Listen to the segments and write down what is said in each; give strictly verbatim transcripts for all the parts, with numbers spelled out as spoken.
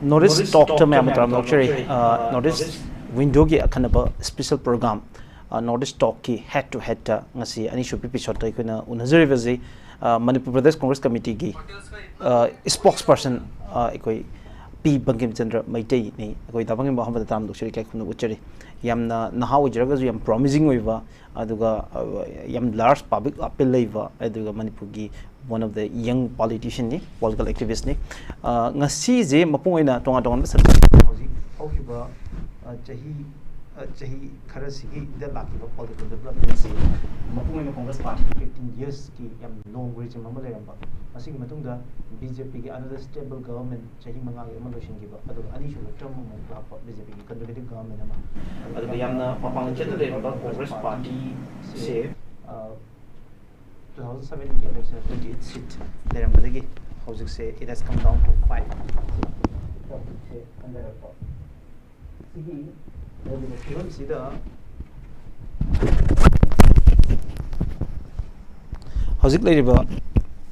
North East Talk ꯇ ꯃꯌꯥꯝ ꯇꯔꯥꯝꯅ ꯑꯣꯛꯆꯔꯤ꯫ ꯅꯣꯔꯠ ꯏꯁ ꯋꯤꯟꯗꯣꯒꯤ ꯑꯈꯟꯅꯕ ꯁ꯭ꯄꯦꯁꯦꯜ ꯄ꯭ꯔꯣꯒ꯭ꯔꯥꯝ, ꯅꯣꯔꯠ ꯏꯁ ꯇꯣꯛꯀꯤ ꯍꯦꯗ ꯇꯨ ꯍꯦꯗꯇ ꯉꯁꯤ ꯑꯅꯤꯁꯨꯕ ꯑꯦꯄꯤꯁꯣꯗꯇ ꯑꯩꯈꯣꯏꯅ ꯎꯅꯖꯔꯤꯕꯁꯤ, ꯃꯅꯤꯄꯨꯔ ꯄ꯭ꯔꯗꯦꯁ ꯀꯣꯡꯒ꯭ꯔꯦꯁ ꯀꯃꯤꯇꯤꯒꯤ ꯏꯁꯄꯣꯛꯁ ꯄꯔꯁꯟ ꯑꯩꯈꯣꯏ ꯄꯤ ꯕꯪꯀꯤꯝ ꯆꯟꯗ꯭ꯔ ꯃꯩꯇꯩꯅꯤ꯫ ꯑꯩꯈꯣꯏ ꯗꯥ ꯕꯪꯀꯤꯝꯕꯨ ꯑꯍꯥꯟꯕꯗ ꯇꯔꯥꯝꯅ ꯑꯣꯛꯆꯔꯤ, ꯏꯀꯥꯏ ꯈꯨꯝꯅꯕ ꯎꯠꯆꯔꯤ꯫ ꯌꯥꯝꯅ ꯅꯍꯥ ꯑꯣꯏꯖꯔꯒꯁꯨ ꯌꯥꯝ ꯄ꯭ꯔꯣꯃꯤꯁꯤꯡ ꯑꯣꯏꯕ, ꯑꯗꯨꯒ ꯌꯥꯝ ꯂꯥꯔꯖ ꯄꯕ꯭ꯂꯤꯛ ꯑꯄꯤꯜ ꯂꯩꯕ, ꯑꯗꯨꯒ ꯃꯅꯤꯄꯨꯔꯒꯤ ꯋꯥꯟ ꯑꯣꯐ ꯗ ꯌꯪ ꯄꯣꯂꯤꯇꯤꯁꯤꯌꯟꯅꯤ, ꯄꯣꯂꯤꯇꯤꯀꯦꯜ ꯑꯦꯛꯇꯤꯚꯤꯁꯅꯤ꯫ ꯉꯁꯤꯁꯦ ꯃꯄꯨꯡ ꯑꯣꯏꯅ ꯇꯣꯉꯥꯟ ꯇꯣꯉꯥꯟꯕ ꯁꯕꯖꯦꯛ, ꯍꯧꯖꯤꯛ ꯍꯧꯈꯤꯕ ꯆꯍꯤ ꯆꯍꯤ ꯈꯔꯁꯤꯒꯤꯗ ꯂꯥꯛꯈꯤꯕ ꯄꯣꯂꯤꯇꯤꯀꯦꯜ ꯗꯦꯕꯂꯞꯃꯦꯟꯁꯤ ꯃꯄꯨꯡ ꯑꯣꯏꯅ ꯀꯣꯡꯒ꯭ꯔꯦꯁ ꯄꯥꯔꯇꯤꯒꯤ ꯐꯤꯐꯇꯤꯟ ꯌꯔꯁꯀꯤ ꯌꯥꯝ ꯂꯣꯡ ꯔꯤꯖꯤꯝ ꯑꯃ ꯂꯩꯔꯝꯕ, ꯃꯁꯤꯒꯤ ꯃꯇꯨꯡꯗ ꯕꯤ ꯖꯦ ꯄꯤꯒꯤ ꯑꯅꯗꯔ ꯁ꯭ꯇꯦꯕꯜ ꯒꯚꯔꯟꯃꯦꯟ ꯆꯍꯤ ꯃꯉꯥꯒꯤ ꯑꯃ ꯂꯣꯏꯁꯤꯟꯈꯤꯕ, ꯑꯗꯨꯒ ꯑꯅꯤꯁꯨꯕ ꯇꯔꯝ ꯑꯃꯨꯛ ꯂꯥꯛꯄ ꯕꯤ ꯖꯦ ꯄꯤꯒꯤ ꯀꯟꯖꯔꯕꯦꯇꯤꯕ ꯒꯚꯔꯟꯃꯦꯟ ꯑꯃ꯫ ꯑꯗꯨꯒ ꯌꯥꯝꯅ ꯃꯄꯥꯡꯒꯜ ꯆꯦꯠꯅ ꯂꯩꯔꯝꯕ ꯀꯣꯡꯒ꯭ꯔꯦꯁ ꯄꯥꯔꯇꯤꯁꯦ, ꯇꯨ ꯊꯥꯎꯖꯟ ꯁꯕꯦꯟꯒꯤ ꯏꯂꯦꯛꯁꯟ ꯇ꯭ꯋꯦꯟꯇꯤ ꯑꯩꯠ ꯁꯤꯠ ꯂꯩꯔꯝꯕꯗꯒꯤ ꯍꯧꯖꯤꯛꯁꯦ it has come down to five꯫ ꯁꯤꯠꯁꯦ ꯍꯟꯊꯔꯛꯄ꯫ ꯁꯤꯒꯤ ꯂꯩꯔꯤꯕ ꯐꯤꯕꯝꯁꯤꯗ, ꯍꯧꯖꯤꯛ ꯂꯩꯔꯤꯕ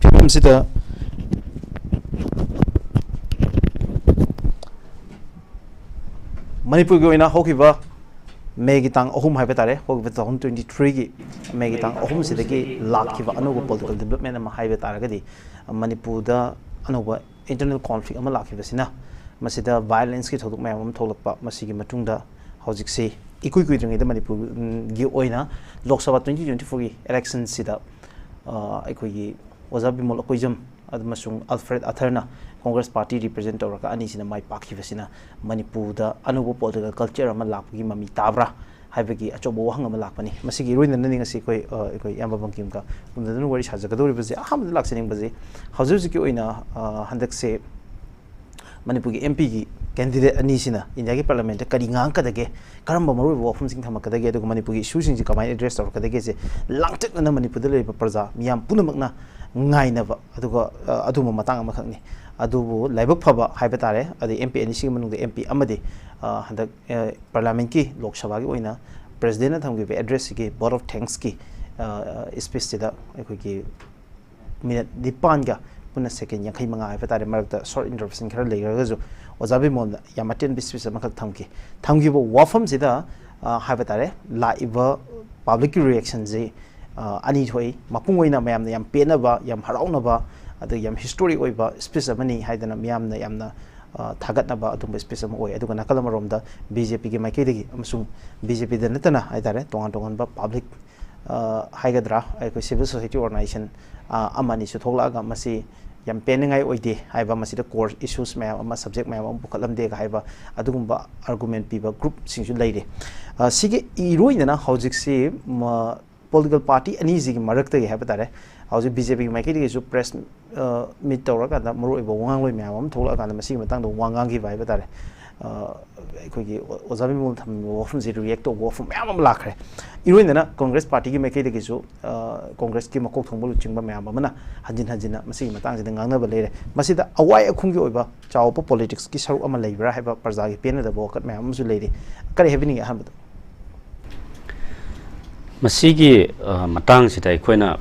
ꯐꯤꯕꯝꯁꯤꯗ ꯃꯅꯤꯄꯨꯔꯒꯤ ꯑꯣꯏꯅ ꯍꯧꯈꯤꯕ ꯃꯦꯒꯤ ꯇꯥꯡ ꯑꯍꯨꯝ ꯍꯥꯏꯕ ꯇꯥꯔꯦ, ꯍꯧꯈꯤꯕ ꯇꯨ ꯊꯥꯎꯖꯟ ꯇ꯭ꯋꯦꯟꯇꯤ ꯊ꯭ꯔꯤꯒꯤ ꯃꯦꯒꯤ ꯇꯥꯡ ꯑꯍꯨꯝꯁꯤꯗꯒꯤ ꯂꯥꯛꯈꯤꯕ ꯑꯅꯧꯕ ꯄꯣꯂꯤꯇꯤꯀꯦꯜ ꯗꯤꯕꯦꯂꯞꯃꯦꯟ ꯑꯃ ꯍꯥꯏꯕ ꯇꯥꯔꯒꯗꯤ, ꯃꯅꯤꯄꯨꯔꯗ ꯑꯅꯧꯕ ꯏꯟꯇꯔꯅꯦꯜ ꯀꯣꯟꯐ꯭ꯂꯤꯛ ꯑꯃ ꯂꯥꯛꯈꯤꯕꯁꯤꯅ, ꯃꯁꯤꯗ ꯚꯥꯏꯑꯣꯂꯦꯟꯁꯀꯤ ꯊꯧꯗꯣꯛ ꯃꯌꯥꯝ ꯑꯃ ꯊꯣꯛꯂꯛꯄ, ꯃꯁꯤꯒꯤ ꯃꯇꯨꯡꯗ ꯍꯧꯖꯤꯛꯁꯤ ꯏꯀꯨꯏ ꯀꯨꯏꯗ꯭ꯔꯤꯉꯩꯗ ꯃꯅꯤꯄꯨꯔꯒꯤ ꯑꯣꯏꯅ ꯂꯣꯛ ꯁꯚꯥ ꯇ꯭ꯋꯦꯟꯇꯤ ꯇ꯭ꯋꯦꯟꯇꯤ ꯐꯣꯔꯒꯤ ꯏꯂꯦꯛꯁꯟꯁꯤꯗ, ꯑ, ꯑꯩꯈꯣꯏꯒꯤ ꯑꯣꯖꯥ ꯕꯤꯃꯣꯜ ꯑꯀꯣꯏꯖꯝ ꯑꯃꯁꯨꯡ ꯑꯜꯐ꯭ꯔꯦꯗ ꯑꯊꯔꯅ ꯀꯣꯡꯒ꯭ꯔꯦꯁ ꯄꯥꯔꯇꯤ ꯔꯤꯄ꯭ꯔꯖꯦꯟ ꯇꯧꯔꯒ ꯑꯅꯤꯁꯤꯅ ꯃꯥꯏ ꯄꯥꯛꯈꯤꯕꯁꯤꯅ ꯃꯅꯤꯄꯨꯔꯗ ꯑꯅꯧꯕ ꯄꯣꯂꯤꯇꯤꯀꯦꯜ ꯀꯜꯆꯔ ꯑꯃ ꯂꯥꯛꯄꯒꯤ ꯃꯃꯤ ꯇꯥꯕ꯭ꯔꯥ ꯍꯥꯏꯕꯒꯤ ꯑꯆꯧꯕ ꯋꯥꯍꯪ ꯑꯃ ꯂꯥꯛꯄꯅꯤ꯫ ꯃꯁꯤꯒꯤ ꯏꯔꯣꯏꯅꯅꯅꯤ ꯉꯁꯤ ꯑꯩꯈꯣꯏ, ꯑ, ꯑꯩꯈꯣꯏ ꯏꯌꯥꯝꯕ ꯕꯪꯀꯤꯝꯒ ꯎꯅꯗꯨꯅ ꯋꯥꯔꯤ ꯁꯥꯖꯒꯗꯧꯔꯤꯕꯁꯦ꯫ ꯑꯍꯥꯟꯕꯗ ꯂꯥꯛꯆꯅꯤꯡꯕꯁꯦ, ꯍꯧꯖꯤꯛ ꯍꯧꯖꯤꯛꯀꯤ ꯑꯣꯏꯅ, ꯑ, ꯍꯟꯗꯛꯁꯦ ꯃꯅꯤꯄꯨꯔꯒꯤ ꯑꯦꯝ ꯄꯤꯒꯤ ꯀꯦꯟꯗꯤꯗꯦꯠ ꯑꯅꯤꯁꯤꯅ ꯏꯟꯗꯤꯌꯥꯒꯤ ꯄꯥꯔꯂꯤꯌꯥꯃꯦꯟꯠꯇ ꯀꯔꯤ ꯉꯥꯡꯉꯛꯀꯗꯒꯦ, ꯀꯔꯝꯕ ꯃꯔꯨꯑꯣꯏꯕ ꯋꯥꯐꯝꯁꯤꯡ ꯊꯝꯃꯛꯀꯗꯒꯦ, ꯑꯗꯨꯒ ꯃꯅꯤꯄꯨꯔꯒꯤ ꯏꯁꯨꯁꯤꯡꯁꯤ ꯀꯃꯥꯏꯅ ꯑꯦꯗ꯭ꯔꯦꯁ ꯇꯧꯔꯛꯀꯗꯒꯦꯁꯦ ꯂꯥꯡꯇꯛꯅꯅ ꯃꯅꯤꯄꯨꯔꯗ ꯂꯩꯔꯤꯕ ꯄ꯭ꯔꯖꯥ ꯃꯤꯌꯥꯝ ꯄꯨꯝꯅꯃꯛꯅ ꯉꯥꯏꯅꯕ ꯑꯗꯨꯒ, ꯑ, ꯑꯗꯨꯒꯨꯝꯕ ꯃꯇꯥꯡ ꯑꯃꯈꯛꯅꯤ꯫ ꯑꯗꯨꯕꯨ ꯂꯥꯏꯕꯛ ꯐꯕ ꯍꯥꯏꯕ ꯇꯥꯔꯦ, ꯑꯗꯩ ꯑꯦꯝ ꯄꯤ ꯑꯅꯤꯁꯤꯒꯤ ꯃꯅꯨꯡꯗ ꯑꯦꯝ ꯄꯤ ꯑꯃꯗꯤ, ꯑ, ꯍꯟꯗꯛ, ꯑ, ꯄꯥꯔꯂꯤꯌꯥꯃꯦꯟꯠꯀꯤ, ꯂꯣꯛ ꯁꯚꯥꯒꯤ ꯑꯣꯏꯅ ꯄ꯭ꯔꯦꯁꯤꯗꯦꯟꯠꯅ ꯊꯝꯈꯤꯕ ꯑꯦꯗ꯭ꯔꯦꯁꯁꯤꯒꯤ ꯚꯣꯠ ꯑꯣꯐ ꯊꯦꯡꯛꯁꯀꯤ, ꯑ, ꯁ꯭ꯄꯤꯆꯁꯤꯗ ꯑꯩꯈꯣꯏꯒꯤ ꯃꯤꯅꯠ ꯅꯤꯄꯥꯟꯒ ꯁꯦꯀꯦꯟ ꯌꯥꯡꯈꯩ ꯃꯉꯥ ꯍꯥꯏꯕ ꯇꯥꯔꯦ, ꯃꯔꯛꯇ ꯁꯣꯔꯠ ꯏꯟꯇꯔꯞꯁꯟ ꯈꯔ ꯂꯩꯈ꯭ꯔꯒꯁꯨ, ꯑꯣꯖꯥ ꯕꯤꯃꯣꯜꯅ ꯌꯥꯝ ꯑꯇꯦꯟꯕ ꯁ꯭ꯄꯤꯆ ꯑꯃꯈꯛ ꯊꯝꯈꯤ꯫ ꯊꯝꯈꯤꯕ ꯋꯥꯐꯝꯁꯤꯗ, ꯑ, ꯍꯥꯏꯕ ꯇꯥꯔꯦ, ꯂꯥꯛꯏꯕ ꯄꯕ꯭ꯂꯤꯛꯀꯤ ꯔꯤꯌꯦꯛꯁꯟꯁꯤ, ꯑ, ꯑꯅꯤ ꯊꯣꯛꯏ꯫ ꯃꯄꯨꯡ ꯑꯣꯏꯅ ꯃꯌꯥꯝꯅ ꯌꯥꯝ ꯄꯦꯟꯅꯕ, ꯌꯥꯝ ꯍꯔꯥꯎꯅꯕ, ꯑꯗꯒꯤ ꯌꯥꯝ ꯍꯤꯁꯇꯣꯔꯤꯛ ꯑꯣꯏꯕ ꯁ꯭ꯄꯤꯆ ꯑꯃꯅꯤ ꯍꯥꯏꯗꯅ ꯃꯤꯌꯥꯝꯅ ꯌꯥꯝꯅ, ꯑ, ꯊꯥꯒꯠꯅꯕ ꯑꯗꯨꯝꯕ ꯁ꯭ꯄꯤꯆ ꯑꯃ ꯑꯣꯏ꯫ ꯑꯗꯨꯒ ꯅꯥꯀꯜ ꯑꯃꯔꯣꯝꯗ ꯕꯤ ꯖꯦ ꯄꯤꯒꯤ ꯃꯥꯏꯀꯩꯗꯒꯤ ꯑꯃꯁꯨꯡ ꯕꯤ ꯖꯦ ꯄꯤꯗ ꯅꯠꯇꯅ ꯍꯥꯏ ꯇꯥꯔꯦ, ꯇꯣꯉꯥꯟ ꯇꯣꯉꯥꯟꯕ ꯄꯕ꯭ꯂꯤꯛ, ꯑ, ꯍꯥꯏꯒꯗ꯭ꯔꯥ, ꯑꯩꯈꯣꯏ ꯁꯤꯚꯤꯜ ꯁꯣꯁꯥꯏꯇꯤ ꯑꯣꯔꯒꯅꯥꯏꯖꯦꯁꯟ, ꯑ, ꯑꯃ ꯑꯅꯤꯁꯨ ꯊꯣꯛꯂꯛꯑꯒ ꯃꯁꯤ ꯌꯥꯝ ꯄꯦꯟꯅꯤꯡꯉꯥꯏ ꯑꯣꯏꯗꯦ ꯍꯥꯏꯕ, ꯃꯁꯤꯗ ꯀꯣꯔ ꯏꯁꯨꯁ ꯃꯌꯥꯝ ꯑꯃ, ꯁꯕꯖꯦꯛ ꯃꯌꯥꯝ ꯑꯃ ꯄꯨꯈꯠꯂꯝꯗꯦꯒ ꯍꯥꯏꯕ ꯑꯗꯨꯒꯨꯝꯕ ꯑꯥꯔꯒꯨꯃꯦꯟ ꯄꯤꯕ ꯒ꯭ꯔꯨꯞꯁꯤꯡꯁꯨ ꯂꯩꯔꯤ꯫ ꯑ, ꯁꯤꯒꯤ ꯏꯔꯣꯏꯅꯅ ꯍꯧꯖꯤꯛꯁꯤ, ꯃ-, ꯄꯣꯂꯤꯇꯤꯀꯦꯜ ꯄꯥꯔꯇꯤ ꯑꯅꯤꯁꯤꯒꯤ ꯃꯔꯛꯇꯒꯤ ꯍꯥꯏꯕ ꯇꯥꯔꯦ, ꯍꯧꯖꯤꯛ ꯕꯤ ꯖꯦ ꯄꯤꯒꯤ ꯃꯥꯏꯀꯩꯗꯒꯤꯁꯨ ꯄ꯭ꯔꯦꯁ, ꯑ, ꯃꯤꯠ ꯇꯧꯔꯀꯥꯟꯗ ꯃꯔꯨꯑꯣꯏꯕ ꯋꯥꯉꯥꯡꯂꯣꯏ ꯃꯌꯥꯝ ꯑꯃ ꯊꯣꯛꯂꯛꯑꯀꯥꯟꯗ ꯃꯁꯤꯒꯤ ꯃꯇꯥꯡꯗ ꯋꯥ ꯉꯥꯡꯈꯤꯕ ꯍꯥꯏꯕ ꯇꯥꯔꯦ꯫ ꯑ, ꯑꯩꯈꯣꯏꯒꯤ ꯑꯣ-, ꯑꯣꯖꯥ ꯕꯤꯃꯣꯜ ꯊꯝꯕ ꯋꯥꯐꯝꯁꯤ ꯔꯤꯌꯦꯛ ꯇꯧꯕ ꯋꯥꯐꯝ ꯃꯌꯥꯝ ꯑꯃ ꯂꯥꯛꯈ꯭ꯔꯦ꯫ ꯏꯔꯣꯏꯅꯅ ꯀꯣꯡꯒ꯭ꯔꯦꯁ ꯄꯥꯔꯇꯤꯒꯤ ꯃꯥꯏꯀꯩꯗꯒꯤꯁꯨ, ꯑ, ꯀꯣꯡꯒ꯭ꯔꯦꯁꯀꯤ ꯃꯀꯣꯛ ꯊꯣꯡꯕ ꯂꯨꯆꯤꯡꯕ ꯃꯌꯥꯝ ꯑꯃꯅ ꯍꯟꯖꯤꯟ ꯍꯟꯖꯤꯟꯅ ꯃꯁꯤꯒꯤ ꯃꯇꯥꯡꯁꯤꯗ ꯉꯥꯡꯅꯕ ꯂꯩꯔꯦ꯫ ꯃꯁꯤꯗ ꯑꯋꯥꯏ ꯑꯈꯨꯝꯒꯤ ꯑꯣꯏꯕ ꯆꯥꯎꯕ ꯄꯣꯂꯤꯇꯤꯛꯁꯀꯤ ꯁꯔꯨꯛ ꯑꯃ ꯂꯩꯕ꯭ꯔꯥ ꯍꯥꯏꯕ ꯄ꯭ꯔꯖꯥꯒꯤ ꯄꯦꯟꯅꯗꯕ ꯋꯥꯀꯠ ꯃꯌꯥꯝ ꯑꯃꯁꯨ ꯂꯩꯔꯤ꯫ ꯀꯔꯤ ꯍꯥꯏꯕꯤꯅꯤꯡꯉꯤ ꯑꯍꯥꯟꯕꯗ? ꯃꯁꯤꯒꯤ, ꯑ, ꯃꯇꯥꯡꯁꯤꯗ ꯑꯩꯈꯣꯏꯅ,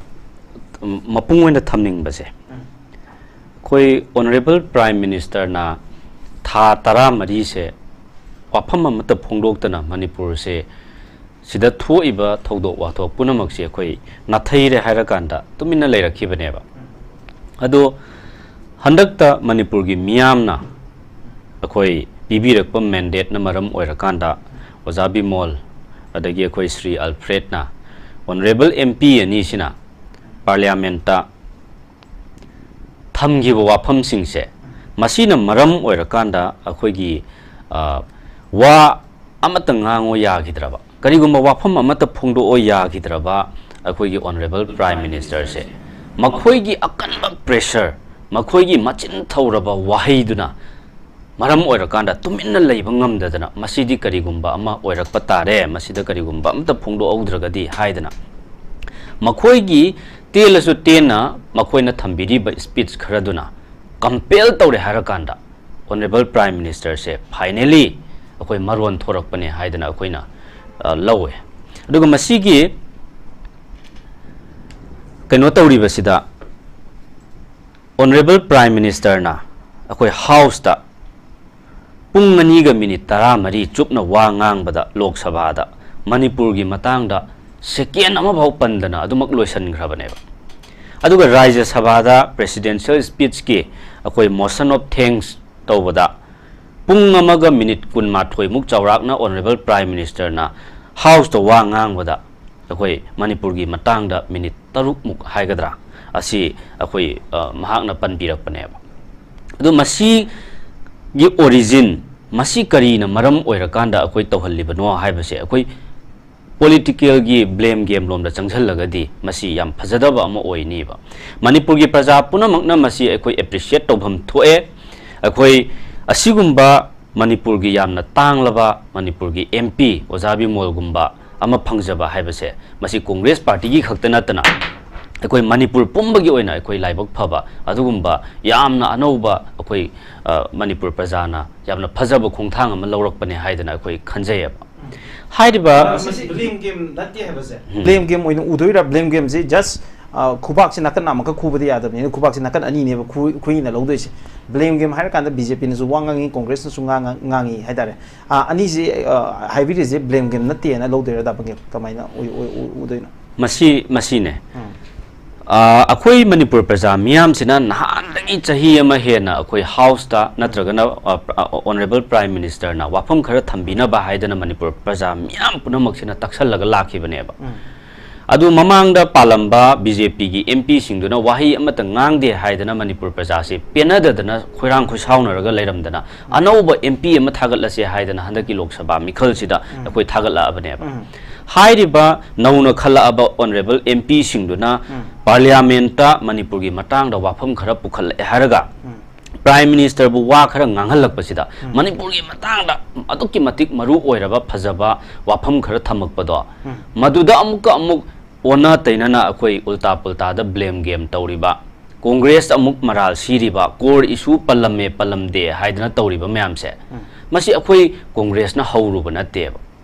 ꯎꯝ, ꯃꯄꯨꯡ ꯑꯣꯏꯅ ꯊꯝꯅꯤꯡꯕꯁꯦ, ꯑꯩꯈꯣꯏ ꯑꯣꯅꯔꯦꯕꯜ ꯄ꯭ꯔꯥꯏꯝ ꯃꯤꯅꯤꯁꯇꯔꯅ ꯊꯥ ꯇꯔꯥꯃꯔꯤꯁꯦ ꯋꯥꯐꯝ ꯑꯃꯠꯇ ꯐꯣꯡꯗꯣꯛꯇꯅ ꯃꯅꯤꯄꯨꯔꯁꯦ, ꯁꯤꯗ ꯊꯣꯛꯏꯕ ꯊꯧꯗꯣꯛ ꯋꯥꯊꯣꯛ ꯄꯨꯝꯅꯃꯛꯁꯦ ꯑꯩꯈꯣꯏ ꯅꯥꯊꯩꯔꯦ ꯍꯥꯏꯔꯀꯥꯟꯗ ꯇꯨꯃꯤꯟꯅ ꯂꯩꯔꯛꯈꯤꯕꯅꯦꯕ꯫ ꯑꯗꯣ ꯍꯟꯗꯛꯇ ꯃꯅꯤꯄꯨꯔꯒꯤ ꯃꯤꯌꯥꯝꯅ ꯑꯩꯈꯣꯏ ꯄꯤꯕꯤꯔꯛꯄ ꯃꯦꯟꯗꯦꯠꯅ ꯃꯔꯝ ꯑꯣꯏꯔꯀꯥꯟꯗ ꯑꯣꯖꯥ ꯕꯤꯃꯣꯜ ꯑꯗꯒꯤ ꯑꯩꯈꯣꯏ ꯁ꯭ꯔꯤ ꯑꯜꯐ꯭ꯔꯦꯗꯅ ꯑꯣꯅꯔꯦꯕꯜ ꯑꯦꯝ ꯄꯤ ꯑꯅꯤꯁꯤꯅ ꯄꯥꯔꯂꯤꯌꯥꯃꯦꯟꯠꯇ ꯊꯝꯈꯤꯕ ꯋꯥꯐꯝꯁꯤꯡꯁꯦ, ꯃꯁꯤꯅ ꯃꯔꯝ ꯑꯣꯏꯔꯀꯥꯟꯗ ꯑꯩꯈꯣꯏꯒꯤ, ꯑ, ꯋꯥ ꯑꯃꯠꯇ ꯉꯥꯡꯉꯣ ꯌꯥꯈꯤꯗ꯭ꯔꯕ, ꯀꯔꯤꯒꯨꯝꯕ ꯋꯥꯐꯝ ꯑꯃꯠꯇ ꯐꯣꯡꯗꯣꯛꯑꯣ ꯌꯥꯈꯤꯗ꯭ꯔꯕ ꯑꯩꯈꯣꯏꯒꯤ ꯑꯣꯅꯔꯦꯕꯜ ꯄ꯭ꯔꯥꯏꯝ ꯃꯤꯅꯤꯁꯇꯔꯁꯦ, ꯃꯈꯣꯏꯒꯤ ꯑꯀꯟꯕ ꯄ꯭ꯔꯦꯁꯔ, ꯃꯈꯣꯏꯒꯤ ꯃꯆꯤꯟ ꯊꯧꯔꯕ ꯋꯥꯍꯩꯗꯨꯅ ꯃꯔꯝ ꯑꯣꯏꯔꯀꯥꯟꯗ ꯇꯨꯃꯤꯟꯅ ꯂꯩꯕ ꯉꯝꯗꯗꯅ, ꯃꯁꯤꯗꯤ ꯀꯔꯤꯒꯨꯝꯕ ꯑꯃ ꯑꯣꯏꯔꯛꯄ ꯇꯥꯔꯦ, ꯃꯁꯤꯗ ꯀꯔꯤꯒꯨꯝꯕ ꯑꯃꯇ ꯐꯣꯡꯗꯣꯛꯍꯧꯗ꯭ꯔꯒꯗꯤ ꯍꯥꯏꯗꯅ, ꯃꯈꯣꯏꯒꯤ ꯇꯦꯜꯂꯁꯨ ꯇꯦꯟꯅ ꯃꯈꯣꯏꯅ ꯊꯝꯕꯤꯔꯤꯕ ꯁ꯭ꯄꯤꯆ ꯈꯔꯗꯨꯅ ꯀꯝꯄꯦꯜ ꯇꯧꯔꯦ ꯍꯥꯏꯔꯀꯥꯟꯗ, ꯑꯣꯅꯔꯦꯕꯜ ꯄ꯭ꯔꯥꯏꯝ ꯃꯤꯅꯤꯁꯇꯔꯁꯦ ꯐꯥꯏꯅꯦꯂꯤ ꯑꯩꯈꯣꯏ ꯃꯔꯣꯟ ꯊꯣꯔꯛꯄꯅꯦ ꯍꯥꯏꯗꯅ ꯑꯩꯈꯣꯏꯅ, ꯑ, ꯂꯧꯋꯦ꯫ ꯑꯗꯨꯒ ꯃꯁꯤꯒꯤ ꯀꯩꯅꯣ ꯇꯧꯔꯤꯕꯁꯤꯗ, Honourable Prime Ministerꯅ ꯑꯩꯈꯣꯏ Houseꯇ ꯄꯨꯡ ꯑꯅꯤꯒ ꯃꯤꯅꯤꯠ ꯇꯔꯥꯃꯔꯤ ꯆꯨꯞꯅ ꯋꯥ ꯉꯥꯡꯕꯗ, ꯂꯣꯛ ꯁꯚꯥꯗ ꯃꯅꯤꯄꯨꯔꯒꯤ ꯃꯇꯥꯡꯗ second ꯑꯃꯐꯥꯎ ꯄꯟꯗꯅ ꯑꯗꯨꯃꯛ ꯂꯣꯏꯁꯤꯟꯈ꯭ꯔꯕꯅꯦꯕ꯫ ꯑꯗꯨꯒ ꯔꯥꯖ꯭ꯌ ꯁꯚꯥꯗ Presidential Speechꯀꯤ ꯑꯩꯈꯣꯏ Motion of Thanks ꯇꯧꯕꯗ ꯄꯨꯡ ꯑꯃꯒ ꯃꯤꯅꯤꯠ ꯀꯨꯟꯃꯥꯊꯣꯏꯃꯨꯛ ꯆꯥꯎꯔꯥꯛꯅ Honourable Prime Ministerꯅ Houseꯇ ꯋꯥ ꯉꯥꯡꯕꯗ ꯑꯩꯈꯣꯏ ꯃꯅꯤꯄꯨꯔꯒꯤ ꯃꯇꯥꯡꯗ ꯃꯤꯅꯤꯠ ꯇꯔꯨꯛꯃꯨꯛ ꯍꯥꯏꯒꯗ꯭ꯔꯥ, ꯑꯁꯤ ꯑꯩꯈꯣꯏ, ꯑ, ꯃꯍꯥꯛꯅ ꯄꯟꯕꯤꯔꯛꯄꯅꯦꯕ꯫ ꯑꯗꯣ ꯃꯁꯤꯒꯤ origin, ꯃꯁꯤ ꯀꯔꯤꯅ ꯃꯔꯝ ꯑꯣꯏꯔꯀꯥꯟꯗ ꯑꯩꯈꯣꯏ ꯇꯧꯍꯜꯂꯤꯕꯅꯣ ꯍꯥꯏꯕꯁꯦ, ꯑꯩꯈꯣꯏ politicalꯒꯤ blame game ꯂꯣꯝꯗ ꯆꯪꯁꯤꯜꯂꯒꯗꯤ ꯃꯁꯤ ꯌꯥꯝ ꯐꯖꯗꯕ ꯑꯃ ꯑꯣꯏꯅꯤꯕ꯫ ꯃꯅꯤꯄꯨꯔꯒꯤ ꯄ꯭ꯔꯖꯥ ꯄꯨꯝꯅꯃꯛꯅ ꯃꯁꯤ ꯑꯩꯈꯣꯏ appreciate ꯇꯧꯐꯝ ꯊꯣꯛꯑꯦ꯫ ꯑꯩꯈꯣꯏ ꯑꯁꯤꯒꯨꯝꯕ ꯃꯅꯤꯄꯨꯔꯒꯤ ꯌꯥꯝꯅ ꯇꯥꯡꯂꯕ ꯃꯅꯤꯄꯨꯔꯒꯤ MP ꯑꯣꯖꯥ ꯕꯤꯃꯣꯜꯒꯨꯝꯕ ꯑꯃ ꯐꯪꯖꯕ ꯍꯥꯏꯕꯁꯦ, ꯃꯁꯤ Congress Partyꯒꯤ ꯈꯛꯇ ꯅꯠꯇꯅ ꯑꯩꯈꯣꯏ ꯃꯅꯤꯄꯨꯔ ꯄꯨꯝꯕꯒꯤ ꯑꯣꯏꯅ ꯑꯩꯈꯣꯏ ꯂꯥꯏꯕꯛ ꯐꯕ ꯑꯗꯨꯒꯨꯝꯕ ꯌꯥꯝꯅ ꯑꯅꯧꯕ ꯑꯩꯈꯣꯏ, ꯑ, ꯃꯅꯤꯄꯨꯔ ꯄ꯭ꯔꯖꯥꯅ ꯌꯥꯝꯅ ꯐꯖꯕ ꯈꯣꯡꯊꯥꯡ ꯑꯃ ꯂꯧꯔꯛꯄꯅꯦ ꯍꯥꯏꯗꯅ ꯑꯩꯈꯣꯏ ꯈꯟꯖꯩꯌꯦꯕ꯫ ꯍꯥꯏꯔꯤꯕ ꯃꯁꯤ blame game ꯅꯠꯇꯦ ꯍꯥꯏꯕꯁꯦ꯫ ꯎꯝ꯫ Blame game ꯑꯣꯏꯅ ꯎꯗꯣꯏꯔꯥ? Blame gameꯁꯤ just, ꯑ, ꯈꯨꯕꯥꯛꯁꯤ ꯅꯥꯀꯟ ꯑꯃꯈꯛ ꯈꯨꯕꯗꯤ ꯌꯥꯗꯕꯅꯤꯅ, ꯈꯨꯕꯥꯛꯁꯤ ꯅꯥꯀꯟ ꯑꯅꯤꯅꯦꯕ ꯈꯨ-, ꯈꯨꯏꯅ ꯂꯧꯗꯣꯏꯁꯦ꯫ Blame game ꯍꯥꯏꯔꯀꯥꯟꯗ BJPꯅꯁꯨ ꯋꯥ ꯉꯥꯡꯉꯤ, Congressꯅꯁꯨ ꯉꯥꯡ-, ꯉꯥꯡꯉꯤ ꯍꯥꯏꯇꯥꯔꯦ꯫ ꯑ, ꯑꯅꯤꯁꯤ, ꯑ, ꯍꯥꯏꯕꯤꯔꯤꯁꯦ blame game ꯅꯠꯇꯦꯅ ꯂꯧꯗꯣꯏꯔꯥ, ꯗꯥ ꯄꯪꯒꯦꯝ? ꯀꯃꯥꯏꯅ ꯑꯣꯏ-, ꯑꯣꯏ-, ꯑꯣꯏ-, ꯎꯗꯣꯏꯅꯣ? ꯃꯁꯤ, ꯃꯁꯤꯅꯦ꯫ ꯎꯝ꯫ ꯑ, ꯑꯩꯈꯣꯏ ꯃꯅꯤꯄꯨꯔ ꯄ꯭ꯔꯖꯥ ꯃꯤꯌꯥꯝꯁꯤꯅ ꯅꯍꯥꯟꯗꯒꯤ ꯆꯍꯤ ꯑꯃ ꯍꯦꯟꯅ ꯑꯩꯈꯣꯏ Houseꯇ ꯅꯠꯇ꯭ꯔꯒꯅ, ꯑ, ꯑ, Honourable Prime Ministerꯅ ꯋꯥꯐꯝ ꯈꯔ ꯊꯝꯕꯤꯅꯕ ꯍꯥꯏꯗꯅ ꯃꯅꯤꯄꯨꯔ ꯄ꯭ꯔꯖꯥ ꯃꯤꯌꯥꯝ ꯄꯨꯝꯅꯃꯛꯁꯤꯅ ꯇꯛꯁꯜꯂꯒ ꯂꯥꯛꯈꯤꯕꯅꯦꯕ꯫ ꯎꯝ꯫ ꯑꯗꯨ ꯃꯃꯥꯡꯗ ꯄꯥꯜꯂꯝꯕ BJPꯒꯤ MPꯁꯤꯡꯗꯨꯅ ꯋꯥꯍꯩ ꯑꯃꯠꯇ ꯉꯥꯡꯗꯦ ꯍꯥꯏꯗꯅ ꯃꯅꯤꯄꯨꯔ ꯄ꯭ꯔꯖꯥꯁꯤ ꯄꯦꯟꯅꯗꯗꯅ ꯈꯣꯏꯔꯥꯡ ꯈꯣꯏꯁꯥꯎꯅꯔꯒ ꯂꯩꯔꯝꯗꯅ, ꯑꯅꯧꯕ MP ꯑꯃ ꯊꯥꯒꯠꯂꯁꯦ ꯍꯥꯏꯗꯅ ꯍꯟꯗꯛꯀꯤ ꯂꯣꯛ ꯁꯚꯥ ꯃꯤꯈꯜꯁꯤꯗ ꯎꯝ꯫ ꯑꯩꯈꯣꯏ ꯊꯥꯒꯠꯂꯛꯑꯕꯅꯦꯕ꯫ ꯎꯝ꯫ ꯍꯥꯏꯔꯤꯕ ꯅꯧꯅ ꯈꯜꯂꯛꯑꯕ Honourable MPꯁꯤꯡꯗꯨꯅ ꯎꯝ꯫ Parliamentꯇ ꯃꯅꯤꯄꯨꯔꯒꯤ ꯃꯇꯥꯡꯗ ꯋꯥꯐꯝ ꯈꯔ ꯄꯨꯈꯠꯂꯛꯑꯦ ꯍꯥꯏꯔꯒ, ꯎꯝ꯫ Prime Ministerꯕꯨ ꯋꯥ ꯈꯔ ꯉꯥꯡꯍꯜꯂꯛꯄꯁꯤꯗ, ꯎꯝ꯫ ꯃꯅꯤꯄꯨꯔꯒꯤ ꯃꯇꯥꯡꯗ ꯑꯗꯨꯛꯀꯤ ꯃꯇꯤꯛ ꯃꯔꯨ ꯑꯣꯏꯔꯕ ꯐꯖꯕ ꯋꯥꯐꯝ ꯈꯔ ꯊꯝꯃꯛꯄꯗꯣ, ꯎꯝ꯫ ꯃꯗꯨꯗ ꯑꯃꯨꯛꯀ ꯑꯃꯨꯛ ꯑꯣꯟꯅ ꯇꯩꯅꯅ ꯑꯩꯈꯣꯏ ꯎꯜꯇꯥ ꯄꯨꯜꯇꯥꯗ blame game ꯇꯧꯔꯤꯕ, Congress ꯑꯃꯨꯛ ꯃꯔꯥꯜ ꯁꯤꯔꯤꯕ, core issue ꯄꯜꯂꯝꯃꯦ ꯄꯜꯂꯝꯗꯦ ꯍꯥꯏꯗꯅ ꯇꯧꯔꯤꯕ ꯃꯌꯥꯝꯁꯦ, ꯎꯝ꯫ ꯃꯁꯤ ꯑꯩꯈꯣꯏ Congressꯅ ꯍꯧꯔꯨꯕ ꯅꯠꯇꯦꯕ꯫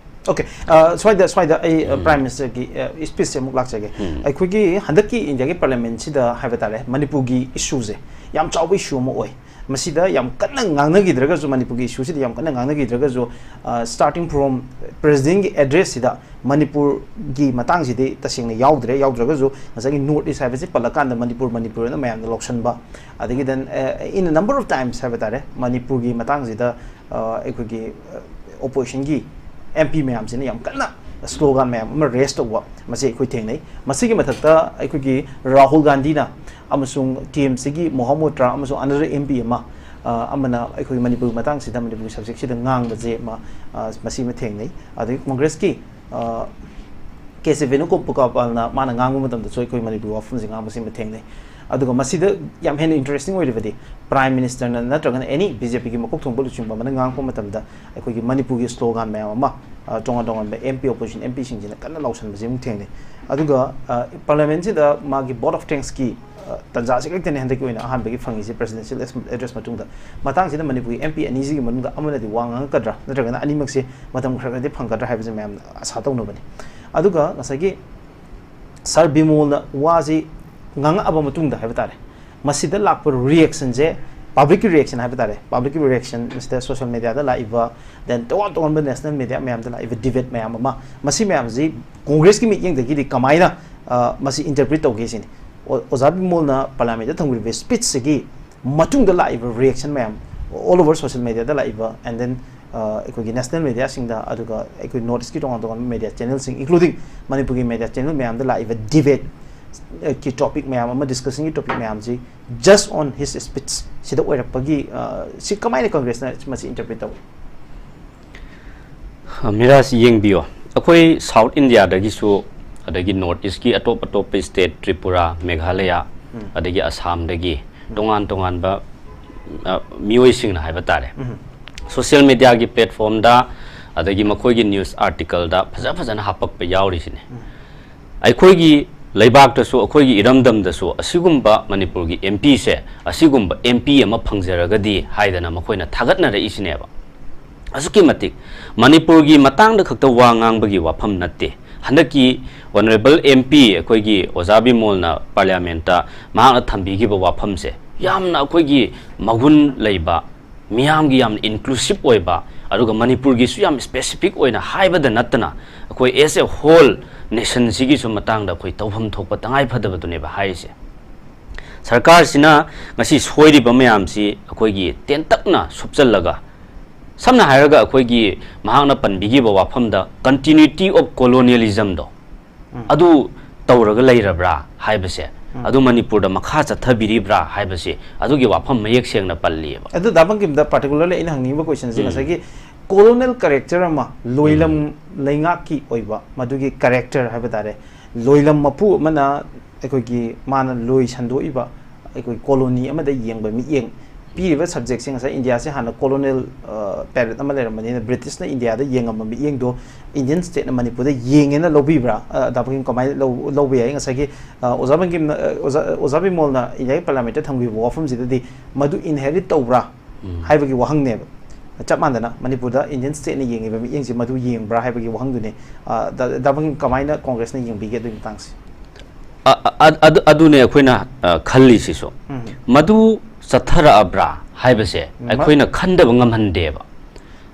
Okay, uh, ꯁ꯭ꯋꯥꯏꯗ ꯁ꯭ꯋꯥꯏꯗ ꯑꯩ uh, Prime Ministerꯒꯤ uh, speechꯁꯦ ꯑꯃꯨꯛ ꯂꯥꯛꯆꯒꯦ꯫ ꯑꯩꯈꯣꯏꯒꯤ ꯍꯟꯗꯛꯀꯤ Indiaꯒꯤ Parliamentꯁꯤꯗ ꯍꯥꯏꯕ ꯇꯥꯔꯦ, ꯃꯅꯤꯄꯨꯔꯒꯤ issueꯁꯦ ꯌꯥꯝ ꯆꯥꯎꯕ issue ꯑꯃ ꯑꯣꯏ꯫ ꯃꯁꯤꯗ ꯌꯥꯝ ꯀꯟꯅ ꯉꯥꯡꯅꯈꯤꯗ꯭ꯔꯒꯁꯨ, ꯃꯅꯤꯄꯨꯔꯒꯤ issueꯁꯤꯗ ꯌꯥꯝ ꯀꯟꯅ ꯉꯥꯡꯅꯈꯤꯗ꯭ꯔꯒꯁꯨ, uh, starting from Presidentꯒꯤ addressꯁꯤꯗ ꯃꯅꯤꯄꯨꯔꯒꯤ ꯃꯇꯥꯡꯁꯤꯗꯤ ꯇꯁꯦꯡꯅ ꯌꯥꯎꯗ꯭ꯔꯦ꯫ ꯌꯥꯎꯗ꯭ꯔꯒꯁꯨ ꯉꯁꯥꯏꯒꯤ North East ꯍꯥꯏꯕꯁꯤ ꯄꯜꯂꯀꯥꯟꯗ ꯃꯅꯤꯄꯨꯔ ꯃꯅꯤꯄꯨꯔ ꯑꯅ ꯃꯌꯥꯝꯅ ꯂꯧꯁꯟꯕ, ꯑꯗꯒꯤ then uh, in a number of times ꯍꯥꯏꯕ ꯇꯥꯔꯦ, ꯃꯅꯤꯄꯨꯔꯒꯤ ꯃꯇꯥꯡꯁꯤꯗ uh, ꯑꯩꯈꯣꯏꯒꯤ uh, oppositionꯒꯤ MP ꯃꯌꯥꯝꯁꯤꯅ ꯌꯥꯝ ꯀꯟꯅ slogan ꯃꯌꯥꯝ ꯑꯃ raise ꯇꯧꯕ, ꯃꯁꯤ ꯑꯩꯈꯣꯏ ꯊꯦꯡꯅꯩ꯫ ꯃꯁꯤꯒꯤ ꯃꯊꯛꯇ ꯑꯩꯈꯣꯏꯒꯤ ꯔꯥꯍꯨꯜ ꯒꯥꯟꯙꯤꯅ ꯑꯃꯁꯨꯡ TMCꯒꯤ ꯃꯣꯍꯥ ꯃꯣꯇ꯭ꯔꯥ ꯑꯃꯁꯨꯡ another MP ꯑꯃ uh, ꯑꯃꯅ ꯑꯩꯈꯣꯏꯒꯤ ꯃꯅꯤꯄꯨꯔꯒꯤ ꯃꯇꯥꯡꯁꯤꯗ, ꯃꯅꯤꯄꯨꯔꯒꯤ subjectꯁꯤꯗ ꯉꯥꯡꯕꯁꯦ ꯑꯃ uh, ꯃꯁꯤ ꯑꯃ ꯊꯦꯡꯅꯩ꯫ ꯑꯗꯒꯤ Congressꯀꯤ uh, ꯀꯦ ꯁꯤ ꯚꯦꯅꯨꯒꯣꯄꯥꯜꯅ ꯃꯥꯅ ꯉꯥꯡꯕ ꯃꯇꯝꯗꯁꯨ ꯑꯩꯈꯣꯏ ꯃꯅꯤꯄꯨꯔꯒꯤ ꯋꯥꯐꯝꯁꯦ ꯉꯥꯡꯕꯁꯤꯃ ꯊꯦꯡꯅꯩ꯫ ꯑꯗꯨꯒ ꯃꯁꯤꯗ ꯌꯥꯝ ꯍꯦꯟꯅ interesting ꯑꯣꯏꯔꯤꯕꯗꯤ Prime Ministerꯅ ꯅꯠꯇ꯭ꯔꯒꯅ any BJPꯒꯤ ꯃꯀꯣꯛ ꯊꯣꯡꯕ ꯂꯨꯆꯤꯡꯕ ꯑꯃꯅ ꯉꯥꯡꯉꯛꯄ ꯃꯇꯝꯗ ꯑꯩꯈꯣꯏꯒꯤ ꯃꯅꯤꯄꯨꯔꯒꯤ slogan ꯃꯌꯥꯝ ꯑꯃ, ꯑ, ꯇꯣꯉꯥꯟ ꯇꯣꯉꯥꯟꯕ MP, opposition MPꯁꯤꯡꯁꯤꯅ ꯀꯟꯅ ꯂꯥꯎꯁꯟꯕꯁꯤ ꯑꯃꯨꯛ ꯊꯦꯡꯅꯩ꯫ ꯑꯗꯨꯒ ꯑ, Parliamentꯁꯤꯗ ꯃꯥꯒꯤ vote of thanksꯀꯤ ꯑ, ꯇꯥꯟꯖꯥꯁꯤ ꯈꯛꯇꯅꯤ ꯍꯟꯗꯛꯀꯤ ꯑꯣꯏꯅ ꯑꯍꯥꯟꯕꯒꯤ ꯐꯪꯉꯤꯁꯤ presidential address ꯃꯇꯨꯡꯗ꯫ ꯃꯇꯥꯡꯁꯤꯗ ꯃꯅꯤꯄꯨꯔꯒꯤ MP ꯑꯅꯤꯁꯤꯒꯤ ꯃꯅꯨꯡꯗ ꯑꯃꯅꯗꯤ ꯋꯥ ꯉꯥꯡꯉꯛꯀꯗ꯭ꯔꯥ, ꯅꯠꯇ꯭ꯔꯒꯅ ꯑꯅꯤꯃꯛꯁꯦ ꯃꯇꯝ ꯈꯔ ꯈꯔꯗꯤ ꯐꯪꯒꯗ꯭ꯔꯥ ꯍꯥꯏꯕꯁꯦ ꯃꯌꯥꯝꯅ ꯑꯁꯥ ꯇꯧꯅꯕꯅꯤ꯫ ꯑꯗꯨꯒ ꯉꯁꯥꯏꯒꯤ Sir ꯕꯤꯃꯣꯜꯅ ꯋꯥꯁꯤ ꯉꯥꯡꯉꯛꯑꯕ ꯃꯇꯨꯡꯗ ꯍꯥꯏꯕ ꯇꯥꯔꯦ, ꯃꯁꯤꯗ ꯂꯥꯛꯄ reactionꯁꯦ, publicꯀꯤ reaction ꯍꯥꯏꯕ ꯇꯥꯔꯦ, publicꯀꯤ reaction ꯃꯁꯤꯗ social mediaꯗ ꯂꯥꯛꯏꯕ, then ꯇꯣꯉꯥꯟ ꯇꯣꯉꯥꯟꯕ national media ꯃꯌꯥꯝꯗ ꯂꯥꯛꯏꯕ debate ꯃꯌꯥꯝ ꯑꯃ, ꯃꯁꯤ ꯃꯌꯥꯝꯁꯤ Congressꯀꯤ ꯃꯤꯠꯌꯦꯡꯗꯒꯤꯗꯤ ꯀꯃꯥꯏꯅ ꯑ, ꯃꯁꯤ interpret ꯇꯧꯒꯦ ꯁꯤꯅꯤ꯫ ꯑꯣ-, ꯑꯣꯖꯥ ꯕꯤꯃꯣꯜꯅ Parliamentꯇ ꯊꯝꯈ꯭ꯔꯤꯕ speechꯁꯤꯒꯤ ꯃꯇꯨꯡꯗ ꯂꯥꯛꯏꯕ reaction ꯃꯌꯥꯝ, all over social mediaꯗ ꯂꯥꯛꯏꯕ, and then ꯑ, ꯑꯩꯈꯣꯏꯒꯤ national mediaꯁꯤꯡꯗ, ꯑꯗꯨꯒ ꯑꯩꯈꯣꯏ North Eastꯀꯤ ꯇꯣꯉꯥꯟ ꯇꯣꯉꯥꯟꯕ media channelꯁꯤꯡ, including ꯃꯅꯤꯄꯨꯔꯒꯤ media channel ꯃꯌꯥꯝꯗ ꯂꯥꯛꯏꯕ debateꯀꯤ topic ꯃꯌꯥꯝ ꯑꯃ, discussionꯒꯤ topic ꯃꯌꯥꯝꯁꯤ just on his speech ꯁꯤꯗ ꯑꯣꯏꯔꯛꯄꯒꯤ, ꯑ, ꯁꯤ ꯀꯃꯥꯏꯅ Congressꯅ ꯃꯁꯤ interpret ꯇꯧꯏ? ꯃꯤꯔꯥꯖ, ꯌꯦꯡꯕꯤꯌꯣ, ꯑꯩꯈꯣꯏ South Indiaꯗꯒꯤꯁꯨ, ꯑꯗꯒꯤ North Eastꯀꯤ ꯑꯇꯣꯞ ꯑꯇꯣꯞꯄ state, ꯇ꯭ꯔꯤꯄꯨꯔꯥ, ꯃꯦꯘꯥꯂꯌꯥ, ꯑꯗꯒꯤ ꯑꯁꯥꯝꯗꯒꯤ ꯇꯣꯉꯥꯟ ꯇꯣꯉꯥꯟꯕ, ꯑ, ꯃꯤꯑꯣꯏꯁꯤꯡꯅ ꯍꯥꯏꯕ ꯇꯥꯔꯦ, social mediaꯒꯤ platformꯗ, ꯑꯗꯒꯤ ꯃꯈꯣꯏꯒꯤ news articleꯗ ꯐꯖ ꯐꯖꯅ ꯍꯥꯞꯄꯛꯄ ꯌꯥꯎꯔꯤꯁꯤꯅꯦ꯫ ꯑꯩꯈꯣꯏꯒꯤ ꯂꯩꯕꯥꯛꯇꯁꯨ, ꯑꯩꯈꯣꯏꯒꯤ ꯏꯔꯝꯗꯝꯗꯁꯨ ꯑꯁꯤꯒꯨꯝꯕ ꯃꯅꯤꯄꯨꯔꯒꯤ MPꯁꯦ, ꯑꯁꯤꯒꯨꯝꯕ MP ꯑꯃ ꯐꯪꯖꯔꯒꯗꯤ ꯍꯥꯏꯗꯅ ꯃꯈꯣꯏꯅ ꯊꯥꯒꯠꯅꯔꯛꯏꯁꯤꯅꯦꯕ꯫ ꯑꯁꯨꯛꯀꯤ ꯃꯇꯤꯛ ꯃꯅꯤꯄꯨꯔꯒꯤ ꯃꯇꯥꯡꯗ ꯈꯛꯇ ꯋꯥ ꯉꯥꯡꯕꯒꯤ ꯋꯥꯐꯝ ꯅꯠꯇꯦ꯫ ꯍꯟꯗꯛꯀꯤ ꯑꯣꯅꯔꯦꯕꯜ ꯑꯦꯝ ꯄꯤ ꯑꯩꯈꯣꯏꯒꯤ ꯑꯣꯖꯥ ꯕꯤꯃꯣꯜꯅ ꯄꯥꯔꯂꯤꯌꯥꯃꯦꯟꯠꯇ ꯃꯍꯥꯛꯅ ꯊꯝꯕꯤꯈꯤꯕ ꯋꯥꯐꯝꯁꯦ ꯌꯥꯝꯅ ꯑꯩꯈꯣꯏꯒꯤ ꯃꯒꯨꯟ ꯂꯩꯕ, ꯃꯤꯌꯥꯝꯒꯤ ꯌꯥꯝꯅ ꯏꯟꯀ꯭ꯂꯨꯁꯤꯞ ꯑꯣꯏꯕ, ꯑꯗꯨꯒ ꯃꯅꯤꯄꯨꯔꯒꯤꯁꯨ ꯌꯥꯝ ꯁ꯭ꯄꯦꯁꯤꯐꯤꯛ ꯑꯣꯏꯅ ꯍꯥꯏꯕꯗ ꯅꯠꯇꯅ ꯑꯩꯈꯣꯏ ꯑꯦꯁ ꯑꯦ ꯍꯣꯜ ꯅꯦꯁꯟꯁꯤꯒꯤꯁꯨ ꯃꯇꯥꯡꯗ ꯑꯩꯈꯣꯏ ꯇꯧꯐꯝ ꯊꯣꯛꯄ ꯇꯉꯥꯏ ꯐꯗꯕꯗꯨꯅꯦꯕ ꯍꯥꯏꯔꯤꯁꯦ꯫ ꯁꯔꯀꯥꯔꯁꯤꯅ ꯉꯁꯤ ꯁꯣꯏꯔꯤꯕ ꯃꯌꯥꯝꯁꯤ ꯑꯩꯈꯣꯏꯒꯤ ꯇꯦꯟꯇꯛꯅ ꯁꯨꯞꯆꯜꯂꯒ, ꯁꯝꯅ ꯍꯥꯏꯔꯒ ꯑꯩꯈꯣꯏꯒꯤ ꯃꯍꯥꯛꯅ ꯄꯟꯕꯤꯈꯤꯕ ꯋꯥꯐꯝꯗ continuity of colonialismꯗꯣ, ꯎꯝ꯫ ꯑꯗꯨ ꯇꯧꯔꯒ ꯂꯩꯔꯕ꯭ꯔꯥ ꯍꯥꯏꯕꯁꯦ, ꯎꯝ꯫ ꯑꯗꯨ ꯃꯅꯤꯄꯨꯔꯗ ꯃꯈꯥ ꯆꯠꯊꯕꯤꯔꯤꯕ꯭ꯔꯥ ꯍꯥꯏꯕꯁꯦ, ꯑꯗꯨꯒꯤ ꯋꯥꯐꯝ ꯃꯌꯦꯛ ꯁꯦꯡꯅ ꯄꯜꯂꯤꯑꯕ꯫ ꯑꯗꯨ ꯗꯥ ꯕꯪꯀꯤꯝꯗ particularly ꯑꯩꯅ ꯍꯪꯅꯤꯡꯉꯤꯕ questionꯁꯦ ꯎꯝ꯫ ꯉꯁꯥꯏꯒꯤ colonial character ꯑꯃ, ꯂꯣꯏꯂꯝ ꯎꯝ꯫ ꯂꯩꯉꯥꯛꯀꯤ ꯑꯣꯏꯕ ꯃꯗꯨꯒꯤ character ꯍꯥꯏꯕ ꯇꯥꯔꯦ, ꯂꯣꯏꯂꯝ ꯃꯄꯨ ꯑꯃꯅ ꯑꯩꯈꯣꯏꯒꯤ ꯃꯥꯅ ꯂꯣꯏ ꯁꯟꯗꯣꯛꯏꯕ ꯑꯩꯈꯣꯏ colony ꯑꯃꯗ ꯌꯦꯡꯕ ꯃꯤꯠꯌꯦꯡ ꯄꯤꯔꯤꯕ subjectꯁꯦ, ꯉꯁꯥꯏ ꯏꯟꯗꯤꯌꯥꯁꯦ ꯍꯥꯟꯅ colonial, ꯑ, period ꯑꯃ ꯂꯩꯔꯝꯕꯅꯤꯅ ꯕ꯭ꯔꯤꯇꯤꯁꯅ ꯏꯟꯗꯤꯌꯥꯗ ꯌꯦꯡꯉꯝꯕ ꯃꯤꯠꯌꯦꯡꯗꯣ Indian stateꯅ ꯃꯅꯤꯄꯨꯔꯗ ꯌꯦꯡꯉꯦꯅ ꯂꯧꯕꯤꯕ꯭ꯔꯥ? ꯑ, ꯗꯥ ꯕꯪꯀꯤꯝ ꯀꯃꯥꯏꯅ ꯂꯧ-, ꯂꯧꯕ ꯌꯥꯏ? ꯉꯁꯥꯏꯒꯤ, ꯑ, ꯑꯣꯖꯥ ꯕꯪꯀꯤꯝꯅ, ꯑ, ꯑꯣꯖꯥ, ꯑꯣꯖꯥ ꯕꯤꯃꯣꯜꯅ ꯏꯟꯗꯤꯌꯥꯒꯤ ꯄꯥꯔꯂꯤꯌꯥꯃꯦꯟꯠꯇ ꯊꯝꯈꯤꯕ ꯋꯥꯐꯝꯁꯤꯗꯗꯤ ꯃꯗꯨ inherit ꯇꯧꯕ꯭ꯔꯥ ꯎꯝ꯫ ꯍꯥꯏꯕꯒꯤ ꯋꯥꯍꯪꯅꯦꯕ꯫ ꯆꯞ ꯃꯥꯟꯅꯅ ꯃꯅꯤꯄꯨꯔꯗ Indian stateꯅ ꯌꯦꯡꯉꯤꯕ ꯃꯤꯠꯌꯦꯡꯁꯦ ꯃꯗꯨ ꯌꯦꯡꯕ꯭ꯔꯥ ꯍꯥꯏꯕꯒꯤ ꯋꯥꯍꯪꯗꯨꯅꯤ꯫ ꯑ, ꯗꯥ, ꯗꯥ ꯕꯪꯀꯤꯝ ꯀꯃꯥꯏꯅ ꯀꯣꯡꯒ꯭ꯔꯦꯁꯅ ꯌꯦꯡꯕꯤꯒꯦ ꯑꯗꯨꯒꯤ ꯃꯇꯥꯡꯁꯦ? ꯑ-, ꯑ-, ꯑꯗꯨ-, ꯑꯗꯨꯅꯦ ꯑꯩꯈꯣꯏꯅ, ꯑ, ꯈꯜꯂꯤꯁꯤꯁꯨ꯫ ꯎꯝ꯫ ꯃꯗꯨ ꯆꯠꯊꯔꯛꯑꯕ꯭ꯔꯥ ꯍꯥꯏꯕꯁꯦ ꯎꯝ, ꯑꯩꯈꯣꯏꯅ ꯈꯟꯗꯕ ꯉꯝꯍꯟꯗꯦꯕ꯫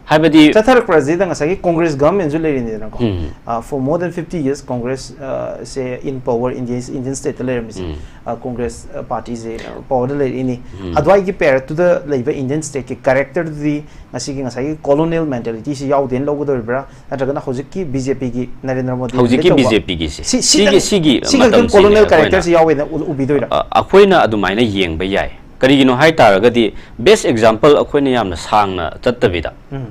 ꯍꯥꯏꯕꯗꯤ ꯆꯠꯊꯔꯛꯄ꯭ꯔꯁꯤꯗ ꯉꯁꯥꯏꯒꯤ ꯀꯣꯡꯒ꯭ꯔꯦꯁ ꯒꯚꯔꯟꯃꯦꯟꯠꯁꯨ ꯂꯩꯔꯤꯅꯤꯗꯅꯀꯣ꯫ ꯎꯝ꯫ ꯑ, for more than fifty years Congress, ꯑ, ꯁꯦ in power, India, Indian stateꯇ ꯂꯩꯔꯝꯃꯤꯁꯦ꯫ ꯎꯝ꯫ ꯑ, ꯀꯣꯡꯒ꯭ꯔꯦꯁ, ꯑ, ꯄꯥꯔꯇꯤꯁꯦ, ꯑ, powerꯗ ꯂꯩꯔꯛꯏꯅꯤ꯫ ꯎꯝ꯫ ꯑꯗꯨꯋꯥꯏꯒꯤ periodꯇꯨꯗ ꯂꯩꯕ Indian stateꯀꯤ characterꯗꯨꯗꯤ ꯉꯁꯤꯒꯤ ꯉꯁꯥꯏꯒꯤ colonial mentalityꯁꯤ ꯌꯥꯎꯗꯦꯅ ꯂꯧꯒꯗꯧꯔꯤꯕ꯭ꯔꯥ? ꯅꯠꯇ꯭ꯔꯒꯅ ꯍꯧꯖꯤꯛꯀꯤ BJPꯒꯤ ꯅꯔꯦꯟꯗ꯭ꯔ ꯃꯣꯗꯤ ꯍꯧꯖꯤꯛꯀꯤ lead ꯇꯧꯕ BJPꯒꯤꯁꯦ꯫ ꯁꯤ-, ꯁꯤ ꯁꯤꯒꯤ, ꯈꯛ-, ꯁꯤꯒꯤ ꯁꯤ ꯈꯛꯇꯪ ꯃꯇꯝꯁꯤꯅꯦ colonial ꯑꯩꯈꯣꯏꯅ, characterꯁꯤ ꯌꯥꯎꯋꯦꯅ ꯎ-, ꯎꯕꯤꯗꯣꯏꯔꯥ? ꯑ, ꯑꯩꯈꯣꯏꯅ ꯑꯗꯨꯃꯥꯏꯅ ꯌꯦꯡꯕ ꯌꯥꯏ꯫ ꯀꯔꯤꯒꯤꯅꯣ ꯍꯥꯏ ꯇꯥꯔꯒꯗꯤ, best example ꯑꯩꯈꯣꯏꯅ ꯌꯥꯝꯅ ꯁꯥꯡꯅ ꯆꯠꯇꯕꯤꯗ, ꯎꯝ꯫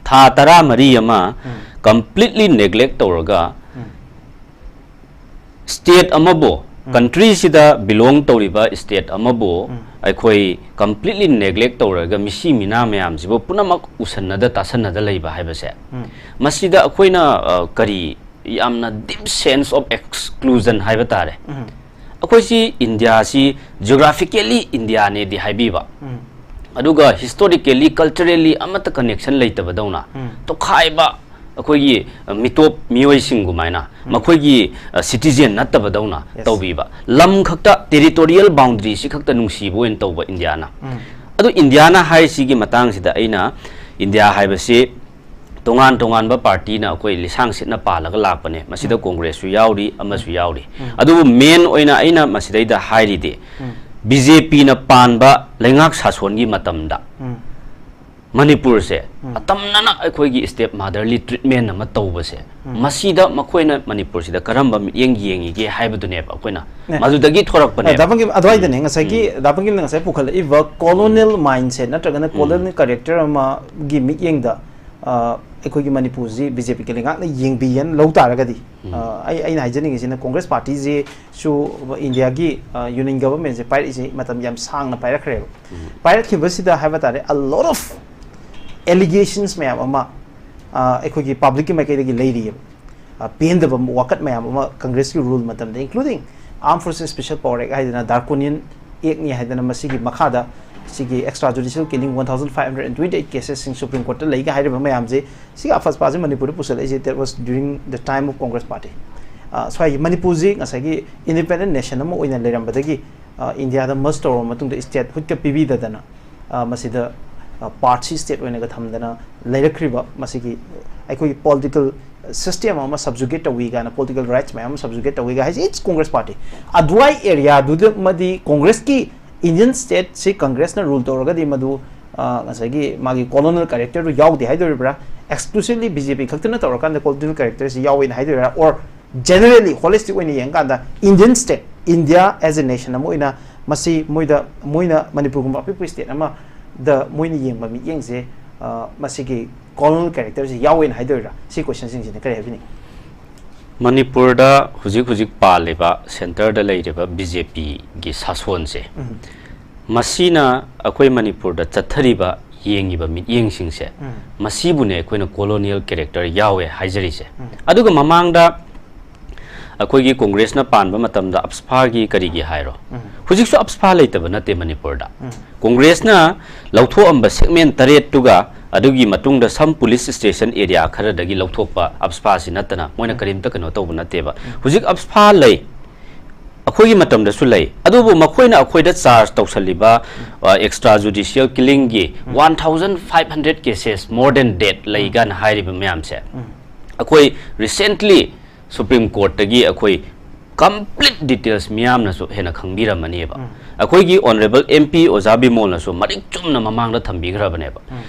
ꯊꯥ ꯇꯔꯥꯃꯔꯤ ꯑꯃ ꯎꯝ꯫ completely neglect ꯇꯧꯔꯒ, ꯎꯝ꯫ state ꯑꯃꯕꯨ, ꯎꯝ꯫ countryꯁꯤꯗ belong ꯇꯧꯔꯤꯕ state ꯑꯃꯕꯨ ꯎꯝ꯫ ꯑꯩꯈꯣꯏ completely neglect ꯇꯧꯔꯒ ꯃꯤꯁꯤ ꯃꯤꯅꯥ ꯃꯌꯥꯝꯁꯤꯕꯨ ꯄꯨꯝꯅꯃꯛ ꯎꯁꯟꯅꯗ ꯇꯥꯁꯟꯅꯗ ꯂꯩꯕ ꯍꯥꯏꯕꯁꯦ, ꯎꯝ꯫ ꯃꯁꯤꯗ ꯑꯩꯈꯣꯏꯅ, ꯑ, ꯀꯔꯤ ꯌꯥꯝꯅ deep sense of exclusion ꯍꯥꯏꯕ ꯇꯥꯔꯦ꯫ ꯎꯝ꯫ ꯑꯩꯈꯣꯏꯁꯤ ꯏꯟꯗꯤꯌꯥꯁꯤ geographically ꯏꯟꯗꯤꯌꯥꯅꯦꯗꯤ ꯍꯥꯏꯕꯤꯕ, ꯎꯝ꯫ ꯑꯗꯨꯒ historically, culturally ꯑꯃꯠꯇ connection ꯂꯩꯇꯕꯗꯧꯅ, ꯎꯝ꯫ ꯇꯣꯈꯥꯏꯕ, ꯑꯩꯈꯣꯏꯒꯤ, ꯑ, ꯃꯤꯇꯣꯞ ꯃꯤꯑꯣꯏꯁꯤꯡꯒꯨꯃꯥꯏꯅ, ꯎꯝ꯫ ꯃꯈꯣꯏꯒꯤ, ꯑ, citizen ꯅꯠꯇꯕꯗꯧꯅ Yes. ꯇꯧꯕꯤꯕ, ꯂꯝ ꯈꯛꯇ, territorial boundary ꯁꯤ ꯈꯛꯇ ꯅꯨꯡꯁꯤꯕ ꯑꯣꯏꯅ ꯇꯧꯕ ꯏꯟꯗꯤꯌꯥꯅ꯫ ꯎꯝ꯫ ꯑꯗꯨ ꯏꯟꯗꯤꯌꯥꯅ ꯍꯥꯏꯁꯤꯒꯤ ꯃꯇꯥꯡꯁꯤꯗ ꯑꯩꯅ, ꯏꯟꯗꯤꯌꯥ ꯍꯥꯏꯕꯁꯤ ꯇꯣꯉꯥꯟ ꯇꯣꯉꯥꯟꯕ party ꯅ ꯑꯩꯈꯣꯏ ꯂꯤꯁꯥꯡ ꯁꯤꯠꯅ ꯄꯥꯜꯂꯒ ꯂꯥꯛꯄꯅꯦ꯫ ꯃꯁꯤꯗ ꯎꯝ꯫ Congress ꯁꯨ ꯌꯥꯎꯔꯤ, ꯑꯃꯁꯨ ꯎꯝ꯫ ꯌꯥꯎꯔꯤ꯫ ꯎꯝ꯫ ꯑꯗꯨꯕꯨ main ꯑꯣꯏꯅ ꯑꯩꯅ ꯃꯁꯤꯗꯩꯗ ꯍꯥꯏꯔꯤꯗꯤ, ꯎꯝ꯫ B J P ꯅ ꯄꯥꯟꯕ ꯂꯩꯉꯥꯛ ꯁꯥꯁꯣꯟꯒꯤ ꯃꯇꯝꯗ ꯎꯝ꯫ ꯃꯅꯤꯄꯨꯔꯁꯦ ꯎꯝ꯫ ꯑꯇꯝꯅꯅ ꯑꯩꯈꯣꯏꯒꯤ step motherly treatment ꯑꯃ ꯇꯧꯕꯁꯦ, ꯎꯝ꯫ ꯃꯁꯤꯗ ꯃꯈꯣꯏꯅ ꯃꯅꯤꯄꯨꯔꯁꯤꯗ ꯀꯔꯝꯕ ꯃꯤꯠꯌꯦꯡ ꯌꯦꯡꯉꯤꯒꯦ ꯍꯥꯏꯕꯗꯨꯅꯦꯕ ꯑꯩꯈꯣꯏꯅ ꯅꯦ꯫ ꯃꯗꯨꯗꯒꯤ ꯊꯣꯔꯛꯄꯅꯦꯕ꯫ ꯑ, ꯗꯥ ꯄꯟꯀꯤꯝ, ꯑꯗꯨꯋꯥꯏꯗꯅꯦ ꯎꯝ꯫ ꯉꯁꯥꯏꯒꯤ ꯎꯝ꯫ ꯗꯥ ꯄꯟꯀꯤꯝꯅ ꯉꯁꯥꯏ ꯄꯨꯈꯠꯂꯛꯏꯕ colonial mindset ꯅꯠꯇ꯭ꯔꯒꯅ ꯎꯝ꯫ Colonial character ꯑꯃꯒꯤ ꯃꯤꯠꯌꯦꯡꯗ, ꯑ, ꯑꯩꯈꯣꯏꯒꯤ ꯃꯅꯤꯄꯨꯔꯁꯤ B J P ꯒꯤ ꯂꯩꯉꯥꯛꯅ ꯌꯦꯡꯕꯤꯌꯦꯅ ꯂꯧ ꯇꯥꯔꯒꯗꯤ, ꯎꯝ꯫ ꯑ, ꯑꯩ, ꯑꯩꯅ ꯍꯥꯏꯖꯅꯤꯡꯉꯤꯁꯤꯅ Congress party ꯁꯤꯁꯨ ꯏꯟꯗꯤꯌꯥꯒꯤ, ꯑ, union government ꯁꯦ ꯄꯥꯏꯔꯛꯏꯁꯦ ꯃꯇꯝ ꯌꯥꯝ ꯁꯥꯡꯅ ꯄꯥꯏꯔꯛꯈ꯭ꯔꯦꯕ꯫ ꯎꯝ꯫ ꯄꯥꯏꯔꯛꯈꯤꯕꯁꯤꯗ ꯍꯥꯏꯕ ꯇꯥꯔꯦ, a lot of allegations ꯃꯌꯥꯝ ꯑꯃ, ꯑ, ꯑꯩꯈꯣꯏꯒꯤ public ꯀꯤ ꯃꯥꯏꯀꯩꯗꯒꯤ ꯂꯩꯔꯤꯑꯕ꯫ ꯑ, ꯄꯦꯟꯗꯕ ꯋꯥꯀꯠ ꯃꯌꯥꯝ ꯑꯃ Congress ꯀꯤ rule ꯃꯇꯝꯗ, including Armed Forces Special Power Act ꯍꯥꯏꯗꯅ, Draconian Act ꯅꯤ ꯍꯥꯏꯗꯅ, ꯃꯁꯤꯒꯤ ꯃꯈꯥꯗ ꯁꯤꯒꯤ extrajudicial killing one thousand five hundred and twenty eight cases ꯁꯤꯡ Supreme Court ꯇ ꯂꯩꯒ ꯍꯥꯏꯔꯤꯕ ꯃꯌꯥꯝꯁꯦ, ꯁꯤꯒꯤ ꯑꯐꯁꯄꯥꯁꯦ ꯃꯅꯤꯄꯨꯔꯗ ꯄꯨꯁꯜꯂꯛꯏꯁꯦ, that was during the time of Congress party꯫ ꯑ, ꯁ꯭ꯋꯥꯏꯒꯤ ꯃꯅꯤꯄꯨꯔꯁꯤ ꯉꯁꯥꯏꯒꯤ independent nation ꯑꯃ ꯑꯣꯏꯅ ꯂꯩꯔꯝꯕꯗꯒꯤ, ꯑ, ꯏꯟꯗꯤꯌꯥꯗ merge ꯇꯧꯔꯕ ꯃꯇꯨꯡꯗ statehood ꯀ ꯄꯤꯕꯤꯗꯗꯅ, ꯑ, ꯃꯁꯤꯗ, ꯑ, part ꯁꯤ state ꯑꯣꯏꯅꯒ ꯊꯝꯗꯅ ꯂꯩꯔꯛꯈ꯭ꯔꯤꯕ ꯃꯁꯤꯒꯤ ꯑꯩꯈꯣꯏꯒꯤ political system ꯑꯃ subjugate ꯇꯧꯏ ꯀꯥꯏꯅ, political rights ꯃꯌꯥꯝ ꯑꯃ subjugate ꯇꯧꯏ ꯀꯥꯏ ꯍꯥꯏꯁꯦ, it's Congress party꯫ ꯑꯗꯨꯋꯥꯏ area ꯗꯨꯗ ꯃꯗꯤ Congress ꯀꯤ Indian state ꯁꯤ Congress ꯅ rule ꯇꯧꯔꯒꯗꯤ ꯃꯗꯨ, ꯑ, ꯉꯁꯥꯏꯒꯤ ꯃꯥꯒꯤ colonial character ꯗꯨ ꯌꯥꯎꯗꯦ ꯍꯥꯏꯗꯣꯔꯤꯕ꯭ꯔꯥ? Exclusively B J P ꯈꯛꯇꯅ ꯇꯧꯔꯀꯥꯟꯗ colonial character ꯁꯤ ꯌꯥꯎꯋꯦꯅ ꯍꯥꯏꯗꯣꯏꯔꯥ? Or generally, holistic ꯑꯣꯏꯅ ꯌꯦꯡꯀꯥꯟꯗ Indian state, India as a nation ꯑꯃ ꯑꯣꯏꯅ ꯃꯁꯤ ꯃꯣꯏꯗ, ꯃꯣꯏꯅ ꯃꯅꯤꯄꯨꯔꯒꯨꯝꯕ ꯑꯄꯤꯛꯄ state ꯑꯃꯗ ꯃꯣꯏꯅ ꯌꯦꯡꯕ ꯃꯤꯠꯌꯦꯡꯁꯦ, ꯑ, ꯃꯁꯤꯒꯤ colonial character ꯁꯤ ꯌꯥꯎꯋꯦꯅ ꯍꯥꯏꯗꯣꯏꯔꯥ? ꯁꯤ question ꯁꯤꯡꯁꯤꯅ ꯀꯔꯤ ꯍꯥꯏꯕꯤꯅꯤꯡꯉꯤ? ꯃꯅꯤꯄꯨꯔꯗ ꯍꯧꯖꯤꯛ ꯍꯧꯖꯤꯛ ꯄꯥꯜꯂꯤꯕ centre ꯗ ꯂꯩꯔꯤꯕ B J P ꯒꯤ ꯁꯥꯁꯣꯟꯁꯦ, ꯎꯝ꯫ ꯃꯁꯤꯅ ꯑꯩꯈꯣꯏ ꯃꯅꯤꯄꯨꯔꯗ ꯆꯠꯊꯔꯤꯕ, ꯌꯦꯡꯉꯤꯕ ꯃꯤꯠꯌꯦꯡꯁꯤꯡꯁꯦ, ꯎꯝ꯫ ꯃꯁꯤꯕꯨꯅꯦ ꯑꯩꯈꯣꯏꯅ colonial character ꯌꯥꯎꯋꯦ ꯍꯥꯏꯖꯔꯤꯁꯦ꯫ ꯎꯝ꯫ ꯑꯗꯨꯒ ꯃꯃꯥꯡꯗ ꯑꯩꯈꯣꯏꯒꯤ ꯀꯣꯡꯒ꯭ꯔꯦꯁꯅ ꯄꯥꯟꯕ ꯃꯇꯝꯗ ꯑꯞꯁꯐꯥꯒꯤ ꯀꯔꯤꯒꯤ ꯍꯥꯏꯔꯣ? ꯍꯧꯖꯤꯛꯁꯨ ꯑꯞꯁꯐꯥ ꯂꯩꯇꯕ ꯅꯠꯇꯦ ꯃꯅꯤꯄꯨꯔꯗ꯫ ꯀꯣꯡꯒ꯭ꯔꯦꯁꯅ ꯂꯧꯊꯣꯛꯑꯝꯕ segment ꯇꯔꯦꯠꯇꯨꯒ ꯑꯗꯨꯒꯤ ꯃꯇꯨꯡꯗ some police station area ꯈꯔꯗꯒꯤ ꯂꯧꯊꯣꯛꯄ ꯑꯞꯁꯐꯥꯁꯤ ꯅꯠꯇꯅ ꯃꯣꯏꯅ ꯀꯔꯤꯝꯇ ꯀꯩꯅꯣ ꯇꯧꯕ ꯅꯠꯇꯦꯕ꯫ ꯍꯧꯖꯤꯛ ꯑꯞꯁꯐꯥ ꯂꯩ, ꯑꯩꯈꯣꯏꯒꯤ ꯃꯇꯝꯗꯁꯨ ꯂꯩ, ꯑꯗꯨꯕꯨ ꯃꯈꯣꯏꯅ ꯑꯩꯈꯣꯏꯗ charge ꯇꯧꯁꯜꯂꯤꯕ extra judicial killingꯒꯤ one thousand five hundred cases, more than that ꯂꯩ ꯀꯥꯏꯅ ꯍꯥꯏꯔꯤꯕ ꯃꯌꯥꯝꯁꯦ, ꯑꯩꯈꯣꯏ recently Supreme Courtꯇꯒꯤ ꯑꯩꯈꯣꯏ complete details ꯃꯤꯌꯥꯝꯅꯁꯨ ꯍꯦꯟꯅ ꯈꯪꯕꯤꯔꯝꯃꯅꯦꯕ꯫ ꯑꯩꯈꯣꯏꯒꯤ Honourable MP ꯑꯣꯖꯥ ꯕꯤꯃꯣꯜꯅꯁꯨ ꯃꯔꯤꯛ ꯆꯨꯝꯅ ꯃꯃꯥꯡꯗ ꯊꯝꯕꯤꯈ꯭ꯔꯕꯅꯦꯕ꯫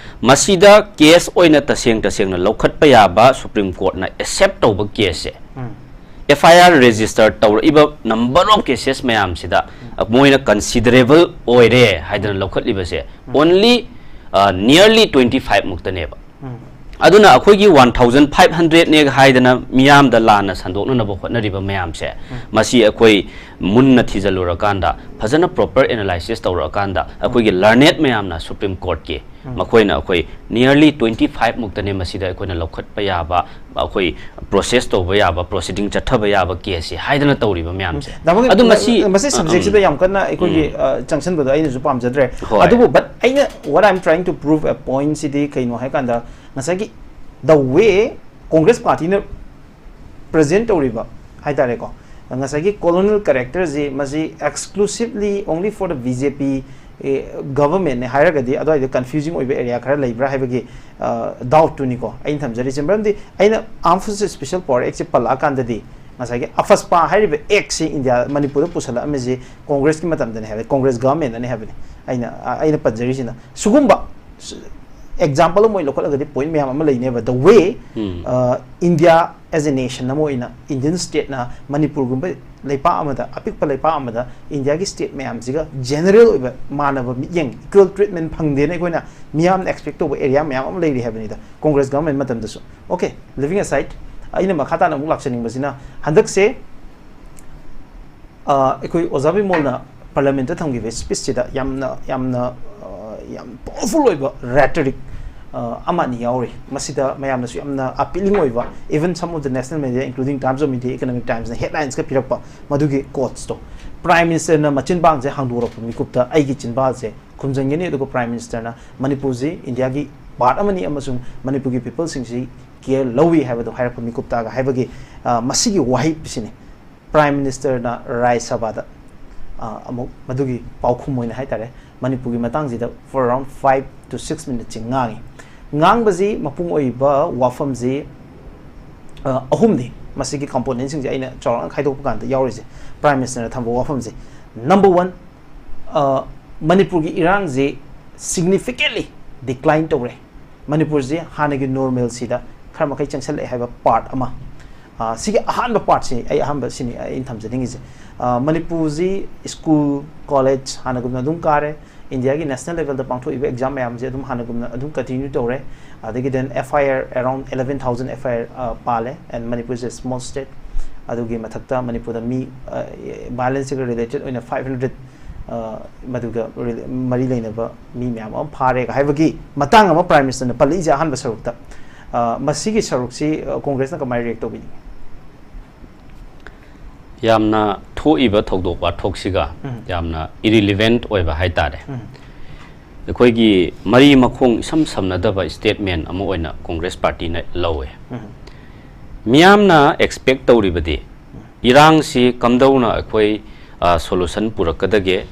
ꯃꯁꯤꯗ case ꯑꯣꯏꯅ ꯇꯁꯦꯡ ꯇꯁꯦꯡꯅ ꯂꯧꯈꯠꯄ ꯌꯥꯕ Supreme Courtꯅ accept ꯇꯧꯕ caseꯁꯦ, FIR register ꯇꯧꯔꯛꯏꯕ number of cases ꯃꯌꯥꯝꯁꯤꯗ ꯃꯣꯏꯅ considerable ꯑꯣꯏꯔꯦ ꯍꯥꯏꯗꯅ ꯂꯧꯈꯠꯂꯤꯕꯁꯦ only nearly twenty five ꯃꯨꯛꯇꯅꯦꯕ꯫ ꯑꯗꯨꯅ ꯑꯩꯈꯣꯏꯒꯤ one thousand five hundredꯅꯦ ꯍꯥꯏꯗꯅ ꯃꯤꯌꯥꯝꯗ ꯂꯥꯟꯅ ꯁꯟꯗꯣꯛꯅꯅꯕ ꯍꯣꯠꯅꯔꯤꯕ ꯃꯌꯥꯝꯁꯦ, ꯃꯁꯤ ꯑꯩꯈꯣꯏ ꯃꯨꯟꯅ ꯊꯤꯖꯤꯜꯂꯨꯔꯀꯥꯟꯗ, ꯐꯖꯅ proper analysis ꯇꯧꯔꯛꯑꯀꯥꯟꯗ, ꯑꯩꯈꯣꯏꯒꯤ learned ꯃꯌꯥꯝꯅ Supreme Courtꯀꯤ ꯃꯈꯣꯏꯅ ꯑꯩꯈꯣꯏ nearly twenty five ꯃꯨꯛꯇꯅꯦ ꯃꯁꯤꯗ ꯑꯩꯈꯣꯏꯅ ꯂꯧꯈꯠꯄ ꯌꯥꯕ, ꯑꯩꯈꯣꯏ process ꯇꯧꯕ ꯌꯥꯕ, proceeding ꯆꯠꯊꯕ ꯌꯥꯕ caseꯁꯦ ꯍꯥꯏꯗꯅ ꯇꯧꯔꯤꯕ ꯃꯌꯥꯝꯁꯦ꯫ ꯇꯥꯃꯣꯒꯤ ꯑꯗꯨ ꯃ-, ꯃꯁꯤ, ꯃꯁꯤ ꯑ, subjectꯁꯤꯗ ꯎꯝ꯫ ꯌꯥꯝ ꯀꯟꯅ ꯑꯩꯈꯣꯏꯒꯤ, ꯎꯝ꯫ ꯑ, ꯆꯪꯁꯤꯟꯕꯗꯣ ꯑꯩꯅꯁꯨ ꯄꯥꯝꯖꯗ꯭ꯔꯦ꯫ ꯍꯣꯏ꯫ ꯑꯗꯨꯕꯨ, but ꯑꯩꯅ, what I'm trying to prove a pointꯁꯤꯗꯤ ꯀꯩꯅꯣ ꯍꯥꯏꯀꯥꯟꯗ, ꯉꯁꯥꯏꯒꯤ the way Congress Partyꯅ present ꯇꯧꯔꯤꯕ ꯍꯥꯏꯇꯥꯔꯦꯀꯣ, ꯉꯁꯥꯏꯒꯤ colonial characterꯁꯤ ꯃꯁꯤ exclusively only for the BJP, ꯑꯦ, governmentꯅꯦ ꯍꯥꯏꯔꯒꯗꯤ ꯑꯗꯨꯋꯥꯏꯗ confusing ꯑꯣꯏꯕ area ꯈꯔ ꯂꯩꯕ꯭ꯔꯥ ꯍꯥꯏꯕꯒꯤ, ꯑ, doubtꯇꯨꯅꯤꯀꯣ ꯑꯩꯅ ꯊꯝꯖꯔꯤꯁꯦ꯫ ꯃꯔꯝꯗꯤ ꯑꯩꯅ Armed Forces Special Power Actꯁꯦ ꯄꯜꯂꯛꯑꯀꯥꯟꯗꯗꯤ ꯉꯁꯥꯏꯒꯤ AFSPA ꯍꯥꯏꯔꯤꯕ actꯁꯤ ꯏꯟꯗꯤꯌꯥ, ꯃꯅꯤꯄꯨꯔꯗ ꯄꯨꯁꯜꯂꯛꯑꯝꯃꯤꯁꯤ Congressꯀꯤ ꯃꯇꯝꯗꯅꯦ ꯍꯥꯏꯕ, Congress governmentꯅꯅꯦ ꯍꯥꯏꯕꯅꯤ꯫ ꯑꯩꯅ, ꯑ, ꯑꯩꯅ ꯄꯟꯖꯔꯤꯁꯤꯅ ꯁꯤꯒꯨꯝꯕ example ꯑꯃ ꯑꯣꯏꯅ ꯂꯧꯈꯠꯂꯒꯗꯤ point ꯃꯌꯥꯝ ꯑꯃ ꯂꯩꯅꯦꯕ꯫ The way, ꯎꯝ꯫ ꯑ, India as a nation ꯑꯃ ꯑꯣꯏꯅ, Indian stateꯅ ꯃꯅꯤꯄꯨꯔꯒꯨꯝꯕ ꯂꯩꯄꯥꯛ ꯑꯃꯗ, ꯑꯄꯤꯛꯄ ꯂꯩꯄꯥꯛ ꯑꯃꯗ ꯏꯟꯗꯤꯌꯥꯒꯤ state ꯃꯌꯥꯝꯁꯤꯒ general ꯑꯣꯏꯕ ꯃꯥꯟꯅꯕ ꯃꯤꯠꯌꯦꯡ, equal treatment ꯐꯪꯗꯦꯅ ꯑꯩꯈꯣꯏꯅ ꯃꯤꯌꯥꯝꯅ expect ꯇꯧꯕ area ꯃꯌꯥꯝ ꯑꯃ ꯂꯩꯔꯤ ꯍꯥꯏꯕꯅꯤꯗ, Congress government ꯃꯇꯝꯗꯁꯨ꯫ Okay, leaving aside, ꯑꯩꯅ ꯃꯈꯥ ꯇꯥꯅ ꯑꯃꯨꯛ ꯂꯥꯛꯆꯅꯤꯡꯕꯁꯤꯅ, ꯍꯟꯗꯛꯁꯦ ꯑ, ꯑꯩꯈꯣꯏ ꯑꯣꯖꯥ ꯕꯤꯃꯣꯜꯅ Parliamentꯇ ꯊꯝꯈꯤꯕ speechꯁꯤꯗ ꯌꯥꯝꯅ, ꯌꯥꯝꯅ, ꯑ, ꯌꯥꯝ powerful ꯑꯣꯏꯕ rhetoric, ꯑ, ꯑꯃ ꯑꯅꯤ ꯌꯥꯎꯔꯤ꯫ ꯃꯁꯤꯗ ꯃꯌꯥꯝꯅꯁꯨ ꯌꯥꯝꯅ appealing ꯑꯣꯏꯕ, even some of the national media, including Times of India, Economic Timesꯅ headlinesꯀ ꯄꯤꯔꯛꯄ ꯃꯗꯨꯒꯤ quotesꯇꯣ, Prime Ministerꯅ ꯃꯆꯤꯟꯕꯥꯡꯁꯦ ꯍꯥꯡꯗꯣꯔꯛꯄ ꯃꯤꯀꯨꯞꯇ ꯑꯩꯒꯤ ꯆꯤꯟꯕꯥꯜꯁꯦ ꯈꯨꯝꯖꯟꯒꯅꯤ, ꯑꯗꯨꯒ Prime Ministerꯅ ꯃꯅꯤꯄꯨꯔꯁꯤ ꯏꯟꯗꯤꯌꯥꯒꯤ part ꯑꯃꯅꯤ ꯑꯃꯁꯨꯡ ꯃꯅꯤꯄꯨꯔꯒꯤ peopleꯁꯤꯡꯁꯤ care ꯂꯧꯏ ꯍꯥꯏꯕꯗꯣ ꯍꯥꯏꯔꯛꯄ ꯃꯤꯀꯨꯞꯇꯒ ꯍꯥꯏꯕꯒꯤ, ꯑ, ꯃꯁꯤꯒꯤ ꯋꯥꯍꯩꯁꯤꯅꯤ꯫ Prime Ministerꯅ ꯔꯥꯖ꯭ꯌ ꯁꯚꯥꯗ, ꯑ, ꯑꯃꯨꯛ ꯃꯗꯨꯒꯤ ꯄꯥꯎꯈꯨꯝ ꯑꯣꯏꯅ ꯍꯥꯏꯇꯥꯔꯦ, ꯃꯅꯤꯄꯨꯔꯒꯤ ꯃꯇꯥꯡꯁꯤꯗ for around five to six minutesꯁꯤ ꯉꯥꯡꯉꯤ꯫ ꯉꯥꯡꯕꯁꯤ ꯃꯄꯨꯡ ꯑꯣꯏꯕ ꯋꯥꯐꯝꯁꯤ, ꯑ, ꯑꯍꯨꯝꯅꯤ꯫ ꯃꯁꯤꯒꯤ componentꯁꯤꯡꯁꯦ ꯑꯩꯅ ꯆꯥꯎꯔꯥꯛꯅ ꯈꯥꯏꯗꯣꯛꯄ ꯀꯥꯟꯗ ꯌꯥꯎꯔꯤꯁꯦ, Prime Ministerꯅ ꯊꯝꯕ ꯋꯥꯐꯝꯁꯦ꯫ Number one, ꯑ, ꯃꯅꯤꯄꯨꯔꯒꯤ ꯏꯔꯥꯡꯁꯤ significantly decline ꯇꯧꯔꯦ꯫ ꯃꯅꯤꯄꯨꯔꯁꯤ ꯍꯥꯟꯅꯒꯤ normalꯁꯤꯗ ꯈꯔ ꯃꯈꯩ ꯆꯪꯁꯜꯂꯛꯑꯦ ꯍꯥꯏꯕ part ꯑꯃ꯫ ꯑ, ꯁꯤꯒꯤ ꯑꯍꯥꯟꯕ partꯁꯤ, ꯑꯩ ꯑꯍꯥꯟꯕ ꯁꯤꯅꯤ ꯑꯩꯅ ꯊꯝꯖꯅꯤꯡꯉꯤꯁꯦ꯫ ꯑ, ꯃꯅꯤꯄꯨꯔꯁꯤ school, college ꯍꯥꯟꯅꯒꯨꯝꯅ ꯑꯗꯨꯝ ꯀꯥꯔꯦ꯫ ꯏꯟꯗꯤꯌꯥꯒꯤ national levelꯗ ꯄꯥꯡꯊꯣꯛꯏꯕ exam ꯃꯌꯥꯝꯁꯦ ꯑꯗꯨꯝ ꯍꯥꯟꯅꯒꯨꯝꯅ ꯑꯗꯨꯝ continue ꯇꯧꯔꯦ꯫ ꯑꯗꯒꯤ then F I R around eleven thousand F I R, ꯑ, ꯄꯥꯜꯂꯦ, and Manipur is a small state꯫ ꯑꯗꯨꯒꯤ ꯃꯊꯛꯇ ꯃꯅꯤꯄꯨꯔꯗ ꯃꯤ, ꯑ, violenceꯁꯤꯒ related ꯑꯣꯏꯅ five hundred, ꯑ, ꯃꯗꯨꯒ ꯔꯤꯂꯦ-, ꯃꯔꯤ ꯂꯩꯅꯕ ꯃꯤ ꯃꯌꯥꯝ ꯑꯃ ꯐꯥꯔꯦꯒ ꯍꯥꯏꯕꯒꯤ ꯃꯇꯥꯡ ꯑꯃ Prime Ministerꯅ ꯄꯜꯂꯛꯏꯁꯦ ꯑꯍꯥꯟꯕ ꯁꯔꯨꯛꯇ꯫ ꯑ, ꯃꯁꯤꯒꯤ ꯁꯔꯨꯛꯁꯤ, ꯑ, Congressꯅ ꯀꯃꯥꯏꯅ react ꯇꯧꯕꯤꯅꯤ? ꯌꯥꯝꯅ ꯊꯣꯛꯏꯕ ꯊꯧꯗꯣꯛ ꯋꯥꯊꯣꯛꯁꯤꯒ ꯎꯝ꯫ ꯌꯥꯝꯅ irrelevant ꯑꯣꯏꯕ ꯍꯥꯏꯇꯥꯔꯦ꯫ ꯎꯝ꯫ ꯑꯩꯈꯣꯏꯒꯤ ꯃꯔꯤ ꯃꯈꯣꯡ ꯏꯁꯝ ꯁꯝꯅꯗꯕ statement ꯑꯃ ꯑꯣꯏꯅ Congress partyꯅ ꯂꯧꯋꯦ꯫ ꯎꯝ꯫ ꯃꯤꯌꯥꯝꯅ expect ꯇꯧꯔꯤꯕꯗꯤ ꯏꯔꯥꯡꯁꯤ ꯀꯝꯗꯧꯅ ꯑꯩꯈꯣꯏ, ꯑ, solution ꯄꯨꯔꯛꯀꯗꯒꯦ,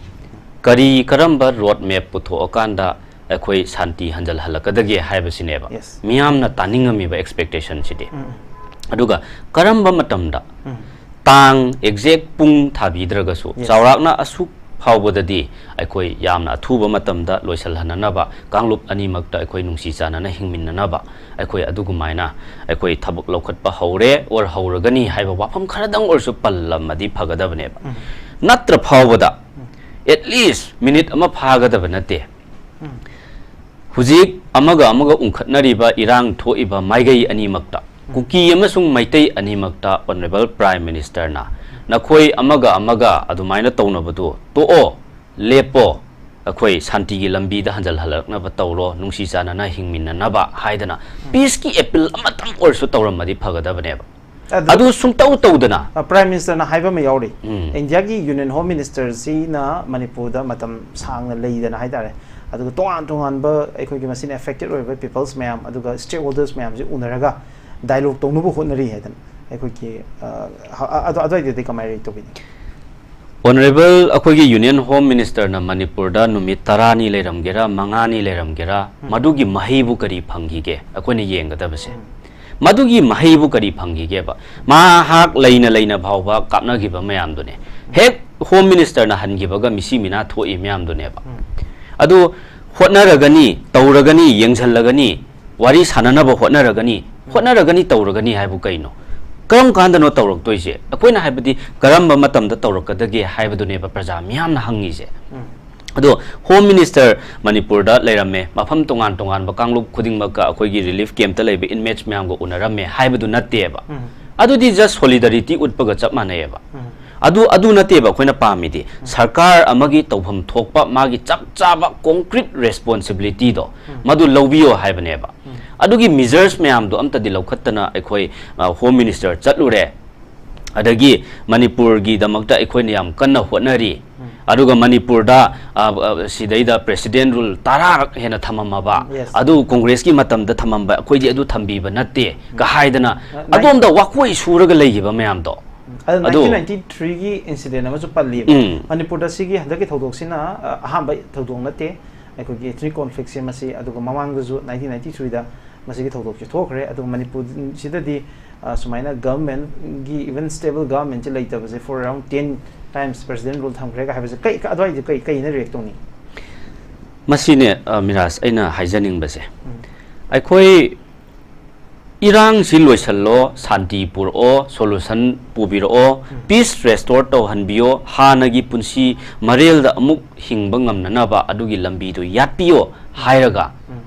ꯀꯔꯤ ꯀꯔꯝꯕ road map ꯄꯨꯊꯣꯛꯑꯀꯥꯟꯗ ꯑꯩꯈꯣꯏ ꯁꯥꯟꯇꯤ ꯍꯟꯖꯜꯍꯜꯂꯛꯀꯗꯒꯦ ꯍꯥꯏꯕꯁꯤꯅꯦꯕ Yes. ꯃꯤꯌꯥꯝꯅ ꯇꯥꯅꯤꯡꯉꯝꯃꯤꯕ expectationꯁꯤꯗꯤ꯫ ꯎꯝ꯫ ꯑꯗꯨꯒ ꯀꯔꯝꯕ ꯃꯇꯝꯗ, ꯎꯝ꯫ ꯇꯥꯡ exact ꯄꯨꯡ ꯊꯥꯕꯤꯗ꯭ꯔꯒꯁꯨ, Yes. ꯆꯥꯎꯔꯥꯛꯅ ꯑꯁꯨꯛ ꯐꯥꯎꯕꯗꯗꯤ ꯑꯩꯈꯣꯏ ꯌꯥꯝꯅ ꯑꯊꯨꯕ ꯃꯇꯝꯗ ꯂꯣꯏꯁꯤꯜꯍꯟꯅꯅꯕ ꯀꯥꯡꯂꯨꯞ ꯑꯅꯤꯃꯛꯇ ꯑꯩꯈꯣꯏ ꯅꯨꯡꯁꯤ ꯆꯥꯟꯅꯅ ꯍꯤꯡꯃꯤꯟꯅꯅꯕ ꯑꯩꯈꯣꯏ ꯑꯗꯨꯒꯨꯃꯥꯏꯅ ꯑꯩꯈꯣꯏ ꯊꯕꯛ ꯂꯧꯈꯠꯄ ꯍꯧꯔꯦ or ꯍꯧꯔꯒꯅꯤ ꯍꯥꯏꯕ ꯋꯥꯐꯝ ꯈꯔꯗꯪ ꯑꯣꯏꯔꯁꯨ ꯄꯜꯂꯝꯃꯗꯤ ꯐꯒꯗꯕꯅꯦꯕ꯫ ꯎꯝ꯫ ꯅꯠꯇ꯭ꯔ ꯐꯥꯎꯕꯗ, at least minute ꯑꯃ ꯐꯥꯒꯗꯕ ꯅꯠꯇꯦ꯫ ꯎꯝ꯫ ꯍꯧꯖꯤꯛ ꯑꯃꯒ ꯑꯃꯒ ꯎꯪꯈꯠꯅꯔꯤꯕ ꯏꯔꯥꯡ ꯊꯣꯛꯏꯕ ꯃꯥꯏꯀꯩ ꯑꯅꯤꯃꯛꯇ, ꯀꯨꯀꯤ ꯑꯃꯁꯨꯡ ꯃꯩꯇꯩ ꯑꯅꯤꯃꯛꯇ Honourable Prime Ministerꯅ ꯅꯈꯣꯏ ꯑꯃꯒ ꯑꯃꯒ ꯑꯗꯨꯃꯥꯏꯅ ꯇꯧꯅꯕꯗꯨ ꯇꯣꯛꯑꯣ, ꯂꯦꯞꯄꯣ, ꯑꯩꯈꯣꯏ ꯁꯥꯟꯇꯤꯒꯤ ꯂꯝꯕꯤꯗ ꯍꯟꯖꯜꯍꯜꯂꯛꯅꯕ ꯇꯧꯔꯣ, ꯅꯨꯡꯁꯤ ꯆꯥꯟꯅꯅ ꯍꯤꯡꯃꯤꯟꯅꯅꯕ ꯍꯥꯏꯗꯅ peaceꯀꯤ appeal ꯑꯃꯇꯪ ꯑꯣꯏꯔꯁꯨ ꯇꯧꯔꯝꯃꯗꯤ ꯐꯒꯗꯕꯅꯦꯕ꯫ ꯑꯗꯨ ꯑꯗꯨ ꯁꯨꯡꯇꯧ ꯇꯧꯗꯅ ꯑ, Prime Ministerꯅ ꯍꯥꯏꯕ ꯑꯃ ꯌꯥꯎꯔꯤ꯫ ꯎꯝ꯫ ꯏꯟꯗꯤꯌꯥꯒꯤ Union Home Ministerꯁꯤꯅ ꯃꯅꯤꯄꯨꯔꯗ ꯃꯇꯝ ꯁꯥꯡꯅ ꯂꯩꯗꯅ ꯍꯥꯏꯇꯥꯔꯦ, ꯑꯗꯨꯒ ꯇꯣꯉꯥꯟ ꯇꯣꯉꯥꯟꯕ ꯑꯩꯈꯣꯏꯒꯤ ꯃꯁꯤꯅ affected ꯑꯣꯏꯔꯤꯕ peoples ꯃꯌꯥꯝ, ꯑꯗꯨꯒ stakeholders ꯃꯌꯥꯝꯁꯦ ꯎꯅꯔꯒ dialogue ꯇꯧꯅꯕ ꯍꯣꯠꯅꯔꯤ ꯍꯥꯏꯗꯅ ꯑꯩꯈꯣꯏꯒꯤ, ꯑ, ꯑ, ꯑꯗꯨ, ꯑꯗꯨꯋꯥꯏꯗꯗꯤ ꯀꯃꯥꯏꯅ react ꯇꯧꯕꯤꯅꯤ? Honourable, ꯑꯩꯈꯣꯏꯒꯤ Union Home Ministerꯅ ꯃꯅꯤꯄꯨꯔꯗ ꯅꯨꯃꯤꯠ ꯇꯔꯥꯅꯤ ꯂꯩꯔꯝꯒꯦꯔꯥ, ꯃꯉꯥꯅꯤ ꯂꯩꯔꯝꯒꯦꯔꯥ, ꯎꯝ꯫ ꯃꯗꯨꯒꯤ ꯃꯍꯩꯕꯨ ꯀꯔꯤ ꯐꯪꯈꯤꯒꯦ? ꯑꯩꯈꯣꯏꯅ ꯌꯦꯡꯒꯗꯕꯁꯦ꯫ ꯎꯝ꯫ ꯃꯗꯨꯒꯤ ꯃꯍꯩꯕꯨ ꯀꯔꯤ ꯐꯪꯈꯤꯒꯦꯕ? ꯃꯍꯥꯛ ꯂꯩꯅ ꯂꯩꯅ ꯐꯥꯎꯕ ꯀꯥꯞꯅꯈꯤꯕ ꯃꯌꯥꯝꯗꯨꯅꯦ꯫ ꯍꯦꯛ Home Ministerꯅ ꯍꯟꯈꯤꯕꯒ ꯃꯤꯁꯤ ꯃꯤꯅꯥ ꯊꯣꯛꯏ ꯃꯌꯥꯝꯗꯨꯅꯦꯕ꯫ ꯎꯝ꯫ ꯑꯗꯨ ꯍꯣꯠꯅꯔꯒꯅꯤ, ꯇꯧꯔꯒꯅꯤ, ꯌꯦꯡꯁꯤꯜꯂꯒꯅꯤ, ꯋꯥꯔꯤ ꯁꯥꯟꯅꯅꯕ ꯍꯣꯠꯅꯔꯒꯅꯤ, ꯎꯝ꯫ ꯍꯣꯠꯅꯔꯒꯅꯤ, ꯇꯧꯔꯒꯅꯤ ꯍꯥꯏꯕꯨ ꯀꯩꯅꯣ? ꯀꯔꯝ ꯀꯥꯟꯗꯅꯣ ꯇꯧꯔꯛꯇꯣꯏꯁꯦ? ꯑꯩꯈꯣꯏꯅ ꯍꯥꯏꯕꯗꯤ ꯀꯔꯝꯕ ꯃꯇꯝꯗ ꯇꯧꯔꯛꯀꯗꯒꯦ ꯍꯥꯏꯕꯗꯨꯅꯦꯕ ꯄ꯭ꯔꯖꯥ ꯃꯤꯌꯥꯝꯅ ꯍꯪꯉꯤꯁꯦ꯫ ꯎꯝ꯫ ꯑꯗꯣ Home Minister ꯃꯅꯤꯄꯨꯔꯗ ꯂꯩꯔꯝꯃꯦ, ꯃꯐꯝ ꯇꯣꯉꯥꯟ ꯇꯣꯉꯥꯟꯕ ꯀꯥꯡꯂꯨꯞ ꯈꯨꯗꯤꯡꯃꯛꯀ ꯑꯩꯈꯣꯏꯒꯤ relief campꯇ ꯂꯩꯕ inmates ꯃꯌꯥꯝꯒ ꯎꯅꯔꯝꯃꯦ ꯍꯥꯏꯕꯗꯨ ꯅꯠꯇꯦꯕ꯫ ꯎꯝ꯫ ꯑꯗꯨꯗꯤ just solidarity ꯎꯠꯄꯒ ꯆꯞ ꯃꯥꯟꯅꯩꯌꯦꯕ꯫ ꯎꯝ꯫ ꯑꯗꯨ, ꯑꯗꯨ ꯅꯠꯇꯦꯕ ꯑꯩꯈꯣꯏꯅ ꯄꯥꯝꯃꯤꯗꯤ꯫ ꯎꯝ꯫ ꯁꯔꯀꯥꯔ ꯑꯃꯒꯤ ꯇꯧꯐꯝ ꯊꯣꯛꯄ ꯃꯥꯒꯤ ꯆꯞ ꯆꯥꯕ concrete responsibilityꯗꯣ ꯎꯝ꯫ ꯃꯗꯨ ꯂꯧꯕꯤꯌꯣ ꯍꯥꯏꯕꯅꯦꯕ꯫ ꯎꯝ꯫ ꯑꯗꯨꯒꯤ measures ꯃꯌꯥꯝꯗꯣ ꯑꯝꯇꯗꯤ ꯂꯧꯈꯠꯇꯅ ꯑꯩꯈꯣꯏ, ꯑ, Home Minister ꯆꯠꯂꯨꯔꯦ꯫ ꯑꯗꯒꯤ ꯃꯅꯤꯄꯨꯔꯒꯤꯗꯃꯛꯇ ꯑꯩꯈꯣꯏꯅ ꯌꯥꯝ ꯀꯟꯅ ꯍꯣꯠꯅꯔꯤ꯫ ꯎꯝ꯫ ꯑꯗꯨꯒ ꯃꯅꯤꯄꯨꯔꯗ, ꯑ, ꯑ, ꯁꯤꯗꯩꯗ President Rule ꯇꯔꯥꯔꯛ ꯍꯦꯟꯅ ꯊꯝꯃꯝꯃꯕ, Yes. ꯑꯗꯨ ꯀꯣꯡꯒ꯭ꯔꯦꯁꯀꯤ ꯃꯇꯝꯗ ꯊꯝꯃꯝꯕ, ꯑꯩꯈꯣꯏꯗꯤ ꯑꯗꯨ ꯊꯝꯕꯤꯕ ꯅꯠꯇꯦ, ꯎꯝ꯫ ꯀ ꯍꯥꯏꯗꯅ ꯑ, ꯑꯗꯣꯝꯗ ꯋꯥꯀꯣꯏ ꯁꯨꯔꯒ ꯂꯩꯈꯤꯕ ꯃꯌꯥꯝꯗꯣ꯫ ꯎꯝ꯫ ꯑꯗ ꯑꯗꯨ nineteen ninety-threeꯒꯤ incident ꯑꯃꯁꯨ ꯄꯜꯂꯤꯕ꯫ ꯎꯝ꯫ ꯃꯅꯤꯄꯨꯔꯗ ꯁꯤꯒꯤ ꯍꯟꯗꯛꯀꯤ ꯊꯧꯗꯣꯛꯁꯤꯅ, ꯑ, ꯑꯍꯥꯟꯕ ꯊꯧꯗꯣꯛ ꯅꯠꯇꯦ꯫ ꯑꯩꯈꯣꯏꯒꯤ ethnic conflictꯁꯦ ꯃꯁꯤ, ꯑꯗꯨꯒ ꯃꯃꯥꯡꯗꯁꯨ nineteen ninety-threeꯗ ꯃꯁꯤꯒꯤ ꯊꯧꯗꯣꯛꯁꯦ ꯊꯣꯛꯈ꯭ꯔꯦ꯫ ꯑꯗꯨꯒ ꯃꯅꯤꯄꯨꯔꯁꯤꯗꯗꯤ, ꯑ, ꯁꯨꯃꯥꯏꯅ governmentꯒꯤ, even stable governmentꯁꯦ ꯂꯩꯇꯕꯁꯦ for around ten times President Rule ꯊꯝꯈ꯭ꯔꯦꯒ ꯍꯥꯏꯕꯁꯦ ꯀꯩ, ꯑꯗꯨꯋꯥꯏꯗꯤ ꯀꯩ, ꯀꯩꯅ react ꯇꯧꯅꯤ? ꯃꯁꯤꯅꯦ, ꯑ, ꯃꯤꯔꯥꯖ, ꯑꯩꯅ ꯍꯥꯏꯖꯅꯤꯡꯕꯁꯦ꯫ ꯎꯝ꯫ ꯑꯩꯈꯣꯏ ꯏꯔꯥꯡꯁꯤ ꯂꯣꯏꯁꯜꯂꯣ, ꯁꯥꯟꯇꯤ ꯄꯨꯔꯛꯑꯣ, solution ꯄꯨꯕꯤꯔꯛꯑꯣ, ꯎꯝ꯫ Peace restore ꯇꯧꯍꯟꯕꯤꯌꯣ, ꯍꯥꯟꯅꯒꯤ ꯄꯨꯟꯁꯤ ꯃꯔꯦꯜꯗ ꯑꯃꯨꯛ ꯍꯤꯡꯕ ꯉꯝꯅꯅꯕ ꯑꯗꯨꯒꯤ ꯂꯝꯕꯤꯗꯨ ꯌꯥꯠꯄꯤꯌꯣ ꯍꯥꯏꯔꯒ, ꯎꯝ꯫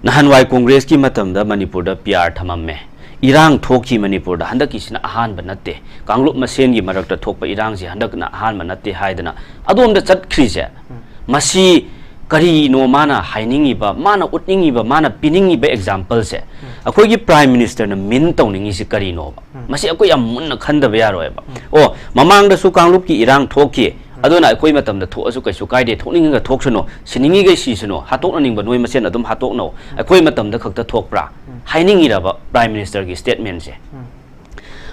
ꯅꯍꯥꯟꯋꯥꯏ ꯀꯣꯡꯒ꯭ꯔꯦꯁꯀꯤ ꯃꯇꯝꯗ ꯃꯅꯤꯄꯨꯔꯗ PR ꯊꯝꯃꯝꯃꯦ, ꯏꯔꯥꯡ ꯊꯣꯛꯈꯤ ꯃꯅꯤꯄꯨꯔꯗ, ꯍꯟꯗꯛꯀꯤꯁꯤꯅ ꯑꯍꯥꯟꯕ ꯅꯠꯇꯦ, ꯀꯥꯡꯂꯨꯞ ꯃꯁꯦꯟꯒꯤ ꯃꯔꯛꯇ ꯊꯣꯛꯄ ꯏꯔꯥꯡꯁꯤ ꯍꯟꯗꯛꯅ ꯑꯍꯥꯟꯕ ꯅꯠꯇꯦ ꯍꯥꯏꯗꯅ ꯑꯗꯣꯝꯗ ꯆꯠꯈ꯭ꯔꯤꯁꯦ꯫ ꯎꯝ꯫ ꯃꯁꯤ ꯀꯔꯤꯅꯣ ꯃꯥꯅ ꯍꯥꯏꯅꯤꯡꯉꯤꯕ, ꯃꯥꯅ ꯎꯠꯅꯤꯡꯉꯤꯕ, ꯃꯥꯅ ꯄꯤꯅꯤꯡꯉꯤꯕ exampleꯁꯦ? ꯑꯩꯈꯣꯏꯒꯤ Prime Ministerꯅ mean ꯇꯧꯅꯤꯡꯉꯤꯁꯤ ꯀꯔꯤꯅꯣꯕ? ꯃꯁꯤ ꯑꯩꯈꯣꯏ ꯌꯥꯝ ꯃꯨꯟꯅ ꯈꯟꯗꯕ ꯌꯥꯔꯣꯏꯕ꯫ ꯑꯣ, ꯃꯃꯥꯡꯗꯁꯨ ꯀꯥꯡꯂꯨꯞꯀꯤ ꯏꯔꯥꯡ ꯊꯣꯛꯈꯤ, ꯑꯗꯨꯅ ꯑꯩꯈꯣꯏ ꯃꯇꯝꯗ ꯊꯣꯛꯑꯁꯨ ꯀꯩꯁꯨ ꯀꯥꯏꯗꯦ, ꯊꯣꯛꯅꯤꯡꯉꯒ ꯊꯣꯛꯁꯅꯨ, ꯁꯤꯅꯤꯡꯉꯤꯈꯩ ꯁꯤꯁꯅꯨ, ꯍꯥꯠꯇꯣꯛꯅꯅꯤꯡꯕ ꯅꯣꯏ ꯃꯁꯦꯟ ꯑꯗꯨꯝ ꯍꯥꯠꯇꯣꯛꯅꯧ, ꯑꯩꯈꯣꯏ ꯃꯇꯝꯗ ꯈꯛꯇ ꯊꯣꯛꯄ꯭ꯔꯥ ꯍꯥꯏꯅꯤꯡꯉꯤꯔꯕ Prime Ministerꯒꯤ statementꯁꯦ?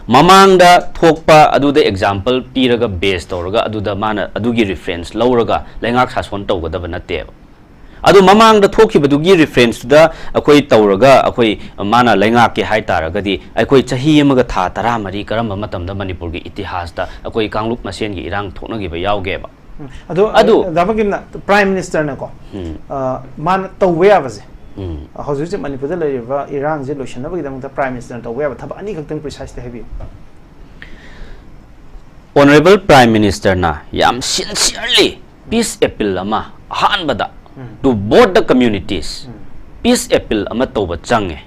ꯃꯃꯥꯡꯗ ꯊꯣꯛꯄ ꯑꯗꯨꯗ example ꯄꯤꯔꯒ, base ꯇꯧꯔꯒ, ꯑꯗꯨꯗ ꯃꯥꯅ ꯑꯗꯨꯒꯤ reference ꯂꯧꯔꯒ ꯂꯩꯉꯥꯛ ꯁꯥꯁꯣꯟ ꯇꯧꯒꯗꯕ ꯅꯠꯇꯦꯕ꯫ ꯑꯗꯨ ꯃꯃꯥꯡꯗ ꯊꯣꯛꯈꯤꯕꯗꯨꯒꯤ referenceꯇꯨꯗ ꯑꯩꯈꯣꯏ ꯇꯧꯔꯒ, ꯑꯩꯈꯣꯏ ꯃꯥꯅ ꯂꯩꯉꯥꯛꯀꯦ ꯍꯥꯏ ꯇꯥꯔꯒꯗꯤ, ꯑꯩꯈꯣꯏ ꯆꯍꯤ ꯑꯃꯒ ꯊꯥ ꯇꯔꯥꯃꯔꯤ ꯀꯔꯝꯕ ꯃꯇꯝꯗ ꯃꯅꯤꯄꯨꯔꯒꯤ ꯏꯇꯤꯍꯥꯁꯇ ꯑꯩꯈꯣꯏ ꯀꯥꯡꯂꯨꯞ ꯃꯁꯦꯟꯒꯤ ꯏꯔꯥꯡ ꯊꯣꯛꯅꯈꯤꯕ ꯌꯥꯎꯒꯦꯕ? ꯎꯝ꯫ ꯑꯗꯣ, ꯑꯗꯨ ꯗꯥ ꯕꯪꯀꯤꯝꯅ, Prime Ministerꯅꯀꯣ, ꯎꯝ꯫ ꯑ, ꯃꯥꯅ ꯇꯧꯕ ꯌꯥꯕꯁꯦ, ꯎꯝ꯫ ꯍꯧꯖꯤꯛ ꯍꯧꯖꯤꯛ ꯃꯅꯤꯄꯨꯔꯗ ꯂꯩꯔꯤꯕ ꯏꯔꯥꯡꯁꯦ ꯂꯣꯏꯁꯤꯟꯅꯕꯒꯤꯗꯃꯛꯇ Prime Ministerꯅ ꯇꯧꯕ ꯌꯥꯕ ꯊꯕꯛ ꯑꯅꯤꯈꯛꯇꯪ precisely ꯍꯥꯏꯕꯤꯌꯨ꯫ Honourable Prime Ministerꯅ ꯌꯥꯝ sincerely peace appeal ꯑꯃ, ꯑꯍꯥꯟꯕꯗ, ꯎꯝ꯫ To both the communities, um. Peace appeal ꯑꯃ ꯇꯧꯕ ꯆꯪꯉꯦ꯫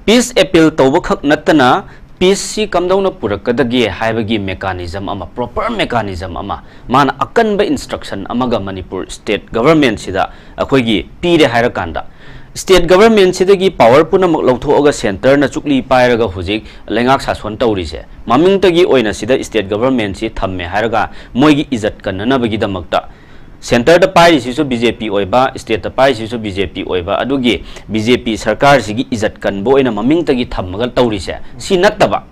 Peace appeal ꯇꯧꯕꯈꯛ ꯅꯠꯇꯅ, peaceꯁꯤ ꯀꯝꯗꯧꯅ ꯄꯨꯔꯛꯀꯗꯒꯦ ꯍꯥꯏꯕꯒꯤ mechanism ꯑꯃ, proper mechanism ꯑꯃ, ꯃꯥꯅ ꯑꯀꯟꯕ instruction ꯑꯃꯒ ꯃꯅꯤꯄꯨꯔ state governmentꯁꯤꯗ ꯑꯩꯈꯣꯏꯒꯤ ꯄꯤꯔꯦ ꯍꯥꯏꯔꯀꯥꯟꯗ, state governmentꯁꯤꯗꯒꯤ power ꯄꯨꯝꯅꯃꯛ ꯂꯧꯊꯣꯛꯑꯒ centreꯅ ꯆꯨꯛꯂꯤ ꯄꯥꯏꯔꯒ ꯍꯧꯖꯤꯛ ꯂꯩꯉꯥꯛ ꯁꯥꯁꯣꯟ ꯇꯧꯔꯤꯁꯦ, ꯃꯃꯤꯡꯇꯒꯤ ꯑꯣꯏꯅ ꯁꯤꯗ state governmentꯁꯤ ꯊꯝꯃꯦ ꯍꯥꯏꯔꯒ ꯃꯣꯏꯒꯤ ꯏꯖꯠ ꯀꯟꯅꯅꯕꯒꯤꯗꯃꯛꯇ, centreꯗ ꯄꯥꯏꯔꯤꯁꯤꯁꯨ BJP ꯑꯣꯏꯕ, stateꯇ ꯄꯥꯏꯔꯤꯁꯤꯁꯨ BJP ꯑꯣꯏꯕ, ꯑꯗꯨꯒꯤ BJP ꯁꯔꯀꯥꯔꯁꯤꯒꯤ ꯏꯖꯠ ꯀꯟꯕ ꯑꯣꯏꯅ ꯃꯃꯤꯡꯇꯒꯤ ꯊꯝꯃꯒ ꯇꯧꯔꯤꯁꯦ, ꯁꯤ ꯅꯠꯇꯕ,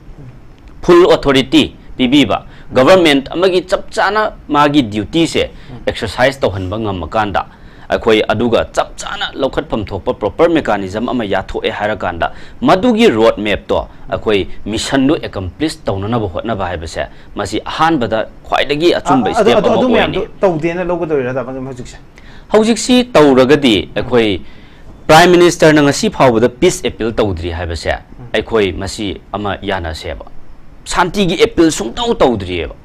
full authority ꯄꯤꯕꯤꯕ, government ꯑꯃꯒꯤ ꯆꯞ ꯆꯥꯅ ꯃꯥꯒꯤ dutyꯁꯦ exercise ꯇꯧꯍꯟꯕ ꯉꯝꯃꯀꯥꯟꯗ, ꯑꯩꯈꯣꯏ ꯑꯗꯨꯒ ꯆꯞ ꯆꯥꯅ ꯂꯧꯈꯠꯐꯝ ꯊꯣꯛꯄ proper mechanism ꯑꯃ ꯌꯥꯊꯣꯛꯑꯦ ꯍꯥꯏꯔꯀꯥꯟꯗ, ꯃꯗꯨꯒꯤ road mapꯇꯣ ꯑꯩꯈꯣꯏ missionꯗꯨ accomplish ꯇꯧꯅꯅꯕ ꯍꯣꯠꯅꯕ ꯍꯥꯏꯕꯁꯦ, ꯃꯁꯤ ꯑꯍꯥꯟꯕꯗ ꯈ꯭ꯋꯥꯏꯗꯒꯤ ꯑꯆꯨꯝꯕ ꯑ-, ꯑꯗꯨ, step ꯑꯗꯨ, ꯑꯃ ꯑꯗꯨ ꯑꯣꯏꯅꯤ꯫ ꯃꯌꯥꯝꯗꯣ ꯇꯧꯗꯦꯅ ꯂꯧꯒꯗꯧꯔꯤꯔꯥ, ꯗꯥ ꯄꯥꯡꯒꯜ, ꯍꯧꯖꯤꯛꯁꯦ? ꯍꯧꯖꯤꯛꯁꯤ ꯇꯧꯔꯒꯗꯤ, ꯑꯩꯈꯣꯏ Prime Ministerꯅ ꯉꯁꯤ ꯐꯥꯎꯕꯗ peace appeal ꯇꯧꯗ꯭ꯔꯤ ꯍꯥꯏꯕꯁꯦ, ꯑꯩꯈꯣꯏ ꯃꯁꯤ ꯑꯃ ꯌꯥꯅꯁꯦꯕ꯫ ꯁꯥꯟꯇꯤꯒꯤ appeal ꯁꯨꯡꯇꯧ ꯇꯧꯗ꯭ꯔꯤꯑꯕ꯫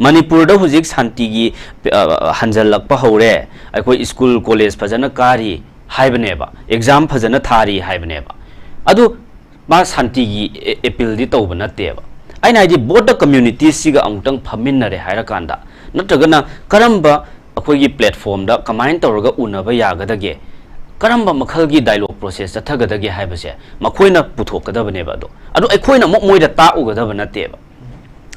ꯃꯅꯤꯄꯨꯔꯗ ꯍꯧꯖꯤꯛ ꯁꯥꯟꯇꯤꯒꯤ, ꯑ, ꯍꯟꯖꯜꯂꯛꯄ ꯍꯧꯔꯦ, ꯑꯩꯈꯣꯏ school college ꯐꯖꯅ ꯀꯥꯔꯤ ꯍꯥꯏꯕꯅꯦꯕ, exam ꯐꯖꯅ ꯊꯥꯔꯤ ꯍꯥꯏꯕꯅꯦꯕ꯫ ꯑꯗꯨ ꯃꯥ ꯁꯥꯟꯇꯤꯒꯤ ꯑꯦ-, appealꯗꯤ ꯇꯧꯕ ꯅꯠꯇꯦꯕ꯫ ꯑꯩꯅ ꯍꯥꯏꯗꯤ, both the communitiesꯁꯤꯒ ꯑꯃꯨꯛꯇꯪ ꯐꯝꯃꯤꯟꯅꯔꯦ ꯍꯥꯏꯔꯀꯥꯟꯗ, ꯅꯠꯇ꯭ꯔꯒꯅ ꯀꯔꯝꯕ ꯑꯩꯈꯣꯏꯒꯤ platformꯗ ꯀꯃꯥꯏꯅ ꯇꯧꯔꯒ ꯎꯅꯕ ꯌꯥꯒꯗꯒꯦ, ꯀꯔꯝꯕ ꯃꯈꯜꯒꯤ dialogue process ꯆꯠꯊꯒꯗꯒꯦ ꯍꯥꯏꯕꯁꯦ ꯃꯈꯣꯏꯅ ꯄꯨꯊꯣꯛꯀꯗꯕꯅꯦꯕ꯫ ꯑꯗꯣ ꯑꯗꯣ ꯑꯩꯈꯣꯏꯅ ꯑꯃꯨꯛ ꯃꯣꯏꯗ ꯇꯥꯛꯎꯒꯗꯕ ꯅꯠꯇꯦꯕ꯫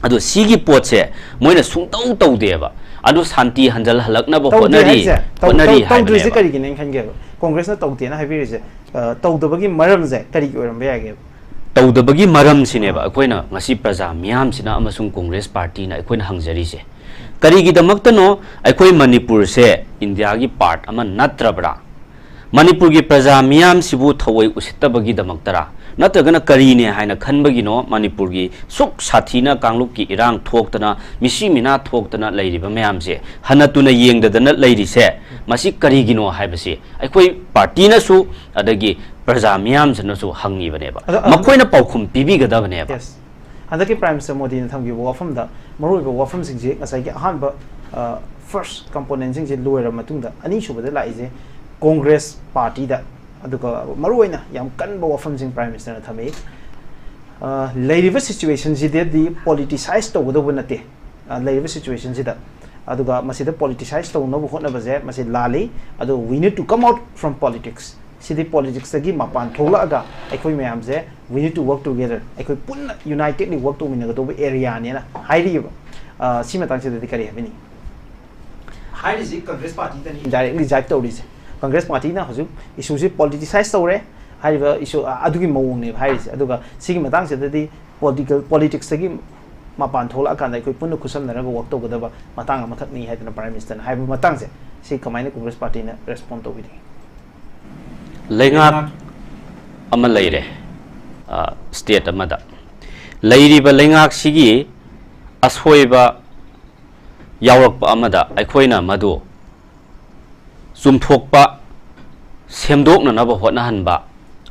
ꯑꯗꯣ ꯁꯤꯒꯤ ꯄꯣꯠꯁꯦ ꯃꯣꯏꯅ ꯁꯨꯡꯇꯧ ꯇꯧꯗꯦꯕ꯫ ꯑꯗꯣ ꯁꯥꯟꯇꯤ ꯍꯟꯖꯜꯍꯜꯂꯛꯅꯕ ꯇꯧꯗꯦ ꯍꯣꯠꯅꯔꯤ, ꯍꯥꯏꯁꯦ, ꯇꯧ-, ꯍꯣꯠꯅꯔꯤ ꯇꯧ-, ꯇꯧꯗ꯭ꯔꯤꯁꯦ ꯍꯥꯏꯕꯅꯦꯕ꯫ ꯀꯔꯤꯒꯤꯅꯦꯅ ꯈꯟꯒꯦꯕ? ꯀꯣꯡꯒ꯭ꯔꯦꯁꯅ ꯇꯧꯗꯦꯅ ꯍꯥꯏꯕꯤꯔꯤꯁꯦ, ꯑ, ꯇꯧꯗꯕꯒꯤ ꯃꯔꯝꯁꯦ ꯀꯔꯤꯒꯤ ꯑꯣꯏꯔꯝꯕ ꯌꯥꯒꯦꯕ? ꯇꯧꯗꯕꯒꯤ ꯃꯔꯝꯁꯤꯅꯦꯕ ꯑꯩꯈꯣꯏꯅ ꯉꯁꯤ ꯄ꯭ꯔꯖꯥ ꯃꯤꯌꯥꯝꯁꯤꯅ ꯑꯃꯁꯨꯡ ꯀꯣꯡꯒ꯭ꯔꯦꯁ ꯄꯥꯔꯇꯤꯅ ꯑꯩꯈꯣꯏꯅ ꯍꯪꯖꯔꯤꯁꯦ꯫ ꯀꯔꯤꯒꯤꯗꯃꯛꯇꯅꯣ ꯑꯩꯈꯣꯏ ꯃꯅꯤꯄꯨꯔꯁꯦ ꯏꯟꯗꯤꯌꯥꯒꯤ part ꯑꯃ ꯅꯠꯇ꯭ꯔꯕ꯭ꯔꯥ? ꯃꯅꯤꯄꯨꯔꯒꯤ ꯄ꯭ꯔꯖꯥ ꯃꯤꯌꯥꯝꯁꯤꯕꯨ ꯊꯑꯣꯏ ꯎꯁꯤꯠꯇꯕꯒꯤꯗꯃꯛꯇꯔꯥ? ꯅꯠꯇ꯭ꯔꯒꯅ ꯀꯔꯤꯅꯦ ꯍꯥꯏꯅ ꯈꯟꯕꯒꯤꯅꯣ ꯃꯅꯤꯄꯨꯔꯒꯤ ꯁꯨꯛ ꯁꯥꯊꯤꯅ ꯀꯥꯡꯂꯨꯞꯀꯤ ꯏꯔꯥꯡ ꯊꯣꯛꯇꯅ, ꯃꯤꯁꯤ ꯃꯤꯅꯥ ꯊꯣꯛꯇꯅ ꯂꯩꯔꯤꯕ ꯃꯌꯥꯝꯁꯦ ꯍꯟꯅ ꯇꯨꯅ ꯌꯦꯡꯗꯗꯅ ꯂꯩꯔꯤꯁꯦ ꯃꯁꯤ ꯀꯔꯤꯒꯤꯅꯣ ꯍꯥꯏꯕꯁꯤ ꯑꯩꯈꯣꯏ ꯄꯥꯔꯇꯤꯅꯁꯨ, ꯑꯗꯒꯤ ꯄ꯭ꯔꯖꯥ ꯃꯤꯌꯥꯝꯁꯤꯅꯁꯨ ꯍꯪꯉꯤꯕꯅꯦꯕ꯫ ꯑꯗꯣ, ꯑ, ꯃꯈꯣꯏꯅ ꯄꯥꯎꯈꯨꯝ ꯄꯤꯕꯤꯒꯗꯕꯅꯦꯕ꯫ Yes. ꯍꯟꯗꯛꯀꯤ Prime Minister ꯃꯣꯗꯤꯅ ꯊꯝꯈꯤꯕ ꯋꯥꯐꯝꯗ ꯃꯔꯨꯑꯣꯏꯕ ꯋꯥꯐꯝꯁꯤꯡꯁꯤ ꯉꯁꯥꯏꯒꯤ ꯑꯍꯥꯟꯕ, ꯑ, first componentꯁꯤꯡꯁꯦ ꯂꯣꯏꯔꯕ ꯃꯇꯨꯡꯗ ꯑꯅꯤꯁꯨꯕꯗ ꯂꯥꯛꯏꯁꯦ ꯀꯣꯡꯒ꯭ꯔꯦꯁ ꯄꯥꯔꯇꯤꯗ, ꯑꯗꯨꯒ ꯃꯔꯨꯑꯣꯏꯅ ꯌꯥꯝ ꯀꯟꯕ ꯋꯥꯐꯝꯁꯤꯡ Prime Ministerꯅ ꯊꯝꯃꯛꯏ꯫ ꯑ, ꯂꯩꯔꯤꯕ situationꯁꯤꯗꯗꯤ politicize ꯇꯧꯒꯗꯧꯕ ꯅꯠꯇꯦ꯫ ꯑ, ꯂꯩꯔꯤꯕ situationꯁꯤꯗ, ꯑꯗꯨꯒ ꯃꯁꯤꯗ politicize ꯇꯧꯅꯕ ꯍꯣꯠꯅꯕꯁꯦ ꯃꯁꯤ ꯂꯥꯜꯂꯤ꯫ ꯑꯗꯨ we need to come out from politics꯫ ꯁꯤꯗꯤ politicsꯇꯒꯤ ꯃꯄꯥꯟ ꯊꯣꯛꯂꯛꯑꯒ ꯑꯩꯈꯣꯏ ꯃꯌꯥꯝꯁꯦ we need to work together, ꯑꯩꯈꯣꯏ ꯄꯨꯟꯅ unitedly work ꯇꯧꯃꯤꯟꯅꯒꯗꯧꯕ areaꯅꯦꯅ ꯍꯥꯏꯔꯤꯑꯕ꯫ ꯑ, ꯁꯤ ꯃꯇꯥꯡꯁꯤꯗꯗꯤ ꯀꯔꯤ ꯍꯥꯏꯕꯤꯅꯤꯡꯉꯤ? ꯍꯥꯏꯔꯤꯁꯤ ꯀꯪꯒ꯭ꯔꯦꯁ ꯄꯥꯔꯇꯤꯗꯅꯤ indirectly jibe ꯇꯧꯔꯤꯁꯦ꯫ ꯀꯪꯒ꯭ꯔꯦꯁ ꯄꯥꯔꯇꯤꯅ ꯍꯧꯖꯤꯛ issueꯁꯤ politicize ꯇꯧꯔꯦ ꯍꯥꯏꯔꯤꯕ issue, ꯑ, ꯑꯗꯨꯒꯤ ꯃꯑꯣꯡꯅꯦꯕ ꯍꯥꯏꯔꯤꯁꯦ꯫ ꯑꯗꯨꯒ ꯁꯤꯒꯤ ꯃꯇꯥꯡꯁꯤꯗꯗꯤ political, politicsꯇꯒꯤ ꯃꯄꯥꯟ ꯊꯣꯛꯂꯛꯑꯀꯥꯟꯗ ꯑꯩꯈꯣꯏ ꯄꯨꯟꯅ ꯈꯨꯠꯁꯝꯅꯔꯒ work ꯇꯧꯒꯗꯕ ꯃꯇꯥꯡ ꯑꯃꯈꯛꯅꯤ ꯍꯥꯏꯗꯅ Prime Ministerꯅ ꯍꯥꯏꯕ ꯃꯇꯥꯡꯁꯦ, ꯁꯤ ꯀꯃꯥꯏꯅ ꯀꯪꯒ꯭ꯔꯦꯁ ꯄꯥꯔꯇꯤꯅ respond ꯇꯧꯕꯤꯅꯤꯡꯉꯤ? ꯂꯩꯉꯥꯛ ꯑꯃ ꯂꯩꯔꯦ, ꯑ, state ꯑꯃꯗ꯫ ꯂꯩꯔꯤꯕ ꯂꯩꯉꯥꯛꯁꯤꯒꯤ ꯑꯁꯣꯏꯕ ꯌꯥꯎꯔꯛꯄ ꯑꯃꯗ ꯑꯩꯈꯣꯏꯅ ꯃꯗꯨ ꯆꯨꯝꯊꯣꯛꯄ, ꯁꯦꯝꯗꯣꯛꯅꯅꯕ ꯍꯣꯠꯅꯍꯟꯕ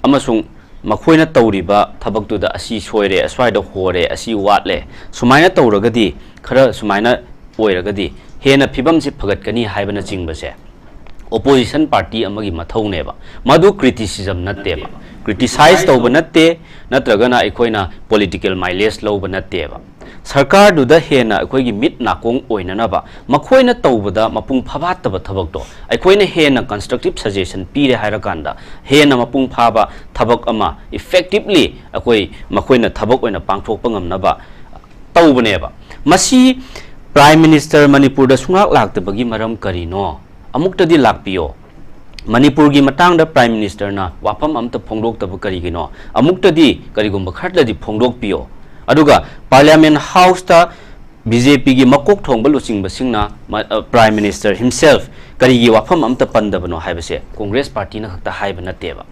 ꯑꯃꯁꯨꯡ ꯃꯈꯣꯏꯅ ꯇꯧꯔꯤꯕ ꯊꯕꯛꯇꯨꯗ ꯑꯁꯤ ꯁꯣꯏꯔꯦ, ꯑꯁ꯭ꯋꯥꯏꯗ ꯍꯣꯔꯦ, ꯑꯁꯤ ꯋꯥꯠꯂꯦ, ꯁꯨꯃꯥꯏꯅ ꯇꯧꯔꯒꯗꯤ, ꯈꯔ ꯁꯨꯃꯥꯏꯅ ꯑꯣꯏꯔꯒꯗꯤ ꯍꯦꯟꯅ ꯐꯤꯕꯝꯁꯤ ꯐꯒꯠꯀꯅꯤ ꯍꯥꯏꯕꯅꯆꯤꯡꯕꯁꯦ ꯑꯣꯄꯣꯖꯤꯁꯟ ꯄꯥꯔꯇꯤ ꯑꯃꯒꯤ ꯃꯊꯧꯅꯦꯕ꯫ ꯃꯗꯨ ꯀ꯭ꯔꯤꯇꯤꯁꯤꯖꯝ ꯅꯠꯇꯦꯕ, ꯀ꯭ꯔꯤꯇꯤꯁꯥꯏꯖ ꯇꯧꯕ ꯅꯠꯇꯦ, ꯅꯠꯇ꯭ꯔꯒꯅ ꯑꯩꯈꯣꯏꯅ ꯄꯣꯂꯤꯇꯤꯀꯦꯜ ꯃꯥꯏꯂꯦꯖ ꯂꯧꯕ ꯅꯠꯇꯦꯕ꯫ ꯁꯔꯀꯥꯔꯗꯨꯗ ꯍꯦꯟꯅ ꯑꯩꯈꯣꯏꯒꯤ ꯃꯤꯠ ꯅꯥꯀꯣꯡ ꯑꯣꯏꯅꯅꯕ, ꯃꯈꯣꯏꯅ ꯇꯧꯕꯗ ꯃꯄꯨꯡ ꯐꯥꯕꯥꯠꯇꯕ ꯊꯕꯛꯇꯣ ꯑꯩꯈꯣꯏꯅ ꯍꯦꯟꯅ ꯀꯟꯁꯇ꯭ꯔꯛꯇꯤꯞ ꯁꯖꯦꯁꯟ ꯄꯤꯔꯦ ꯍꯥꯏꯔꯀꯥꯟꯗ, ꯍꯦꯟꯅ ꯃꯄꯨꯡ ꯐꯥꯕ ꯊꯕꯛ ꯑꯃ ꯏꯐꯦꯛꯇꯤꯞꯂꯤ ꯑꯩꯈꯣꯏ ꯃꯈꯣꯏꯅ ꯊꯕꯛ ꯑꯣꯏꯅ ꯄꯥꯡꯊꯣꯛꯄ ꯉꯝꯅꯕ ꯇꯧꯕꯅꯦꯕ꯫ ꯃꯁꯤ ꯄ꯭ꯔꯥꯏꯝ ꯃꯤꯅꯤꯁꯇꯔ ꯃꯅꯤꯄꯨꯔꯗ ꯁꯨꯡꯂꯥꯛ ꯂꯥꯛꯇꯕꯒꯤ ꯃꯔꯝ ꯀꯔꯤꯅꯣ? ꯑꯃꯨꯛꯇꯗꯤ ꯂꯥꯛꯄꯤꯌꯣ꯫ ꯃꯅꯤꯄꯨꯔꯒꯤ ꯃꯇꯥꯡꯗ ꯄ꯭ꯔꯥꯏꯝ ꯃꯤꯅꯤꯁꯇꯔꯅ ꯋꯥꯐꯝ ꯑꯝꯇ ꯐꯣꯡꯗꯣꯛꯇꯕ ꯀꯔꯤꯒꯤꯅꯣ? ꯑꯃꯨꯛꯇꯗꯤ, ꯀꯔꯤꯒꯨꯝꯕ ꯈꯔꯗꯗꯤ ꯐꯣꯡꯗꯣꯛꯄꯤꯌꯣ꯫ ꯑꯗꯨꯒ ꯄꯥꯔꯂꯤꯌꯥꯃꯦꯟ ꯍꯥꯎꯁꯇ ꯕꯤ ꯖꯦ ꯄꯤꯒꯤ ꯃꯀꯣꯛ ꯊꯣꯡꯕ ꯂꯨꯆꯤꯡꯕꯁꯤꯡꯅ ꯃ-, ꯑ, ꯄ꯭ꯔꯥꯏꯝ ꯃꯤꯅꯤꯁꯇꯔ ꯍꯤꯝꯁꯦꯜꯐ ꯀꯔꯤꯒꯤ ꯋꯥꯐꯝ ꯑꯝꯇ ꯄꯟꯗꯕꯅꯣ ꯍꯥꯏꯕꯁꯦ ꯀꯣꯡꯒ꯭ꯔꯦꯁ ꯄꯥꯔꯇꯤꯅ ꯈꯛꯇ ꯍꯥꯏꯕ ꯅꯠꯇꯦꯕ꯫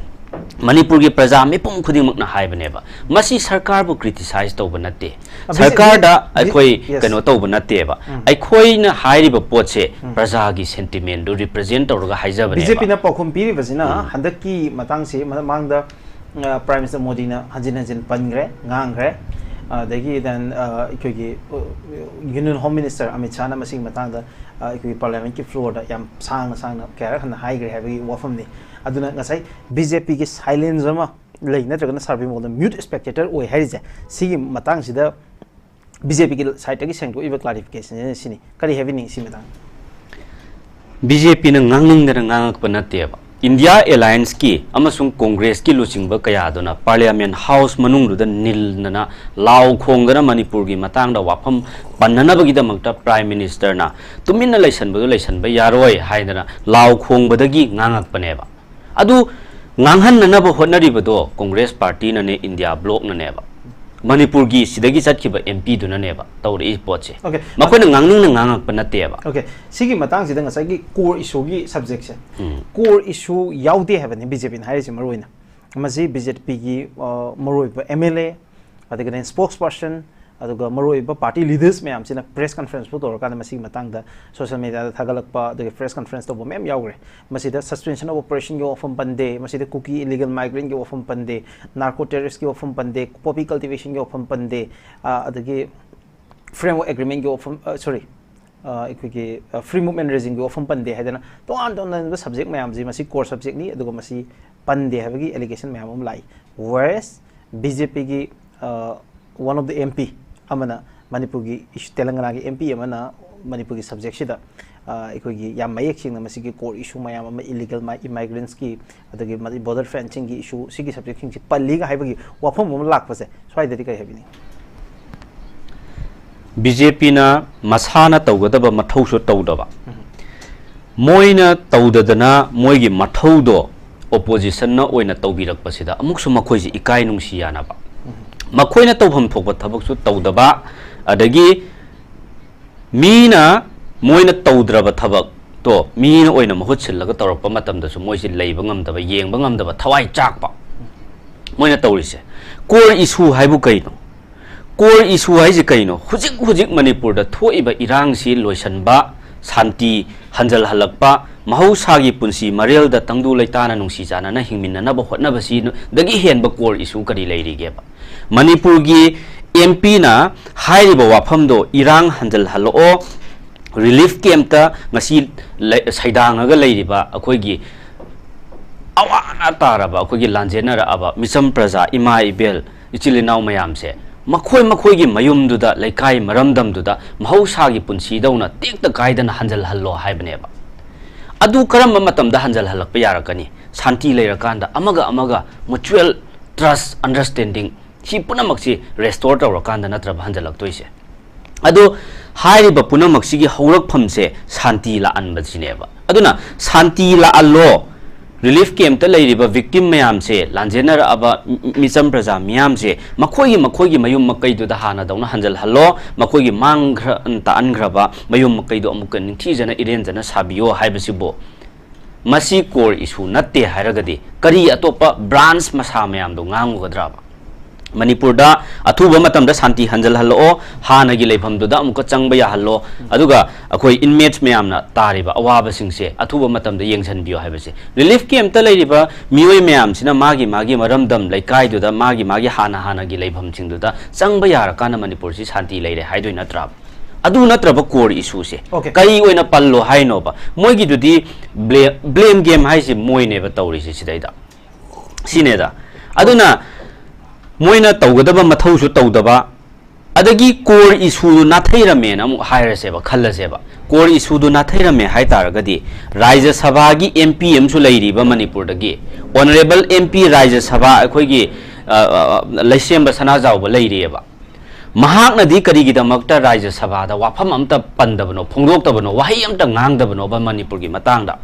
ꯃꯅꯤꯄꯨꯔꯒꯤ ꯄ꯭ꯔꯖꯥ ꯃꯤꯄꯨꯝ ꯈꯨꯗꯤꯡꯃꯛꯅ ꯍꯥꯏꯕꯅꯦꯕ꯫ ꯃꯁꯤ ꯁꯔꯀꯥꯔꯕꯨ ꯀ꯭ꯔꯤꯇꯤꯁꯥꯏꯖ ꯇꯧꯕ ꯅꯠꯇꯦ, ꯑ, ꯕꯤ ꯖꯦ ꯄꯤ, ꯁꯔꯀꯥꯔꯗ ꯕꯤ-, ꯑꯩꯈꯣꯏ ꯌꯦꯁ꯫ ꯀꯩꯅꯣ ꯇꯧꯕ ꯅꯠꯇꯦꯕ꯫ ꯎꯝ꯫ ꯑꯩꯈꯣꯏꯅ ꯍꯥꯏꯔꯤꯕ ꯄꯣꯠꯁꯦ ꯎꯝ꯫ ꯄ꯭ꯔꯖꯥꯒꯤ ꯁꯦꯟꯇꯤꯃꯦꯟꯗꯨ ꯔꯤꯄ꯭ꯔꯖꯦꯟ ꯇꯧꯔꯒ ꯍꯥꯏꯖꯕꯅꯦꯕ꯫ ꯕꯤ ꯖꯦ ꯄꯤꯅ ꯄꯥꯎꯈꯨꯝ ꯄꯤꯔꯤꯕꯁꯤꯅ ꯎꯝ꯫ ꯍꯟꯗꯛꯀꯤ ꯃꯇꯥꯡꯁꯤ ꯃꯃꯥꯡꯗ, ꯑ, ꯄ꯭ꯔꯥꯏꯝ ꯃꯤꯅꯤꯁꯇꯔ ꯃꯣꯗꯤꯅ ꯍꯟꯖꯤꯟ ꯍꯟꯖꯤꯟ ꯄꯟꯈ꯭ꯔꯦ, ꯉꯥꯡꯈ꯭ꯔꯦ꯫ ꯑꯗꯒꯤ then, ꯑ, ꯑꯩꯈꯣꯏꯒꯤ, ꯑ, ꯌꯨꯅꯤꯌꯟ ꯍꯣꯝ ꯃꯤꯅꯤꯁꯇꯔ ꯑꯃꯤꯠ ꯁꯥꯍꯅ ꯃꯁꯤꯒꯤ ꯃꯇꯥꯡꯗ, ꯑ, ꯑꯩꯈꯣꯏꯒꯤ ꯄꯥꯔꯂꯤꯌꯥꯃꯦꯟꯠꯀꯤ ꯐ꯭ꯂꯣꯔꯗ ꯌꯥꯝ ꯁꯥꯡꯅ ꯁꯥꯡꯅ ꯀꯌꯥꯔꯛ ꯍꯟꯅ ꯍꯥꯏꯈ꯭ꯔꯦ ꯍꯥꯏꯕꯒꯤ ꯋꯥꯐꯝꯅꯤ꯫ ꯑꯗꯨꯅ ꯉꯁꯥꯏ ꯕꯤ ꯖꯦ ꯄꯤꯒꯤ ꯁꯥꯏꯂꯦꯟꯁ ꯑꯃ ꯂꯩ, ꯅꯠꯇ꯭ꯔꯒꯅ ꯁꯥꯔꯚꯤꯡ ꯃꯣꯗ ꯃ꯭ꯌꯨꯠ ꯁ꯭ꯄꯦꯛꯇꯦꯇꯔ ꯑꯣꯏ ꯍꯥꯏꯔꯤꯁꯦ, ꯁꯤꯒꯤ ꯃꯇꯥꯡꯁꯤꯗ ꯕꯤ ꯖꯦ ꯄꯤꯒꯤ ꯁꯥꯏꯠꯇꯒꯤ ꯁꯦꯡꯗꯣꯛꯏꯕ ꯀ꯭ꯂꯥꯔꯤꯐꯤꯀꯦꯁꯟꯁꯤꯅ ꯁꯤꯅꯤ꯫ ꯀꯔꯤ ꯍꯥꯏꯕꯤꯅꯤꯡꯉꯤ ꯁꯤ ꯃꯇꯥꯡꯗ? ꯕꯤ ꯖꯦ ꯄꯤꯅ ꯉꯥꯡꯅꯤꯡꯗꯅ ꯉꯥꯡꯉꯛꯄ ꯅꯠꯇꯦꯕ꯫ ꯏꯟꯗꯤꯌꯥ ꯑꯦꯂꯥꯌꯟꯁꯀꯤ ꯑꯃꯁꯨꯡ ꯀꯣꯡꯒ꯭ꯔꯦꯁꯀꯤ ꯂꯨꯆꯤꯡꯕ ꯀꯌꯥꯗꯨꯅ ꯄꯥꯔꯂꯤꯌꯥꯃꯦꯟ ꯍꯥꯎꯁ ꯃꯅꯨꯡꯗꯨꯗ ꯅꯤꯜꯗꯅ ꯂꯥꯎ ꯈꯣꯡꯗꯅ ꯃꯅꯤꯄꯨꯔꯒꯤ ꯃꯇꯥꯡꯗ ꯋꯥꯐꯝ ꯄꯟꯅꯅꯕꯒꯤꯗꯃꯛꯇ ꯄ꯭ꯔꯥꯏꯝ ꯃꯤꯅꯤꯁꯇꯔꯅ ꯇꯨꯃꯤꯟꯅ ꯂꯩꯁꯟꯕꯗꯨ ꯂꯩꯁꯟꯕ ꯌꯥꯔꯣꯏ ꯍꯥꯏꯗꯅ ꯂꯥꯎ ꯈꯣꯡꯕꯗꯒꯤ ꯉꯥꯡꯉꯛꯄꯅꯦꯕ꯫ ꯑꯗꯨ ꯉꯥꯡꯍꯟꯅꯅꯕ ꯍꯣꯠꯅꯔꯤꯕꯗꯣ ꯀꯣꯡꯒ꯭ꯔꯦꯁ ꯄꯥꯔꯇꯤꯅꯅꯦ, ꯏꯟꯗꯤꯌꯥ ꯕ꯭ꯂꯣꯛꯅꯅꯦꯕ, ꯃꯅꯤꯄꯨꯔꯒꯤ ꯁꯤꯗꯒꯤ ꯆꯠꯈꯤꯕ ꯑꯦꯝ ꯄꯤꯗꯨꯅꯅꯦꯕ ꯇꯧꯔꯛꯏ ꯄꯣꯠꯁꯦ꯫ ꯑꯣꯀꯦ꯫ ꯃꯈꯣꯏꯅ ꯉꯥꯡꯅꯤꯡꯅ ꯉꯥꯡꯉꯛꯄ ꯅꯠꯇꯦꯕ꯫ ꯑꯣꯀꯦ, ꯁꯤꯒꯤ ꯃꯇꯥꯡꯁꯤꯗ ꯉꯁꯥꯏꯒꯤ core issue ꯒꯤ subject ꯁꯦ, ꯎꯝ꯫ Core issue ꯌꯥꯎꯗꯦ ꯍꯥꯏꯕꯅꯤ ꯕꯤ ꯖꯦ ꯄꯤꯅ ꯍꯥꯏꯔꯤꯁꯦ ꯃꯔꯨꯑꯣꯏꯅ꯫ ꯃꯁꯤ ꯕꯤ ꯖꯦ ꯄꯤꯒꯤ, ꯑ, ꯃꯔꯨꯑꯣꯏꯕ ꯑꯦꯝ ꯑꯦꯜ ꯑꯦ, ꯑꯗꯒꯤ then spokesperson, ꯑꯗꯨꯒ ꯃꯔꯨꯑꯣꯏꯕ ꯄꯥꯔꯇꯤ ꯂꯤꯗꯔꯁ ꯃꯌꯥꯝꯁꯤꯅ ꯄ꯭ꯔꯦꯁ ꯀꯟꯐꯔꯦꯟꯁ ꯐꯥꯎ ꯇꯧꯔꯀꯥꯟꯗ ꯃꯁꯤꯒꯤ ꯃꯇꯥꯡꯗ ꯁꯣꯁꯤꯌꯦꯜ ꯃꯦꯗꯤꯌꯥꯗ ꯊꯥꯒꯠꯂꯛꯄ, ꯑꯗꯒꯤ ꯄ꯭ꯔꯦꯁ ꯀꯟꯐꯔꯦꯟꯁ ꯇꯧꯕ ꯃꯌꯥꯝ ꯌꯥꯎꯈ꯭ꯔꯦ꯫ ꯃꯁꯤꯗ suspension of operation ꯒꯤ ꯋꯥꯐꯝ ꯄꯟꯗꯦ, ꯃꯁꯤꯗ ꯀꯨꯀꯤ ꯏꯂꯤꯒꯦꯜ ꯃꯥꯏꯒ꯭ꯔꯦꯟꯒꯤ ꯋꯥꯐꯝ ꯄꯟꯗꯦ, ꯅꯥꯔꯀꯣ ꯇꯦꯔꯔꯤꯁꯀꯤ ꯋꯥꯐꯝ ꯄꯟꯗꯦ, ꯄꯣꯄꯤ ꯀꯜꯇꯤꯚꯦꯁꯟꯒꯤ ꯋꯥꯐꯝ ꯄꯟꯗꯦ, ꯑ, ꯑꯗꯒꯤ ꯐ꯭ꯔꯦꯝꯋꯔꯛ ꯑꯦꯒ꯭ꯔꯤꯃꯦꯟꯒꯤ ꯋꯥꯐꯝ, ꯑ, sorry, ꯑ, ꯑꯩꯈꯣꯏꯒꯤ, ꯑ, free movement regime ꯒꯤ ꯋꯥꯐꯝ ꯄꯟꯗꯦ ꯍꯥꯏꯗꯅ ꯇꯣꯉꯥꯟ ꯇꯣꯉꯥꯟꯕ subject ꯃꯌꯥꯝꯁꯤ ꯃꯁꯤ core subject ꯅꯤ, ꯑꯗꯨꯒ ꯃꯁꯤ ꯄꯟꯗꯦ ꯍꯥꯏꯕꯒꯤ allegation ꯃꯌꯥꯝ ꯑꯃ ꯂꯥꯛꯏ꯫ Whereas B J P ꯒꯤ, ꯑ, one of the M P ꯑꯃꯅ ꯃꯅꯤꯄꯨꯔꯒꯤ issue, ꯇꯦꯂꯪꯒꯅꯥꯒꯤ M P ꯑꯃꯅ ꯃꯅꯤꯄꯨꯔꯒꯤ subject ꯁꯤꯗ, ꯑ, ꯑꯩꯈꯣꯏꯒꯤ ꯌꯥꯝ ꯃꯌꯦꯛ ꯁꯦꯡꯅ ꯃꯁꯤꯒꯤ core issue ꯃꯌꯥꯝ ꯑꯃ, illegal mi-, immigrants ꯀꯤ, ꯑꯗꯒꯤ ꯃꯗꯩ border fencing ꯒꯤ issue, ꯁꯤꯒꯤ subject ꯁꯤꯡꯁꯤ ꯄꯜꯂꯤꯒ ꯍꯥꯏꯕꯒꯤ ꯋꯥꯐꯝ ꯑꯃ ꯂꯥꯛꯄꯁꯦ, ꯁ꯭ꯋꯥꯏꯗꯗꯤ ꯀꯔꯤ ꯍꯥꯏꯕꯤꯅꯤꯡꯉꯤ? B J P ꯅ ꯃꯁꯥꯅ ꯇꯧꯒꯗꯕ ꯃꯊꯧꯁꯨ ꯇꯧꯗꯕ, ꯃꯣꯏꯅ ꯇꯧꯗꯗꯅ ꯃꯣꯏꯒꯤ ꯃꯊꯧꯗꯣ opposition ꯅ ꯑꯣꯏꯅ ꯇꯧꯕꯤꯔꯛꯄꯁꯤꯗ ꯑꯃꯨꯛꯁꯨ ꯃꯈꯣꯏꯁꯤ ꯏꯀꯥꯏ ꯅꯨꯡꯁꯤ ꯌꯥꯅꯕ, ꯃꯈꯣꯏꯅ ꯇꯧꯐꯝ ꯊꯣꯛꯄ ꯊꯕꯛꯁꯨ ꯇꯧꯗꯕ, ꯑꯗꯒꯤ ꯃꯤꯅ, ꯃꯣꯏꯅ ꯇꯧꯗ꯭ꯔꯕ ꯊꯕꯛꯇꯣ ꯃꯤꯅ ꯑꯣꯏꯅ ꯃꯍꯨꯠ ꯁꯤꯜꯂꯒ ꯇꯧꯔꯛꯄ ꯃꯇꯝꯗꯁꯨ ꯃꯣꯏꯁꯤ ꯂꯩꯕ ꯉꯝꯗꯕ, ꯌꯦꯡꯕ ꯉꯝꯗꯕ, ꯊꯋꯥꯏ ꯆꯥꯛꯄ꯫ ꯃꯣꯏꯅ ꯇꯧꯔꯤꯁꯦ, core issue ꯍꯥꯏꯕꯨ ꯀꯩꯅꯣ? Core issue ꯍꯥꯏꯁꯤ ꯀꯩꯅꯣ? ꯍꯧꯖꯤꯛ ꯍꯧꯖꯤꯛ ꯃꯅꯤꯄꯨꯔꯗ ꯊꯣꯛꯏꯕ ꯏꯔꯥꯡꯁꯤ ꯂꯣꯏꯁꯤꯟꯕ, ꯁꯥꯟꯇꯤ ꯍꯟꯖꯜꯍꯜꯂꯛꯄ, ꯃꯍꯧꯁꯥꯒꯤ ꯄꯨꯟꯁꯤ ꯃꯔꯦꯜꯗ ꯇꯪꯗꯨ ꯂꯩꯇꯥꯅ ꯅꯨꯡꯁꯤ ꯆꯥꯟꯅꯅ ꯍꯤꯡꯃꯤꯟꯅꯅꯕ ꯍꯣꯠꯅꯕꯁꯤꯗꯒꯤ ꯍꯦꯟꯕ core issue ꯀꯔꯤ ꯂꯩꯔꯤꯒꯦꯕ? ꯃꯅꯤꯄꯨꯔꯒꯤ M P ꯅ ꯍꯥꯏꯔꯤꯕ ꯋꯥꯐꯝꯗꯣ, ꯏꯔꯥꯡ ꯍꯟꯖꯜꯍꯜꯂꯛꯑꯣ, relief camp ꯇ ꯉꯁꯤ ꯂꯩ-, ꯁꯩꯗꯥꯡꯉꯒ ꯂꯩꯔꯤꯕ ꯑꯩꯈꯣꯏꯒꯤ ꯑꯋꯥ ꯑꯅꯥ ꯇꯥꯔꯕ, ꯑꯩꯈꯣꯏꯒꯤ ꯂꯥꯟꯖꯦꯟꯅꯔꯛꯑꯕ ꯃꯤꯆꯝ ꯄ꯭ꯔꯖꯥ, ꯏꯃꯥ ꯏꯕꯦꯜ, ꯏꯆꯤꯜ ꯏꯅꯥꯎ ꯃꯌꯥꯝꯁꯦ ꯃꯈꯣꯏ ꯃꯈꯣꯏꯒꯤ ꯃꯌꯨꯝꯗꯨꯗ, ꯂꯩꯀꯥꯏ ꯃꯔꯝꯗꯝꯗꯨꯗ ꯃꯍꯧꯁꯥꯒꯤ ꯄꯨꯟꯁꯤꯗꯧꯅ ꯇꯦꯛꯇ ꯀꯥꯏꯗꯅ ꯍꯟꯖꯜꯍꯜꯂꯣ ꯍꯥꯏꯕꯅꯦꯕ꯫ ꯑꯗꯨ ꯀꯔꯝꯕ ꯃꯇꯝꯗ ꯍꯟꯖꯜꯍꯜꯂꯛꯄ ꯌꯥꯔꯛꯀꯅꯤ? ꯁꯥꯟꯇꯤ ꯂꯩꯔꯀꯥꯟꯗ, ꯑꯃꯒ ꯑꯃꯒ mutual trust, understanding, ꯁꯤ ꯄꯨꯝꯅꯃꯛꯁꯤ restore ꯇꯧꯔꯀꯥꯟꯗ ꯅꯠꯇ꯭ꯔꯕ ꯍꯟꯖꯜꯂꯛꯇꯣꯏꯁꯦ? ꯑꯗꯣ ꯍꯥꯏꯔꯤꯕ ꯄꯨꯝꯅꯃꯛꯁꯤꯒꯤ ꯍꯧꯔꯛꯐꯝꯁꯦ ꯁꯥꯟꯇꯤ ꯂꯥꯛꯍꯟꯕꯁꯤꯅꯦꯕ꯫ ꯑꯗꯨꯅ ꯁꯥꯟꯇꯤ ꯂꯥꯛꯍꯜꯂꯣ, relief camp ꯇ ꯂꯩꯔꯤꯕ victim ꯃꯌꯥꯝꯁꯦ, ꯂꯥꯟꯖꯦꯟꯅꯔꯛꯑꯕ ꯃꯤ-, ꯃꯤꯆꯝ ꯄ꯭ꯔꯖꯥ ꯃꯤꯌꯥꯝꯁꯦ, ꯃꯈꯣꯏꯒꯤ, ꯃꯈꯣꯏꯒꯤ ꯃꯌꯨꯝ ꯃꯀꯩꯗꯨꯗ ꯍꯥꯟꯅꯗꯧꯅ ꯍꯟꯖꯜꯍꯜꯂꯣ, ꯃꯈꯣꯏꯒꯤ ꯃꯥꯡꯈ꯭ꯔ-, ꯇꯥꯛꯍꯟꯈ꯭ꯔꯕ ꯃꯌꯨꯝ ꯃꯀꯩꯗꯣ ꯑꯃꯨꯛꯀ ꯅꯤꯡꯊꯤꯖꯅ ꯏꯔꯦꯟꯖꯅ ꯁꯥꯕꯤꯌꯣ ꯍꯥꯏꯕꯁꯤꯕꯨ ꯃꯁꯤ core issue ꯅꯠꯇꯦ ꯍꯥꯏꯔꯒꯗꯤ ꯀꯔꯤ ꯑꯇꯣꯞꯄ branch ꯃꯁꯥ ꯃꯌꯥꯝꯗꯣ ꯉꯥꯡꯉꯨꯒꯗ꯭ꯔꯕ? ꯃꯅꯤꯄꯨꯔꯗ ꯑꯊꯨꯕ ꯃꯇꯝꯗ ꯁꯥꯟꯇꯤ ꯍꯟꯖꯜꯍꯜꯂꯛꯑꯣ, ꯍꯥꯟꯅꯒꯤ ꯂꯩꯐꯝꯗꯨꯗ ꯑꯃꯨꯛꯀ ꯆꯪꯕ ꯌꯥꯍꯜꯂꯣ, ꯑꯗꯨꯒ ꯑꯩꯈꯣꯏ inmates ꯃꯌꯥꯝꯅ ꯇꯥꯔꯤꯕ ꯑꯋꯥꯕꯁꯤꯡꯁꯦ ꯑꯊꯨꯕ ꯃꯇꯝꯗ ꯌꯦꯡꯁꯤꯟꯕꯤꯌꯣ ꯍꯥꯏꯕꯁꯦ꯫ Relief camp ꯇ ꯂꯩꯔꯤꯕ ꯃꯤꯑꯣꯏ ꯃꯌꯥꯝꯁꯤꯅ ꯃꯥꯒꯤ ꯃꯥꯒꯤ ꯃꯔꯝꯗꯝ ꯂꯩꯀꯥꯏꯗꯨꯗ, ꯃꯥꯒꯤ ꯃꯥꯒꯤ ꯍꯥꯟꯅ ꯍꯥꯟꯅꯒꯤ ꯂꯩꯐꯝꯁꯤꯡꯗꯨꯗ ꯆꯪꯕ ꯌꯥꯔꯀꯥꯟꯗ ꯃꯅꯤꯄꯨꯔꯁꯤ ꯁꯥꯟꯇꯤ ꯂꯩꯔꯦ ꯍꯥꯏꯗꯣꯏ ꯅꯠꯇ꯭ꯔꯕ? ꯑꯗꯨ ꯅꯠꯇ꯭ꯔꯕ core issue ꯁꯦ Okay. ꯀꯔꯤ ꯑꯣꯏꯅ ꯄꯜꯂꯣ ꯍꯥꯏꯅꯣꯕ? ꯃꯣꯏꯒꯤꯗꯨꯗꯤ blame, blame game ꯍꯥꯏꯁꯦ ꯃꯣꯏꯅꯦꯕ ꯇꯧꯔꯤꯁꯦ ꯁꯤꯗꯩꯗ꯫ ꯁꯤꯅꯦꯗ꯫ ꯑꯗꯨꯅ ꯃꯣꯏꯅ ꯇꯧꯒꯗꯕ ꯃꯊꯧꯁꯨ ꯇꯧꯗꯕ, ꯑꯗꯒꯤ core issue ꯗꯨ ꯅꯥꯊꯩꯔꯝꯃꯦꯅ ꯑꯃꯨꯛ ꯍꯥꯏꯔꯁꯦꯕ, ꯈꯜꯂꯁꯦꯕ꯫ Core issue ꯗꯨ ꯅꯥꯊꯩꯔꯝꯃꯦ ꯍꯥꯏ ꯇꯥꯔꯒꯗꯤ, ꯔꯥꯖ꯭ꯌ ꯁꯚꯥꯒꯤ M P ꯑꯃꯁꯨ ꯂꯩꯔꯤꯕ ꯃꯅꯤꯄꯨꯔꯗꯒꯤ, Honourable M P ꯔꯥꯖ꯭ꯌ ꯁꯚꯥ ꯑꯩꯈꯣꯏꯒꯤ, ꯑ, ꯑ, ꯂꯩꯁꯦꯝꯕ ꯁꯅꯥꯖꯥꯎꯕ ꯂꯩꯔꯤꯑꯕ꯫ ꯃꯍꯥꯛꯅꯗꯤ ꯀꯔꯤꯒꯤꯗꯃꯛꯇ ꯔꯥꯖ꯭ꯌ ꯁꯚꯥꯗ ꯋꯥꯐꯝ ꯑꯝꯇ ꯄꯟꯗꯕꯅꯣ, ꯐꯣꯡꯗꯣꯛꯇꯕꯅꯣ, ꯋꯥꯍꯩ ꯑꯝꯇ ꯉꯥꯡꯗꯕꯅꯣꯕ ꯃꯅꯤꯄꯨꯔꯒꯤ ꯃꯇꯥꯡꯗ?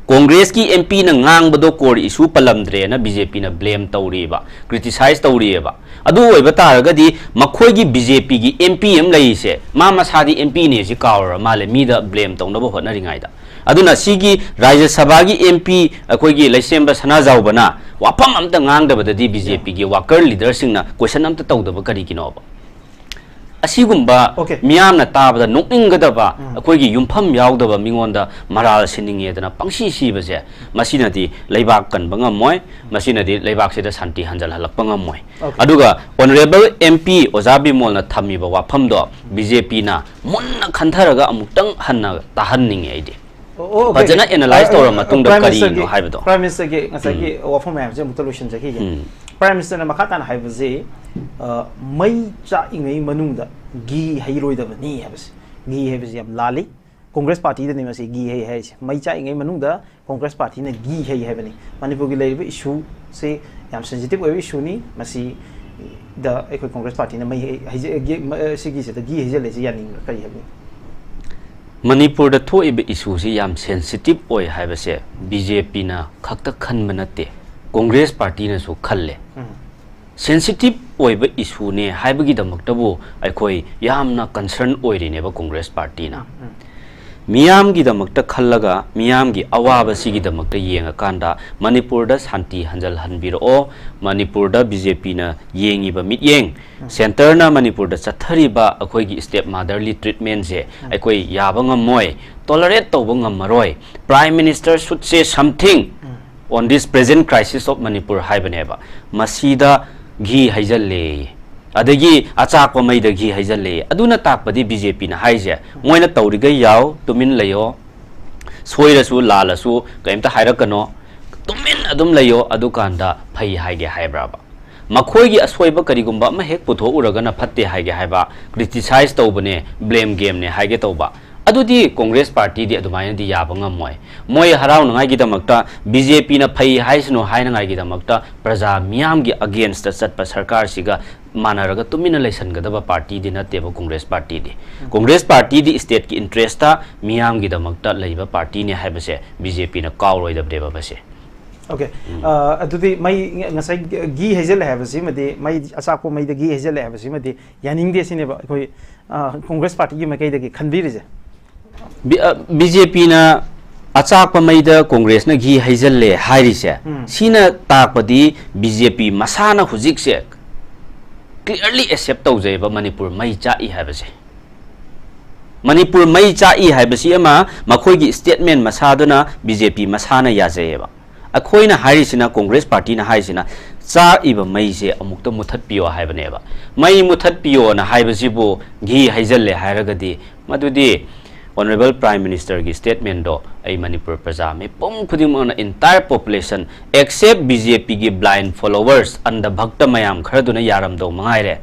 ꯀꯣꯡꯒ꯭ꯔꯦꯁꯀꯤ M P ꯅ ꯉꯥꯡꯕꯗꯣ core issue ꯄꯜꯂꯝꯗ꯭ꯔꯦꯅ B J P ꯅ blame ꯇꯧꯔꯤꯑꯕ, criticize ꯇꯧꯔꯤꯑꯕ꯫ ꯑꯗꯨ ꯑꯣꯏꯕ ꯇꯥꯔꯒꯗꯤ ꯃꯈꯣꯏꯒꯤ B J P ꯒꯤ M P ꯑꯃ ꯂꯩꯔꯤꯁꯦ, ꯃꯥ ꯃꯁꯥꯗꯤ M P ꯅꯦ ꯁꯤ ꯀꯥꯎꯔ ꯃꯥꯜꯂꯦ, ꯃꯤꯗ blame ꯇꯧꯅꯕ ꯍꯣꯠꯅꯔꯤꯉꯩꯗ꯫ ꯑꯗꯨꯅ ꯁꯤꯒꯤ ꯔꯥꯖ꯭ꯌ ꯁꯚꯥꯒꯤ M P ꯑꯩꯈꯣꯏꯒꯤ ꯂꯩꯁꯦꯝꯕ ꯁꯅꯥꯖꯥꯎꯕꯅ ꯋꯥꯐꯝ ꯑꯝꯇ ꯉꯥꯡꯗꯕꯗꯗꯤ B J P ꯒꯤ worker leader ꯁꯤꯡꯅ question ꯑꯝꯇ ꯇꯧꯗꯕ ꯀꯔꯤꯒꯤꯅꯣꯕ? ꯑꯁꯤꯒꯨꯝꯕ Okay. ꯃꯤꯌꯥꯝꯅ ꯇꯥꯕꯗ ꯅꯣꯛꯅꯤꯡꯒꯗꯕ, ꯑꯩꯈꯣꯏꯒꯤ ꯌꯨꯝꯐꯝ ꯌꯥꯎꯗꯕ ꯃꯤꯉꯣꯟꯗ ꯃꯔꯥꯜ ꯁꯤꯟꯅꯤꯡꯉꯦꯗꯅ ꯄꯪꯁꯤ ꯁꯤꯕꯁꯦ, ꯃꯁꯤꯅꯗꯤ ꯂꯩꯕꯥꯛ ꯀꯟꯕ ꯉꯝꯃꯣꯏ, ꯃꯁꯤꯅꯗꯤ ꯂꯩꯕꯥꯛꯁꯤꯗ ꯁꯥꯟꯇꯤ ꯍꯟꯖꯜꯍꯜꯂꯛꯄ ꯉꯝꯃꯣꯏ꯫ Okay. ꯑꯗꯨꯒ Honourable M P ꯑꯣꯖꯥ ꯕꯤꯃꯣꯜꯅ ꯊꯝꯃꯤꯕ ꯋꯥꯐꯝꯗꯣ B J P ꯅ ꯃꯨꯟꯅ ꯈꯟꯊꯔꯒ ꯑꯃꯨꯛꯇꯪ ꯍꯟꯅ ꯇꯥꯍꯟꯅꯤꯡꯉꯦ ꯑꯩꯗꯤ꯫ ꯑꯣ, ꯑꯣ, okay, ꯐꯖꯅ okay. Analyze ꯑ, ꯇꯧꯔ ꯑ, ꯃꯇꯨꯡꯗ Prime ꯀꯔꯤꯅꯣ Minister ꯒꯤ, ꯍꯥꯏꯕꯗꯣ꯫ Prime Minister ꯒꯤ ꯉꯁꯥꯏꯒꯤ ꯋꯥꯐꯝ ꯃꯌꯥꯝꯁꯦ ꯑꯃꯨꯛꯇ ꯂꯣꯏꯁꯤꯟꯖꯈꯤꯒꯦ꯫ ꯎꯝ. Prime Minister ꯅ ꯃꯈꯥ ꯇꯥꯅ ꯍꯥꯏꯕꯁꯤ, ꯑ, ꯃꯩ ꯆꯥꯛꯏꯉꯩ ꯃꯅꯨꯡꯗ ꯘꯤ ꯍꯩꯔꯣꯏꯗꯕꯅꯤ ꯍꯥꯏꯕꯁꯦ꯫ ꯘꯤ ꯍꯩꯕꯁꯤ ꯌꯥꯝ ꯂꯥꯜꯂꯤ꯫ Congress Party ꯗꯅꯤ ꯃꯁꯤ ꯘꯤ ꯍꯩ ꯍꯥꯏꯔꯤꯁꯦ꯫ ꯃꯩ ꯆꯥꯛꯏꯉꯩ ꯃꯅꯨꯡꯗ Congress Party ꯅ ꯘꯤ ꯍꯩ ꯍꯥꯏꯕꯅꯤ꯫ ꯃꯅꯤꯄꯨꯔꯒꯤ ꯂꯩꯔꯤꯕ issue ꯁꯤ ꯌꯥꯝ sensitive ꯑꯣꯏꯕ issue ꯅꯤ꯫ ꯃꯁꯤꯗ ꯑꯩꯈꯣꯏ Congress Party ꯅ ꯃꯩ ꯍꯩ-, ꯍꯩꯖ-, ꯘꯤ-, ꯃ-, ꯁꯤꯒꯤꯁꯤꯗ ꯘꯤ ꯍꯩꯖꯜꯂꯦꯁꯤ ꯌꯥꯅꯤꯡꯕ꯭ꯔꯥ? ꯀꯔꯤ ꯍꯥꯏꯕꯅꯤ? ꯃꯅꯤꯄꯨꯔꯗ ꯊꯣꯛꯏꯕ issue ꯁꯤ ꯌꯥꯝ sensitive ꯑꯣꯏ ꯍꯥꯏꯕꯁꯦ B J P ꯅ ꯈꯛꯇ ꯈꯟꯕ ꯅꯠꯇꯦ, Congress Party ꯅꯁꯨ ꯈꯜꯂꯦ꯫ ꯎꯝ. Sensitive ꯑꯣꯏꯕ issue ꯅꯦ ꯍꯥꯏꯕꯒꯤꯗꯃꯛꯇꯕꯨ ꯑꯩꯈꯣꯏ ꯌꯥꯝꯅ concern ꯑꯣꯏꯔꯤꯅꯦꯕ Congress Party ꯅ꯫ ꯎꯝ. ꯃꯤꯌꯥꯝꯒꯤꯗꯃꯛꯇ ꯈꯜꯂꯒ, ꯃꯤꯌꯥꯝꯒꯤ ꯑꯋꯥꯕꯁꯤꯒꯤꯗꯃꯛꯇ ꯌꯦꯡꯉꯀꯥꯟꯗ, ꯃꯅꯤꯄꯨꯔꯗ ꯁꯥꯟꯇꯤ ꯍꯟꯖꯜꯍꯟꯕꯤꯔꯛꯑꯣ, ꯃꯅꯤꯄꯨꯔꯗ B J P ꯅ ꯌꯦꯡꯉꯤꯕ ꯃꯤꯠꯌꯦꯡ, centre ꯅ ꯃꯅꯤꯄꯨꯔꯗ ꯆꯠꯊꯔꯤꯕ ꯑꯩꯈꯣꯏꯒꯤ step mother ly treatment ꯁꯦ ꯑꯩꯈꯣꯏ ꯌꯥꯕ ꯉꯝꯃꯣꯏ, tolerate ꯇꯧꯕ ꯉꯝꯃꯔꯣꯏ꯫ Prime Minister should say something on this present crisis of Manipur ꯍꯥꯏꯕꯅꯦꯕ꯫ ꯃꯁꯤꯗ ꯘꯤ ꯍꯩꯖꯜꯂꯦ꯫ ꯑꯗꯒꯤ ꯑꯆꯥꯛꯄ ꯃꯩꯗ ꯘꯤ ꯍꯩꯖꯜꯂꯦ꯫ ꯑꯗꯨꯅ ꯇꯥꯛꯄꯗꯤ ꯕꯤ ꯖꯦ ꯄꯤꯅ ꯍꯥꯏꯁꯦ, ꯃꯣꯏꯅ ꯇꯧꯔꯤꯈꯩ ꯌꯥꯎ, ꯇꯨꯃꯤꯟ ꯂꯩꯌꯣ, ꯁꯣꯏꯔꯁꯨ ꯂꯥꯜꯂꯁꯨ ꯀꯩꯝꯇ ꯍꯥꯏꯔꯛꯀꯅꯣ, ꯇꯨꯃꯤꯟ ꯑꯗꯨꯝ ꯂꯩꯌꯣ, ꯑꯗꯨꯀꯥꯟꯗ ꯐꯩ ꯍꯥꯏꯒꯦ ꯍꯥꯏꯕ꯭ꯔꯕ? ꯃꯈꯣꯏꯒꯤ ꯑꯁꯣꯏꯕ ꯀꯔꯤꯒꯨꯝꯕ ꯑꯃ ꯍꯦꯛ ꯄꯨꯊꯣꯛꯎꯔꯒꯅ ꯐꯠꯇꯦ ꯍꯥꯏꯒꯦ ꯍꯥꯏꯕ, criticize ꯇꯧꯕꯅꯦ, blame game ꯅꯦ ꯍꯥꯏꯒꯦ ꯇꯧꯕ, ꯑꯗꯨꯗꯤ ꯀꯣꯡꯒ꯭ꯔꯦꯁ ꯄꯥꯔꯇꯤꯗꯤ ꯑꯗꯨꯃꯥꯏꯅꯗꯤ ꯌꯥꯕ ꯉꯝꯃꯣꯏ꯫ ꯃꯣꯏ ꯍꯔꯥꯎꯅꯉꯥꯏꯒꯤꯗꯃꯛꯇ, ꯕꯤ ꯖꯦ ꯄꯤꯅ ꯐꯩ ꯍꯥꯏꯁꯅꯨ ꯍꯥꯏꯅꯉꯥꯏꯒꯤꯗꯃꯛꯇ, ꯄ꯭ꯔꯖꯥ ꯃꯤꯌꯥꯝꯒꯤ against ꯇ ꯆꯠꯄ ꯁꯔꯀꯥꯔꯁꯤꯒ ꯃꯥꯟꯅꯔꯒ ꯇꯨꯃꯤꯟꯅ ꯂꯩꯁꯟꯒꯗꯕ ꯄꯥꯔꯇꯤꯗꯤ ꯅꯠꯇꯦꯕ ꯀꯣꯡꯒ꯭ꯔꯦꯁ ꯄꯥꯔꯇꯤꯗꯤ꯫ ꯎꯝ꯫ ꯀꯣꯡꯒ꯭ꯔꯦꯁ ꯄꯥꯔꯇꯤꯗꯤ state ꯀꯤ interest ꯇ, ꯃꯤꯌꯥꯝꯒꯤꯗꯃꯛꯇ ꯂꯩꯕ ꯄꯥꯔꯇꯤꯅꯤ ꯍꯥꯏꯕꯁꯦ ꯕꯤ ꯖꯦ ꯄꯤꯅ ꯀꯥꯎꯔꯣꯏꯗꯕꯅꯦꯕ ꯃꯁꯦ꯫ OK꯫ ꯎꯝ꯫ ꯑ, ꯑꯗꯨꯗꯤ ꯃꯩ ꯉ-, ꯉꯁꯥꯏ ꯘꯤ ꯍꯩꯖꯤꯜꯂꯦ ꯍꯥꯏꯕꯁꯤꯃꯗꯤ, ꯃꯩ, ꯑꯆꯥꯛꯄ ꯃꯩꯗ ꯘꯤ ꯍꯩꯖꯤꯜꯂꯦ ꯍꯥꯏꯕꯁꯤꯃꯗꯤ ꯌꯥꯅꯤꯡꯗꯦ ꯁꯤꯅꯦꯕ ꯑꯩꯈꯣꯏ, ꯑ, ꯀꯣꯡꯒ꯭ꯔꯦꯁ ꯄꯥꯔꯇꯤꯒꯤ ꯃꯥꯏꯀꯩꯗꯒꯤ ꯈꯟꯕꯤꯔꯤꯁꯦ꯫ ꯕꯤ-, ꯑ, ꯕꯤ ꯖꯦ ꯄꯤꯅ ꯑꯆꯥꯛꯄ ꯃꯩꯗ ꯀꯣꯡꯒ꯭ꯔꯦꯁꯅ ꯘꯤ ꯍꯩꯖꯤꯜꯂꯦ ꯍꯥꯏꯔꯤꯁꯦ, ꯎꯝ꯫ ꯁꯤꯅ ꯇꯥꯛꯄꯗꯤ ꯕꯤ ꯖꯦ ꯄꯤ ꯃꯁꯥꯅ ꯍꯧꯖꯤꯛꯁꯦ clearly accept ꯇꯧꯖꯩꯕ ꯃꯅꯤꯄꯨꯔ ꯃꯩ ꯆꯥꯛꯏ ꯍꯥꯏꯕꯁꯦ꯫ ꯃꯅꯤꯄꯨꯔ ꯃꯩ ꯆꯥꯛꯏ ꯍꯥꯏꯕꯁꯤ ꯑꯃ ꯃꯈꯣꯏꯒꯤ statement ꯃꯁꯥꯗꯨꯅ ꯕꯤ ꯖꯦ ꯄꯤ ꯃꯁꯥꯅ ꯌꯥꯖꯩꯌꯦꯕ꯫ ꯑꯩꯈꯣꯏꯅ ꯍꯥꯏꯔꯤꯁꯤꯅ, ꯀꯣꯡꯒ꯭ꯔꯦꯁ ꯄꯥꯔꯇꯤꯅ ꯍꯥꯏꯔꯤꯁꯤꯅ, ꯆꯥꯛꯏꯕ ꯃꯩꯁꯦ ꯑꯃꯨꯛꯇ ꯃꯨꯊꯠꯄꯤꯌꯣ ꯍꯥꯏꯕꯅꯦꯕ꯫ ꯃꯩ ꯃꯨꯊꯠꯄꯤꯌꯣꯅ ꯍꯥꯏꯕꯁꯤꯕꯨ ꯘꯤ ꯍꯩꯖꯜꯂꯦ ꯍꯥꯏꯔꯒꯗꯤ, ꯃꯗꯨꯗꯤ Honourable Prime Minister ꯒꯤ statement ꯗꯣ ꯑꯩ ꯃꯅꯤꯄꯨꯔ ꯄ꯭ꯔꯖꯥ ꯃꯤꯄꯨꯝ ꯈꯨꯗꯤꯡꯃꯛꯅ, entire population except B J P ꯒꯤ blind followers, ꯑꯟꯙ ꯚꯛꯇ ꯃꯌꯥꯝ ꯈꯔꯗꯨꯅ ꯌꯥꯔꯝꯗꯧ ꯃꯉꯥꯏꯔꯦ꯫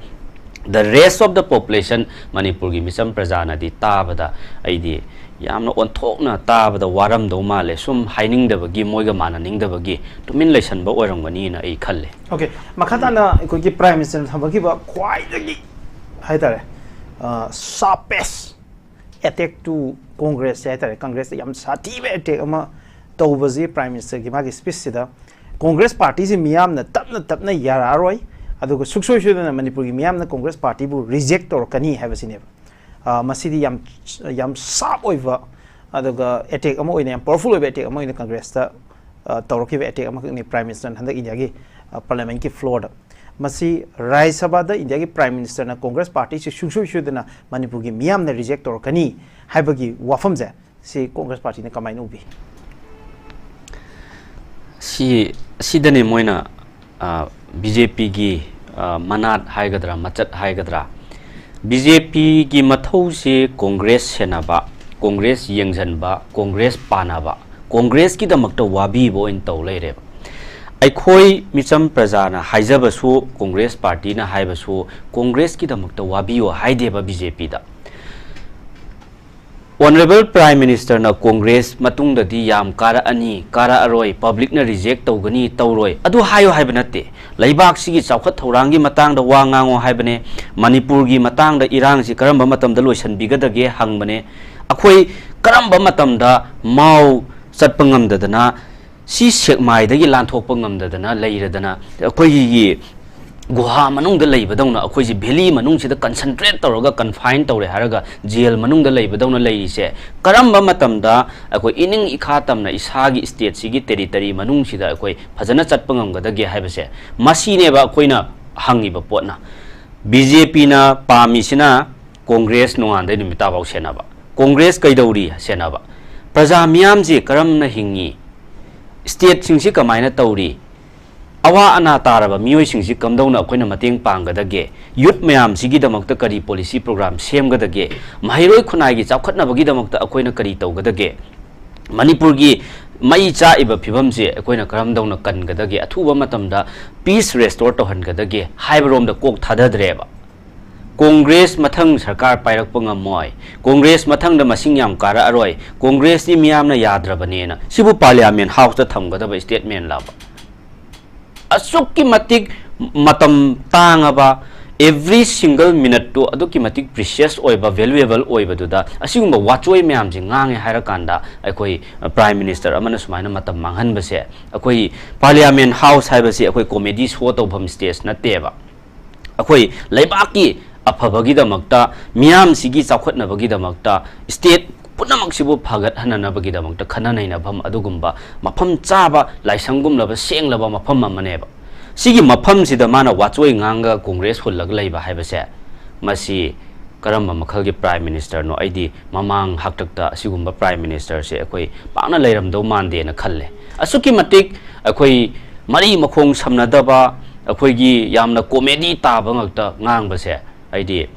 The rest of the population, ꯃꯅꯤꯄꯨꯔꯒꯤ ꯃꯤꯆꯝ ꯄ꯭ꯔꯖꯥꯅꯗꯤ ꯇꯥꯕꯗ ꯑꯩꯗꯤ ꯌꯥꯝꯅ ꯑꯣꯟꯊꯣꯛꯅ ꯇꯥꯕꯗ ꯋꯥꯔꯝꯗꯧ ꯃꯥꯜꯂꯦ꯫ ꯁꯨꯝ ꯍꯥꯏꯅꯤꯡꯗꯕꯒꯤ, ꯃꯣꯏꯒ ꯃꯥꯟꯅꯅꯤꯡꯗꯕꯒꯤ ꯇꯨꯃꯤꯟ ꯂꯩꯁꯟꯕ ꯑꯣꯏꯔꯝꯒꯅꯤꯅ ꯑꯩ ꯈꯜꯂꯦ꯫ OK, ꯃꯈꯥ ꯇꯥꯅ ꯑꯩꯈꯣꯏꯒꯤ Prime Minister ꯅ ꯊꯝꯕꯤꯈꯤꯕ ꯈ꯭ꯋꯥꯏꯗꯒꯤ ꯍꯥꯏꯇꯥꯔꯦ, ꯑ, sharpest attack to Congress ꯁꯦ ꯍꯥꯏꯇꯥꯔꯦ, ꯀꯪꯒ꯭ꯔꯦꯁꯇ ꯌꯥꯝ ꯁꯥꯊꯤꯕ attack ꯑꯃ ꯇꯧꯕꯁꯤ Prime Minister ꯒꯤ ꯃꯥꯒꯤ speech ꯁꯤꯗ, ꯀꯣꯡꯒ꯭ꯔꯦꯁ ꯄꯥꯔꯇꯤꯁꯤ ꯃꯤꯌꯥꯝꯅ ꯇꯞꯅ ꯇꯞꯅ ꯌꯥꯔꯛꯑꯔꯣꯏ, ꯑꯗꯨꯒ ꯁꯨꯡꯁꯣꯏ ꯁꯣꯏꯗꯅ ꯃꯅꯤꯄꯨꯔꯒꯤ ꯃꯤꯌꯥꯝꯅ ꯀꯣꯡꯒ꯭ꯔꯦꯁ ꯄꯥꯔꯇꯤꯕꯨ reject ꯇꯧꯔꯛꯀꯅꯤ ꯍꯥꯏꯕꯁꯤꯅꯦꯕ꯫ ꯑ, ꯃꯁꯤꯗꯤ ꯌꯥꯝ, ꯌꯥꯝ sharp ꯑꯣꯏꯕ, ꯑꯗꯨꯒ attack ꯑꯃ ꯑꯣꯏꯅ, ꯌꯥꯝ powerful ꯑꯣꯏꯕ attack ꯑꯃ ꯑꯣꯏꯅ ꯀꯪꯒ꯭ꯔꯦꯁꯇ, ꯑ, ꯇꯧꯔꯛꯈꯤꯕ attack ꯑꯃꯈꯛꯅꯤ Prime Minister ꯅ ꯍꯟꯗꯛ ꯏꯟꯗꯤꯌꯥꯒꯤ, ꯑ, Parliament ꯀꯤ floor ꯗ꯫ ꯃꯁꯤ ꯔꯥꯖ꯭ꯌ ꯁꯚꯥꯗ ꯏꯟꯗꯤꯌꯥꯒꯤ Prime Minister ꯅ ꯀꯣꯡꯒ꯭ꯔꯦꯁ ꯄꯥꯔꯇꯤꯁꯤ ꯁꯨꯡꯁꯣꯏ ꯁꯣꯏꯗꯅ ꯃꯅꯤꯄꯨꯔꯒꯤ ꯃꯤꯌꯥꯝꯅ reject ꯇꯧꯔꯛꯀꯅꯤ ꯍꯥꯏꯕꯒꯤ ꯋꯥꯐꯝꯁꯦ, ꯁꯤ ꯀꯣꯡꯒ꯭ꯔꯦꯁ ꯄꯥꯔꯇꯤꯅ ꯀꯃꯥꯏꯅ ꯎꯕꯤ? ꯁꯤ, ꯁꯤꯗꯅꯦ ꯃꯣꯏꯅ, ꯑ, ꯕꯤ ꯖꯦ ꯄꯤ ꯒꯤ, ꯑ, ꯃꯅꯥꯠ ꯍꯥꯏꯒꯗ꯭ꯔꯥ, ꯃꯆꯠ ꯍꯥꯏꯒꯗ꯭ꯔꯥ, ꯕꯤ ꯖꯦ ꯄꯤꯒꯤ ꯃꯊꯧꯁꯤ ꯀꯣꯡꯒ꯭ꯔꯦꯁ ꯁꯦꯟꯅꯕ, ꯀꯣꯡꯒ꯭ꯔꯦꯁ ꯌꯦꯡꯁꯤꯟꯕ, ꯀꯣꯡꯒ꯭ꯔꯦꯁ ꯄꯥꯟꯅꯕ, ꯀꯣꯡꯒ꯭ꯔꯦꯁꯀꯤꯗꯃꯛꯇ ꯋꯥꯕꯤꯕ ꯑꯣꯏꯅ ꯇꯧ ꯂꯩꯔꯦꯕ꯫ ꯑꯩꯈꯣꯏ ꯃꯤꯆꯝ ꯄ꯭ꯔꯖꯥꯅ ꯍꯥꯏꯖꯕꯁꯨ, ꯀꯣꯡꯒ꯭ꯔꯦꯁ ꯄꯥꯔꯇꯤꯅ ꯍꯥꯏꯕꯁꯨ, ꯀꯣꯡꯒ꯭ꯔꯦꯁꯀꯤꯗꯃꯛꯇ ꯋꯥꯕꯤꯌꯨ ꯍꯥꯏꯗꯦꯕ ꯕꯤ ꯖꯦ ꯄꯤꯗ꯫ ꯑꯣꯅꯔꯦꯕꯜ ꯄ꯭ꯔꯥꯏꯝ ꯃꯤꯅꯤꯁꯇꯔꯅ ꯀꯣꯡꯒ꯭ꯔꯦꯁ ꯃꯇꯨꯡꯗꯗꯤ ꯌꯥꯝ ꯀꯥꯔꯛꯑꯅꯤ, ꯀꯥꯔꯛꯑꯔꯣꯏ, ꯄꯕ꯭ꯂꯤꯛꯅ ꯔꯤꯖꯦꯛ ꯇꯧꯒꯅꯤ, ꯇꯧꯔꯣꯏ, ꯑꯗꯨ ꯍꯥꯏꯌꯨ ꯍꯥꯏꯕ ꯅꯠꯇꯦ꯫ ꯂꯩꯕꯥꯛꯁꯤꯒꯤ ꯆꯥꯎꯈꯠ ꯊꯧꯔꯥꯡꯒꯤ ꯃꯇꯥꯡꯗ ꯋꯥ ꯉꯥꯡꯉꯣ ꯍꯥꯏꯕꯅꯦ꯫ ꯃꯅꯤꯄꯨꯔꯒꯤ ꯃꯇꯥꯡꯗ ꯏꯔꯥꯡꯁꯤ ꯀꯔꯝꯕ ꯃꯇꯝꯗ ꯂꯣꯏꯁꯤꯟꯕꯤꯒꯗꯒꯦ ꯍꯪꯕꯅꯦ꯫ ꯑꯩꯈꯣꯏ ꯀꯔꯝꯕ ꯃꯇꯝꯗ ꯃꯥꯎ ꯆꯠꯄ ꯉꯝꯗꯗꯅ, ꯁꯤ ꯁꯦꯛꯃꯥꯏꯗꯒꯤ ꯂꯥꯟꯊꯣꯛꯄ ꯉꯝꯗꯗꯅ ꯂꯩꯔꯗꯅ, ꯑꯩꯈꯣꯏꯒꯤ ꯒꯨꯍꯥ ꯃꯅꯨꯡꯗ ꯂꯩꯕꯗꯧꯅ, ꯑꯩꯈꯣꯏꯁꯤ ꯚꯦꯂꯤ ꯃꯅꯨꯡꯁꯤꯗ ꯀꯟꯁꯦꯟꯇ꯭ꯔꯦꯠ ꯇꯧꯔꯒ ꯀꯟꯐꯥꯏꯟ ꯇꯧꯔꯦ ꯍꯥꯏꯔꯒ ꯖꯦꯜ ꯃꯅꯨꯡꯗ ꯂꯩꯕꯗꯧꯅ ꯂꯩꯔꯤꯁꯦ, ꯀꯔꯝꯕ ꯃꯇꯝꯗ ꯑꯩꯈꯣꯏ ꯏꯅꯤꯡ ꯏꯈꯥ ꯇꯝꯅ ꯏꯁꯥꯒꯤ ꯁ꯭ꯇꯦꯠꯁꯤꯒꯤ ꯇꯦꯔꯤꯇꯔꯤ ꯃꯅꯨꯡꯁꯤꯗ ꯑꯩꯈꯣꯏ ꯐꯖꯅ ꯆꯠꯄ ꯉꯝꯒꯗꯒꯦ ꯍꯥꯏꯕꯁꯦ, ꯃꯁꯤꯅꯦꯕ ꯑꯩꯈꯣꯏꯅ ꯍꯪꯉꯤꯕ ꯄꯣꯠꯅ꯫ ꯕꯤ ꯖꯦ ꯄꯤꯅ ꯄꯥꯝꯃꯤꯁꯤꯅ ꯀꯣꯡꯒ꯭ꯔꯦꯁ ꯅꯣꯡꯉꯥꯟꯗꯩ ꯅꯨꯃꯤꯠ ꯇꯥꯐꯥꯎ ꯁꯦꯟꯅꯕ, ꯀꯣꯡꯒ꯭ꯔꯦꯁ ꯀꯩꯗꯧꯔꯤ ꯁꯦꯟꯅꯕ, ꯄ꯭ꯔꯖꯥ ꯃꯤꯌꯥꯝꯁꯤ ꯀꯔꯝꯅ ꯍꯤꯡꯉꯤ, ꯁ꯭ꯇꯦꯠꯁꯤꯡꯁꯤ ꯀꯃꯥꯏꯅ ꯇꯧꯔꯤ, ꯑꯋꯥ ꯑꯅꯥ ꯇꯥꯔꯕ ꯃꯤꯑꯣꯏꯁꯤꯡꯁꯤ ꯀꯝꯗꯧꯅ ꯑꯩꯈꯣꯏꯅ ꯃꯇꯦꯡ ꯄꯥꯡꯒꯗꯒꯦ, ꯌꯨꯠ ꯃꯌꯥꯝꯁꯤꯒꯤꯗꯃꯛꯇ ꯀꯔꯤ ꯄꯣꯂꯤꯁꯤ ꯄ꯭ꯔꯣꯒ꯭ꯔꯥꯝ ꯁꯦꯝꯒꯗꯒꯦ, ꯃꯍꯩꯔꯣꯏ ꯈꯨꯟꯅꯥꯏꯒꯤ ꯆꯥꯎꯈꯠꯅꯕꯒꯤꯗꯃꯛꯇ ꯑꯩꯈꯣꯏꯅ ꯀꯔꯤ ꯇꯧꯒꯗꯒꯦ, ꯃꯅꯤꯄꯨꯔꯒꯤ ꯃꯩ ꯆꯥꯛꯏꯕ ꯐꯤꯕꯝꯁꯦ ꯑꯩꯈꯣꯏꯅ ꯀꯔꯝꯗꯧꯅ ꯀꯟꯒꯗꯒꯦ, ꯑꯊꯨꯕ ꯃꯇꯝꯗ ꯄꯤꯁ ꯔꯦꯁꯇꯣꯔ ꯇꯧꯍꯟꯒꯗꯒꯦ ꯍꯥꯏꯕꯔꯣꯝꯗ ꯀꯣꯛ ꯊꯥꯗꯗ꯭ꯔꯦꯕ꯫ ꯀꯣꯡꯒ꯭ꯔꯦꯁ ꯃꯊꯪ ꯁꯔꯀꯥꯔ ꯄꯥꯏꯔꯛꯄ ꯉꯝꯃꯣꯏ, ꯀꯣꯡꯒ꯭ꯔꯦꯁ ꯃꯊꯪꯗ ꯃꯁꯤꯡ ꯌꯥꯝ ꯀꯥꯔꯛꯑꯔꯣꯏ, ꯀꯣꯡꯒ꯭ꯔꯦꯁꯇꯤ ꯃꯤꯌꯥꯝꯅ ꯌꯥꯗ꯭ꯔꯕꯅꯦꯅ, ꯁꯤꯕꯨ ꯄꯥꯔꯂꯤꯌꯥꯃꯦꯟ ꯍꯥꯎꯁꯇ ꯊꯝꯒꯗꯕ ꯁ꯭ꯇꯦꯠꯃꯦꯟꯂꯕ? ꯑꯁꯨꯛꯀꯤ ꯃꯇꯤꯛ ꯃꯇꯝ ꯇꯥꯡꯉꯕ, every single minuteꯇꯨ ꯑꯗꯨꯛꯀꯤ ꯃꯇꯤꯛ ꯄ꯭ꯔꯤꯁꯤꯌꯁ ꯑꯣꯏꯕ, ꯚꯦꯂꯨꯑꯦꯕꯜ ꯑꯣꯏꯕꯗꯨꯗ ꯑꯁꯤꯒꯨꯝꯕ ꯋꯥꯆꯣꯏ ꯃꯌꯥꯝꯁꯦ ꯉꯥꯡꯉꯦ ꯍꯥꯏꯔꯀꯥꯟꯗ, ꯑꯩꯈꯣꯏ ꯄ꯭ꯔꯥꯏꯝ ꯃꯤꯅꯤꯁꯇꯔ ꯑꯃꯅ ꯁꯨꯃꯥꯏꯅ ꯃꯇꯝ ꯃꯥꯡꯍꯟꯕꯁꯦ, ꯑꯩꯈꯣꯏ ꯄꯥꯔꯂꯤꯌꯥꯃꯦꯟ ꯍꯥꯎꯁ ꯍꯥꯏꯕꯁꯤ ꯑꯩꯈꯣꯏ ꯀꯣꯃꯦꯗꯤ ꯁꯣ ꯇꯧꯐꯝ ꯁ꯭ꯇꯦꯖ ꯅꯠꯇꯦꯕ꯫ ꯑꯩꯈꯣꯏ ꯂꯩꯕꯥꯛꯀꯤ ꯑꯐꯕꯒꯤꯗꯃꯛꯇ, ꯃꯤꯌꯥꯝꯁꯤꯒꯤ ꯆꯥꯎꯈꯠꯅꯕꯒꯤꯗꯃꯛꯇ, ꯁ꯭ꯇꯦꯠ ꯄꯨꯝꯅꯃꯛꯁꯤꯕꯨ ꯐꯒꯠꯍꯟꯅꯅꯕꯒꯤꯗꯃꯛꯇ ꯈꯟꯅ ꯅꯩꯅꯐꯝ ꯑꯗꯨꯒꯨꯝꯕ ꯃꯐꯝ ꯆꯥꯕ, ꯂꯥꯏꯁꯪꯒꯨꯝꯂꯕ ꯁꯦꯡꯂꯕ ꯃꯐꯝ ꯑꯃꯅꯦꯕ꯫ ꯁꯤꯒꯤ ꯃꯐꯝꯁꯤꯗ ꯃꯥꯅ ꯋꯥꯆꯣꯏ ꯉꯥꯡꯒ ꯀꯣꯡꯒ꯭ꯔꯦꯁ ꯍꯨꯜꯂꯒ ꯂꯩꯕ ꯍꯥꯏꯕꯁꯦ, ꯃꯁꯤ ꯀꯔꯝꯕ ꯃꯈꯜꯒꯤ ꯄ꯭ꯔꯥꯏꯝ ꯃꯤꯅꯤꯁꯇꯔꯅꯣ? ꯑꯩꯗꯤ ꯃꯃꯥꯡ ꯍꯥꯛꯇꯛꯇ ꯑꯁꯤꯒꯨꯝꯕ ꯄ꯭ꯔꯥꯏꯝ ꯃꯤꯅꯤꯁꯇꯔꯁꯦ ꯑꯩꯈꯣꯏ ꯄꯥꯛꯅ ꯂꯩꯔꯝꯗꯧ ꯃꯥꯟꯗꯦꯅ ꯈꯜꯂꯦ꯫ ꯑꯁꯨꯛꯀꯤ ꯃꯇꯤꯛ ꯑꯩꯈꯣꯏ ꯃꯔꯤ ꯃꯈꯣꯡ ꯁꯝꯅꯗꯕ, ꯑꯩꯈꯣꯏꯒꯤ ꯌꯥꯝꯅ ꯀꯣꯃꯦꯗꯤ ꯇꯥꯕ ꯉꯥꯛꯇ ꯉꯥꯡꯕꯁꯦ, ꯑꯩꯗꯤ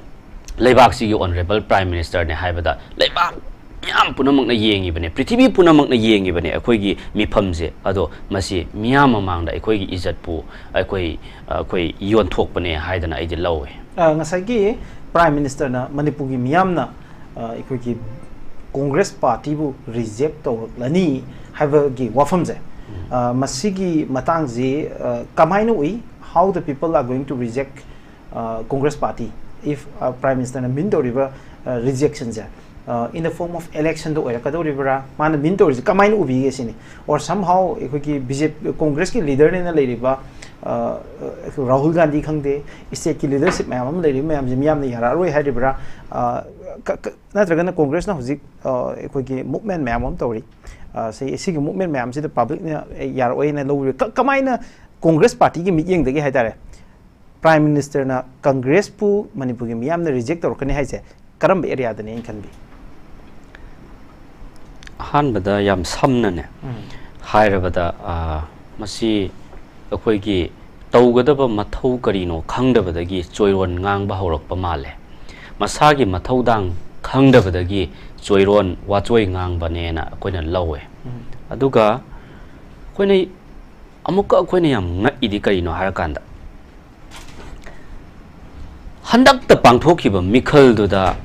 ꯂꯩꯕꯥꯛꯁꯤꯒꯤ ꯑꯣꯅꯔꯦꯕꯜ ꯄ꯭ꯔꯥꯏꯝ ꯃꯤꯅꯤꯁꯇꯔꯅꯦ ꯍꯥꯏꯕꯗ ꯂꯩꯕꯥꯛ ꯃꯤꯌꯥꯝ ꯄꯨꯝꯅꯃꯛꯅ ꯌꯦꯡꯉꯤꯕꯅꯦ, ꯄ꯭ꯔꯤꯊꯤꯕꯤ ꯄꯨꯝꯅꯃꯛꯅ ꯌꯦꯡꯉꯤꯕꯅꯦ ꯑꯩꯈꯣꯏꯒꯤ ꯃꯤꯐꯝꯁꯦ꯫ ꯑꯗꯣ ꯃꯁꯤ ꯃꯤꯌꯥꯝ ꯃꯃꯥꯡꯗ ꯑꯩꯈꯣꯏꯒꯤ ꯏꯖꯠꯄꯨ ꯑꯩꯈꯣꯏ, ꯑꯩꯈꯣꯏ ꯌꯣꯟꯊꯣꯛꯄꯅꯦ ꯍꯥꯏꯗꯅ ꯑꯩꯗꯤ ꯂꯧꯋꯦ꯫ ꯑ, ꯉꯁꯥꯏꯒꯤ ꯄ꯭ꯔꯥꯏꯝ ꯃꯤꯅꯤꯁꯇꯔꯅ ꯃꯅꯤꯄꯨꯔꯒꯤ ꯃꯤꯌꯥꯝꯅ, ꯑ, ꯑꯩꯈꯣꯏꯒꯤ ꯀꯣꯡꯒ꯭ꯔꯦꯁ ꯄꯥꯔꯇꯤꯕꯨ ꯔꯤꯖꯦꯛ ꯇꯧꯔꯛꯂꯅꯤ ꯍꯥꯏꯕꯒꯤ ꯋꯥꯐꯝꯁꯦ, ꯑ, ꯃꯁꯤꯒꯤ ꯃꯇꯥꯡꯁꯤ, ꯑ, ꯀꯃꯥꯏꯅ ꯎꯏ? How the people are going to reject, ꯑ, Congress party if, ꯑ, ꯄ꯭ꯔꯥꯏꯝ ꯃꯤꯅꯤꯁꯇꯔꯅ ꯃꯤꯟ ꯇꯧꯔꯤꯕ, ꯑ, ꯔꯤꯖꯦꯛꯁꯟꯁꯦ, ꯑ, in the form of election ꯗ ꯑꯣꯏꯔꯛꯀꯗꯧꯔꯤꯕ꯭ꯔꯥ? ꯃꯥꯅ ꯃꯤꯟ ꯇꯧꯔꯤꯁꯦ ꯀꯃꯥꯏꯅ ꯎꯕꯤꯒꯦ ꯁꯤꯅꯤ? Or somehow ꯑꯩꯈꯣꯏꯒꯤ ꯕꯤ ꯖꯦ ꯄꯤ, ꯀꯣꯡꯒ꯭ꯔꯦꯁꯀꯤ ꯂꯤꯗꯔꯅꯦꯅ ꯂꯩꯔꯤꯕ, ꯑ, ꯔꯥꯍꯨꯜ ꯒꯥꯟꯙꯤ ꯈꯪꯗꯦ, ꯏꯁꯇꯦꯠꯀꯤ ꯂꯤꯗꯔꯁꯤꯞ ꯃꯌꯥꯝ ꯑꯃ ꯂꯩꯔꯤꯕ ꯃꯌꯥꯝꯁꯦ ꯃꯤꯌꯥꯝꯅ ꯌꯥꯔꯛꯑꯔꯣꯏ ꯍꯥꯏꯔꯤꯕ꯭ꯔꯥ? ꯑ, ꯀ-, ꯀ-, ꯅꯠꯇ꯭ꯔꯒꯅ ꯀꯣꯡꯒ꯭ꯔꯦꯁꯅ ꯍꯧꯖꯤꯛ, ꯑ, ꯑꯩꯈꯣꯏꯒꯤ ꯃꯨꯞꯃꯦꯟ ꯃꯌꯥꯝ ꯑꯃ ꯇꯧꯔꯤ꯫ ꯑ, ꯁꯤ, ꯁꯤꯒꯤ ꯃꯨꯞꯃꯦꯟ ꯃꯌꯥꯝꯁꯤꯗ ꯄꯕ꯭ꯂꯤꯛꯅ, ꯑꯦ, ꯌꯥꯔꯛꯑꯣꯏꯅ ꯂꯧꯔꯤꯕ ꯀ-, ꯀꯃꯥꯏꯅ ꯀꯣꯡꯒ꯭ꯔꯦꯁ ꯄꯥꯔꯇꯤꯒꯤ ꯃꯤꯠꯌꯦꯡꯗꯒꯤ ꯍꯥꯏꯇꯥꯔꯦ, ꯄ꯭ꯔꯥꯏꯝ ꯃꯤꯅꯤꯁꯇꯔꯅ ꯀꯪꯒ꯭ꯔꯦꯁꯄꯨ ꯃꯅꯤꯄꯨꯔꯒꯤ ꯃꯤꯌꯥꯝꯅ ꯔꯤꯖꯦꯛ ꯇꯧꯔꯛꯀꯅꯤ ꯍꯥꯏꯁꯦ ꯀꯔꯝꯕ ꯑꯦꯔꯤꯌꯥꯗꯅꯤ ꯑꯩꯅ ꯈꯟꯕꯤ? ꯑꯍꯥꯟꯕꯗ ꯌꯥꯝ ꯁꯝꯅꯅꯦ ꯎꯝ꯫ ꯍꯥꯏꯔꯕꯗ, ꯑ, ꯃꯁꯤ ꯑꯩꯈꯣꯏꯒꯤ ꯇꯧꯒꯗꯕ ꯃꯊꯧ ꯀꯔꯤꯅꯣ ꯈꯪꯗꯕꯗꯒꯤ ꯆꯣꯏꯔꯣꯟ ꯉꯥꯡꯕ ꯍꯧꯔꯛꯄ ꯃꯥꯜꯂꯦ꯫ ꯃꯁꯥꯒꯤ ꯃꯊꯧꯗꯥꯡ ꯈꯪꯗꯕꯗꯒꯤ ꯆꯣꯏꯔꯣꯟ ꯋꯥꯆꯣꯏ ꯉꯥꯡꯕꯅꯦꯅ ꯑꯩꯈꯣꯏꯅ ꯂꯧꯋꯦ꯫ ꯎꯝ꯫ ꯑꯗꯨꯒ ꯑꯩꯈꯣꯏꯅ ꯑꯃꯨꯛꯀ ꯑꯩꯈꯣꯏꯅ ꯌꯥꯝ ꯉꯛꯏꯗꯤ ꯀꯔꯤꯅꯣ ꯍꯥꯏꯔꯀꯥꯟꯗ, ꯍꯟꯗꯛꯇ ꯄꯥꯡꯊꯣꯛꯈꯤꯕ ꯃꯤꯈꯜꯗꯨꯗ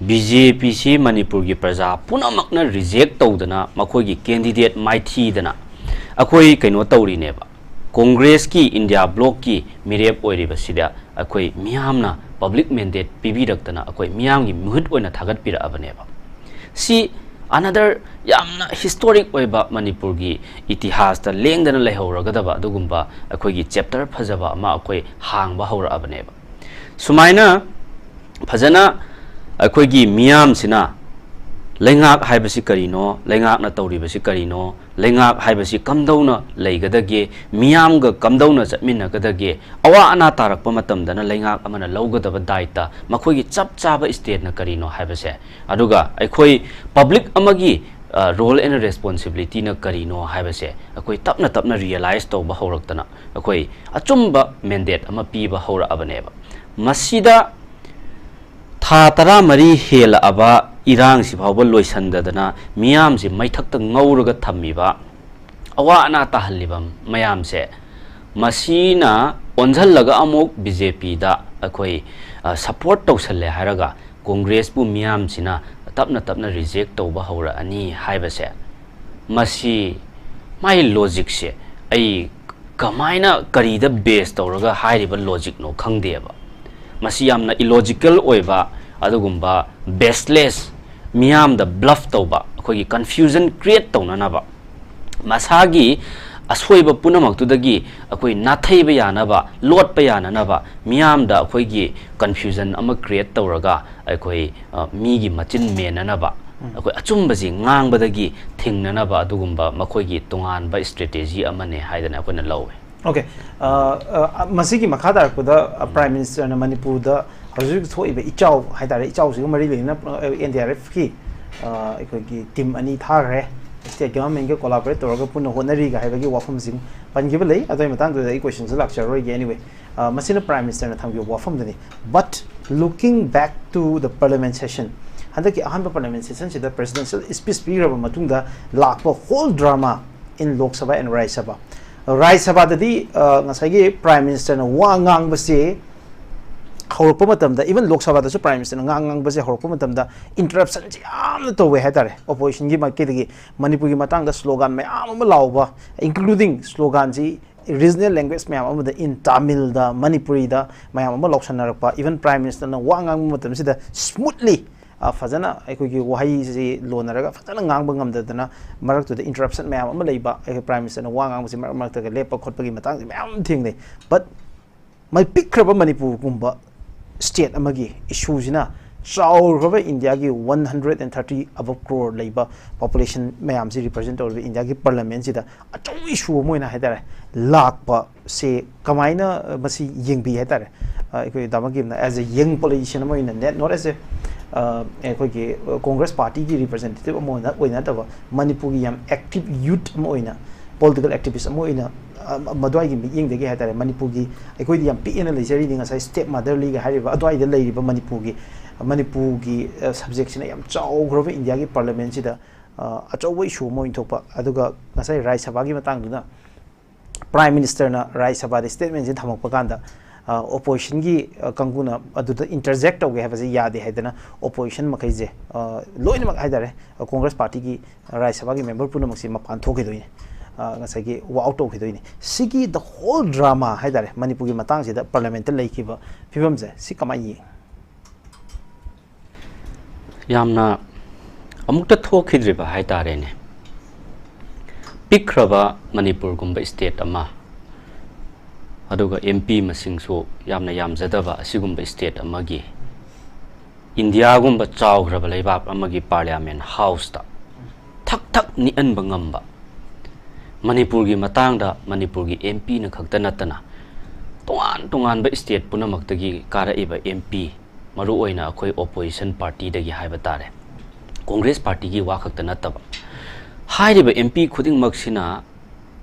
ꯕꯤ ꯖꯦ ꯄꯤꯁꯤ ꯃꯅꯤꯄꯨꯔꯒꯤ ꯄ꯭ꯔꯖꯥ ꯄꯨꯝꯅꯃꯛꯅ ꯔꯤꯖꯦꯛ ꯇꯧꯗꯅ ꯃꯈꯣꯏꯒꯤ ꯀꯦꯟꯗꯤꯗꯦꯠ ꯃꯥꯏꯊꯤꯗꯅ ꯑꯩꯈꯣꯏ ꯀꯩꯅꯣ ꯇꯧꯔꯤꯅꯦꯕ꯫ ꯀꯣꯡꯒ꯭ꯔꯦꯁꯀꯤ ꯏꯟꯗꯤꯌꯥ ꯕ꯭ꯂꯣꯛꯀꯤ ꯃꯤꯔꯦꯞ ꯑꯣꯏꯔꯤꯕꯁꯤꯗ ꯑꯩꯈꯣꯏ ꯃꯤꯌꯥꯝꯅ ꯄꯕ꯭ꯂꯤꯛ ꯃꯦꯟꯗꯦꯠ ꯄꯤꯕꯤꯔꯛꯇꯅ ꯑꯩꯈꯣꯏ ꯃꯤꯌꯥꯝꯒꯤ ꯃꯤꯍꯨꯠ ꯑꯣꯏꯅ ꯊꯥꯒꯠꯄꯤꯔꯛꯑꯕꯅꯦꯕ꯫ ꯁꯤ another ꯌꯥꯝꯅ ꯍꯤꯁꯇꯣꯔꯤꯛ ꯑꯣꯏꯕ ꯃꯅꯤꯄꯨꯔꯒꯤ ꯏꯇꯤꯍꯥꯁꯇ ꯂꯦꯡꯗꯅ ꯂꯩꯍꯧꯔꯒꯗꯕ ꯑꯗꯨꯒꯨꯝꯕ ꯑꯩꯈꯣꯏꯒꯤ ꯆꯦꯞꯇꯔ ꯐꯖꯕ ꯑꯃ ꯑꯩꯈꯣꯏ ꯍꯥꯡꯕ ꯍꯧꯔꯛꯑꯕꯅꯦꯕ꯫ ꯁꯨꯃꯥꯏꯅ ꯐꯖꯅ ꯑꯩꯈꯣꯏꯒꯤ ꯃꯤꯌꯥꯝꯁꯤꯅ ꯂꯩꯉꯥꯛ ꯍꯥꯏꯕꯁꯤ ꯀꯔꯤꯅꯣ, ꯂꯩꯉꯥꯛꯅ ꯇꯧꯔꯤꯕꯁꯤ ꯀꯔꯤꯅꯣ, ꯂꯩꯉꯥꯛ ꯍꯥꯏꯕꯁꯤ ꯀꯝꯗꯧꯅ ꯂꯩꯒꯗꯒꯦ, ꯃꯤꯌꯥꯝꯒ ꯀꯝꯗꯧꯅ ꯆꯠꯃꯤꯟꯅꯒꯗꯒꯦ, ꯑꯋꯥ ꯑꯅꯥ ꯇꯥꯔꯛꯄ ꯃꯇꯝꯗꯅ ꯂꯩꯉꯥꯛ ꯑꯃꯅ ꯂꯧꯒꯗꯕ ꯗꯥꯏꯇ ꯃꯈꯣꯏꯒꯤ ꯆꯞ ꯆꯥꯕ ꯏꯁꯇꯦꯞꯅ ꯀꯔꯤꯅꯣ ꯍꯥꯏꯕꯁꯦ, ꯑꯗꯨꯒ ꯑꯩꯈꯣꯏ ꯄꯕ꯭ꯂꯤꯛ ꯑꯃꯒꯤ Role and responsibilityꯅ ꯀꯔꯤꯅꯣ ꯍꯥꯏꯕꯁꯦ ꯑꯩꯈꯣꯏ ꯇꯞꯅ ꯇꯞꯅ realize ꯇꯧꯕ ꯍꯧꯔꯛꯇꯅ ꯑꯩꯈꯣꯏ ꯑꯆꯨꯝꯕ mandate ꯑꯃ ꯄꯤꯕ ꯍꯧꯔꯛꯑꯕꯅꯦꯕ꯫ ꯃꯁꯤꯗ ꯊꯥ ꯇꯔꯥꯃꯔꯤ ꯍꯦꯜꯂꯛꯑꯕ ꯏꯔꯥꯡꯁꯤ ꯐꯥꯎꯕ ꯂꯣꯏꯁꯤꯟꯗꯗꯅ ꯃꯤꯌꯥꯝꯁꯤ ꯃꯩꯊꯛꯇ ꯉꯧꯔꯒ ꯊꯝꯃꯤꯕ, ꯑꯋꯥ ꯑꯅꯥ ꯇꯥꯍꯜꯂꯤꯕ ꯃꯌꯥꯝꯁꯦ, ꯃꯁꯤꯅ ꯑꯣꯟꯁꯤꯜꯂꯒ ꯑꯃꯨꯛ BJPꯗ ꯑꯩꯈꯣꯏ support ꯇꯧꯁꯜꯂꯦ ꯍꯥꯏꯔꯒ ꯀꯣꯡꯒ꯭ꯔꯦꯁꯄꯨ ꯃꯤꯌꯥꯝꯁꯤꯅ ꯇꯞꯅ ꯇꯞꯅ reject ꯇꯧꯕ ꯍꯧꯔꯛꯑꯅꯤ ꯍꯥꯏꯕꯁꯦ, ꯃꯁꯤ ꯃꯥꯒꯤ logicꯁꯦ ꯑꯩ ꯀꯃꯥꯏꯅ, ꯀꯔꯤꯗ base ꯇꯧꯔꯒ ꯍꯥꯏꯔꯤꯕ logicꯅꯣ ꯈꯪꯗꯦꯕ꯫ ꯃꯁꯤ ꯌꯥꯝꯅ illogical ꯑꯣꯏꯕ, ꯑꯗꯨꯒꯨꯝꯕ baseless, ꯃꯤꯌꯥꯝꯗ bluff ꯇꯧꯕ, ꯑꯩꯈꯣꯏꯒꯤ confusion create ꯇꯧꯅꯅꯕ, ꯃꯁꯥꯒꯤ ꯑꯁꯣꯏꯕ ꯄꯨꯝꯅꯃꯛꯇꯨꯗꯒꯤ ꯑꯩꯈꯣꯏ ꯅꯥꯊꯩꯕ ꯌꯥꯅꯕ, ꯂꯣꯠꯄ ꯌꯥꯅꯅꯕ, ꯃꯤꯌꯥꯝꯗ ꯑꯩꯈꯣꯏꯒꯤ confusion ꯑꯃ create ꯇꯧꯔꯒ ꯑꯩꯈꯣꯏ ꯃꯤꯒꯤ ꯃꯆꯤꯟ ꯃꯦꯟꯅꯅꯕ, ꯑꯩꯈꯣꯏ ꯑꯆꯨꯝꯕꯁꯤ ꯉꯥꯡꯕꯗꯒꯤ ꯊꯤꯡꯅꯅꯕ ꯑꯗꯨꯒꯨꯝꯕ ꯃꯈꯣꯏꯒꯤ ꯇꯣꯉꯥꯟꯕ strategy ꯑꯃꯅꯦ ꯍꯥꯏꯗꯅ ꯑꯩꯈꯣꯏꯅ ꯂꯧꯋꯦ꯫ Okay, ꯃꯁꯤꯒꯤ ꯃꯈꯥ ꯇꯥꯔꯛꯄꯗ Prime Ministerꯅ ꯃꯅꯤꯄꯨꯔꯗ ꯍꯧꯖꯤꯛ ꯍꯧꯖꯤꯛ ꯊꯣꯛꯏꯕ ꯏꯆꯥꯎ ꯍꯥꯏꯇꯥꯔꯦ, ꯏꯆꯥꯎꯁꯤꯒ ꯃꯔꯤ ꯂꯩꯅꯅ NDRFꯀꯤ ꯑꯩꯈꯣꯏꯒꯤ team ꯑꯅꯤ ꯊꯥꯈ꯭ꯔꯦ, state governmentꯒ collaborate ꯇꯧꯔꯒ ꯄꯨꯟꯅ ꯍꯣꯠꯅꯔꯤꯒ ꯍꯥꯏꯕꯒꯤ ꯋꯥꯐꯝꯁꯤꯡ ꯄꯟꯈꯤꯕ ꯂꯩ꯫ ꯑꯗꯨꯒꯤ ꯃꯇꯥꯡꯗꯨꯗ ꯑꯩ questionꯁꯦ ꯂꯥꯛꯆꯔꯔꯣꯏꯒꯦ꯫ Anyway, ꯃꯁꯤꯅ Prime Ministerꯅ ꯊꯝꯈꯤꯕ ꯋꯥꯐꯝꯗꯨꯅꯤ꯫ But looking back to the Parliament session, ꯍꯟꯗꯛꯀꯤ ꯑꯍꯥꯟꯕ Parliament sessionꯁꯤꯗ presidential speech ꯄꯤꯈ꯭ꯔꯕ ꯃꯇꯨꯡꯗ ꯂꯥꯛꯄ whole drama in Lok Sabha and Rajya Sabha꯫ Rajya Sabhaꯗꯗꯤ ꯉꯁꯥꯏꯒꯤ Prime Ministerꯅ ꯋꯥ ꯉꯥꯡꯕꯁꯦ ꯍꯧꯔꯛꯄ ꯃꯇꯝꯗ, even Lok Sabhaꯗꯁꯨ Prime Ministerꯅ ꯉꯥꯡ ꯉꯥꯡꯕꯁꯦ ꯍꯧꯔꯛꯄ ꯃꯇꯝꯗ interruptionꯁꯦ ꯌꯥꯝꯅ ꯇꯧꯋꯦ ꯍꯥꯏꯇꯥꯔꯦ꯫ Oppositionꯒꯤ ꯃꯥꯏꯀꯩꯗꯒꯤ ꯃꯅꯤꯄꯨꯔꯒꯤ ꯃꯇꯥꯡꯗ slogan ꯃꯌꯥꯝ ꯑꯃ ꯂꯥꯎꯕ, including sloganꯁꯤ regional language ꯃꯌꯥꯝ ꯑꯃꯗ, in Tamilꯗ, ꯃꯅꯤꯄꯨꯔꯤꯗ ꯃꯌꯥꯝ ꯑꯃ ꯂꯥꯎꯁꯟꯅꯔꯛꯄ, even Prime Ministerꯅ ꯋꯥ ꯉꯥꯡꯕ ꯃꯇꯝꯁꯤꯗ smoothly ꯐꯖꯅ ꯑꯩꯈꯣꯏꯒꯤ ꯋꯥꯍꯩꯁꯤ ꯂꯣꯟꯅꯔꯒ ꯐꯖꯅ ꯉꯥꯡꯕ ꯉꯝꯗꯗꯅ ꯃꯔꯛꯇꯨꯗ interruption ꯃꯌꯥꯝ ꯑꯃ ꯂꯩꯕ, ꯑꯩꯈꯣꯏ Prime Ministerꯅ ꯋꯥ ꯉꯥꯡꯕꯁꯤ ꯃꯔꯛ ꯃꯔꯛꯇꯒ ꯂꯦꯞꯄ ꯈꯣꯠꯄꯒꯤ ꯃꯇꯥꯡꯁꯦ ꯃꯌꯥꯝ ꯊꯦꯡꯅꯩ꯫ But ꯃꯩ ꯄꯤꯛꯈ꯭ꯔꯕ ꯃꯅꯤꯄꯨꯔꯒꯨꯝꯕ state ꯑꯃꯒꯤ issueꯁꯤꯅ ꯆꯥꯎꯈ꯭ꯔꯕ Indiaꯒꯤ one hundred and thirty above crore ꯂꯩꯕ population ꯃꯌꯥꯝꯁꯤ represent ꯇꯧꯔꯤꯕ Indiaꯒꯤ Parliamentꯁꯤꯗ ꯑꯆꯧꯕ issue ꯑꯃ ꯑꯣꯏꯅ ꯍꯥꯏꯇꯥꯔꯦ ꯂꯥꯛꯄꯁꯦ ꯀꯃꯥꯏꯅ ꯃꯁꯤ ꯌꯦꯡꯕꯤ ꯍꯥꯏꯇꯥꯔꯦ? ꯑꯩꯈꯣꯏ ꯗꯥ ꯃꯪꯒꯤꯝꯅ as a young politician ꯑꯃ ꯑꯣꯏꯅ, not as a ꯑ, ꯑꯩꯈꯣꯏꯒꯤ, ꯑ, ꯀꯣꯡꯒ꯭ꯔꯦꯁ ꯄꯥꯔꯇꯤꯒꯤ ꯔꯤꯄ꯭ꯔꯖꯦꯟꯇꯦꯇꯤꯚ ꯑꯃ ꯑꯣꯏꯅ, ꯑꯣꯏꯅ ꯅꯠꯇꯕ, ꯃꯅꯤꯄꯨꯔꯒꯤ ꯌꯥꯝ ꯑꯦꯛꯇꯤꯚ ꯌꯨꯠ ꯑꯃ ꯑꯣꯏꯅ, ꯄꯣꯂꯤꯇꯤꯀꯦꯜ ꯑꯦꯛꯇꯤꯚꯤꯁ ꯑꯃ ꯑꯣꯏꯅ, ꯑ, ꯃꯗꯨꯋꯥꯏꯒꯤ ꯃꯤꯠꯌꯦꯡꯗꯒꯤ ꯍꯥꯏ ꯇꯥꯔꯦ, ꯃꯅꯤꯄꯨꯔꯒꯤ, ꯑꯩꯈꯣꯏꯗꯤ ꯌꯥꯝ ꯄꯤꯛꯑꯦꯅ ꯂꯩꯖꯔꯤꯅꯤ, ꯉꯁꯥꯏ ꯁ꯭ꯇꯦꯞ ꯃꯥꯗꯔꯂꯤꯒ ꯍꯥꯏꯔꯤꯕ ꯑꯗꯨꯋꯥꯏꯗ ꯂꯩꯔꯤꯕ ꯃꯅꯤꯄꯨꯔꯒꯤ, ꯃꯅꯤꯄꯨꯔꯒꯤ, ꯑ, ꯁꯕꯖꯦꯛꯁꯤꯅ ꯌꯥꯝ ꯆꯥꯎꯈ꯭ꯔꯕ ꯏꯟꯗꯤꯌꯥꯒꯤ ꯄꯥꯔꯂꯤꯌꯥꯃꯦꯟꯁꯤꯗ, ꯑ, ꯑꯆꯧꯕ ꯏꯁꯨ ꯑꯃ ꯑꯣꯏꯅ ꯊꯣꯛꯄ꯫ ꯑꯗꯨꯒ ꯉꯁꯥꯏ ꯔꯥꯖ꯭ꯌ ꯁꯚꯥꯒꯤ ꯃꯇꯥꯡꯗꯨꯅ ꯄ꯭ꯔꯥꯏꯝ ꯃꯤꯅꯤꯁꯇꯔꯅ ꯔꯥꯖ꯭ꯌ ꯁꯚꯥꯗ ꯁ꯭ꯇꯦꯠꯃꯦꯟꯁꯤ ꯊꯝꯃꯛꯄ ꯀꯥꯟꯗ, ꯑ, ꯑꯣꯄꯣꯖꯤꯁꯟꯒꯤ, ꯑ, ꯀꯥꯡꯕꯨꯅ ꯑꯗꯨꯗ ꯏꯟꯇꯔꯖꯦꯛ ꯇꯧꯒꯦ ꯍꯥꯏꯕꯁꯤ ꯌꯥꯗꯦ ꯍꯥꯏꯗꯅ ꯑꯣꯄꯣꯖꯤꯁꯟ ꯃꯈꯩꯁꯦ, ꯑ, ꯂꯣꯏꯅꯃꯛ ꯍꯥꯏ ꯇꯥꯔꯦ, ꯑ, ꯀꯣꯡꯒ꯭ꯔꯦꯁ ꯄꯥꯔꯇꯤꯒꯤ ꯔꯥꯖ꯭ꯌ ꯁꯚꯥꯒꯤ ꯃꯦꯝꯕꯔ ꯄꯨꯝꯅꯃꯛꯁꯤ ꯃꯄꯥꯟ ꯊꯣꯛꯈꯤꯗꯣꯏꯅꯤ, ꯑ, ꯉꯁꯥꯏꯒꯤ ꯋꯥꯛ ꯑꯥꯎꯠ ꯇꯧꯈꯤꯗꯣꯏꯅꯤ꯫ ꯁꯤꯒꯤ ꯗ ꯍꯣꯜ ꯗ꯭ꯔꯥꯃꯥ ꯍꯥꯏ ꯇꯥꯔꯦ, ꯃꯅꯤꯄꯨꯔꯒꯤ ꯃꯇꯥꯡꯁꯤꯗ ꯄꯥꯔꯂꯤꯌꯥꯃꯦꯟꯇ ꯂꯩꯈꯤꯕ ꯐꯤꯕꯝꯁꯦ, ꯁꯤ ꯀꯃꯥꯏꯅ ꯌꯦꯡꯉꯤ? ꯌꯥꯝꯅ ꯑꯃꯨꯛꯇ ꯊꯣꯛꯈꯤꯗ꯭ꯔꯤꯕ ꯍꯥꯏ ꯇꯥꯔꯦꯅꯦ꯫ ꯄꯤꯛꯈ꯭ꯔꯕ ꯃꯅꯤꯄꯨꯔꯒꯨꯝꯕ ꯁ꯭ꯇꯦꯠ ꯑꯃ, ꯑꯗꯨꯒ ꯑꯦꯝ ꯄꯤ ꯃꯁꯤꯡꯁꯨ ꯌꯥꯝꯅ ꯌꯥꯝꯖꯗꯕ ꯑꯁꯤꯒꯨꯝꯕ ꯁ꯭ꯇꯦꯠ ꯑꯃꯒꯤ, ꯏꯟꯗꯤꯌꯥꯒꯨꯝꯕ ꯆꯥꯎꯈ꯭ꯔꯕ ꯂꯩꯕꯥꯛ ꯑꯃꯒꯤ ꯄꯥꯔꯂꯤꯌꯥꯃꯦꯟ ꯍꯥꯎꯁꯇ ꯊꯛ ꯊꯛ ꯅꯤꯛꯍꯟꯕ ꯉꯝꯕ, ꯃꯅꯤꯄꯨꯔꯒꯤ ꯃꯇꯥꯡꯗ ꯃꯅꯤꯄꯨꯔꯒꯤ ꯑꯦꯝ ꯄꯤꯅ ꯈꯛꯇ ꯅꯠꯇꯅ ꯇꯣꯉꯥꯟ ꯇꯣꯉꯥꯟꯕ ꯁ꯭ꯇꯦꯠ ꯄꯨꯝꯅꯃꯛꯇꯒꯤ ꯀꯥꯔꯛꯏꯕ ꯑꯦꯝ ꯄꯤ, ꯃꯔꯨꯑꯣꯏꯅ ꯑꯩꯈꯣꯏ ꯑꯣꯄꯣꯖꯤꯁꯟ ꯄꯥꯔꯇꯤꯗꯒꯤ ꯍꯥꯏꯕ ꯇꯥꯔꯦ, ꯀꯣꯡꯒ꯭ꯔꯦꯁ ꯄꯥꯔꯇꯤꯒꯤ ꯋꯥ ꯈꯛꯇ ꯅꯠꯇꯕ, ꯍꯥꯏꯔꯤꯕ ꯑꯦꯝ ꯄꯤ ꯈꯨꯗꯤꯡꯃꯛꯁꯤꯅ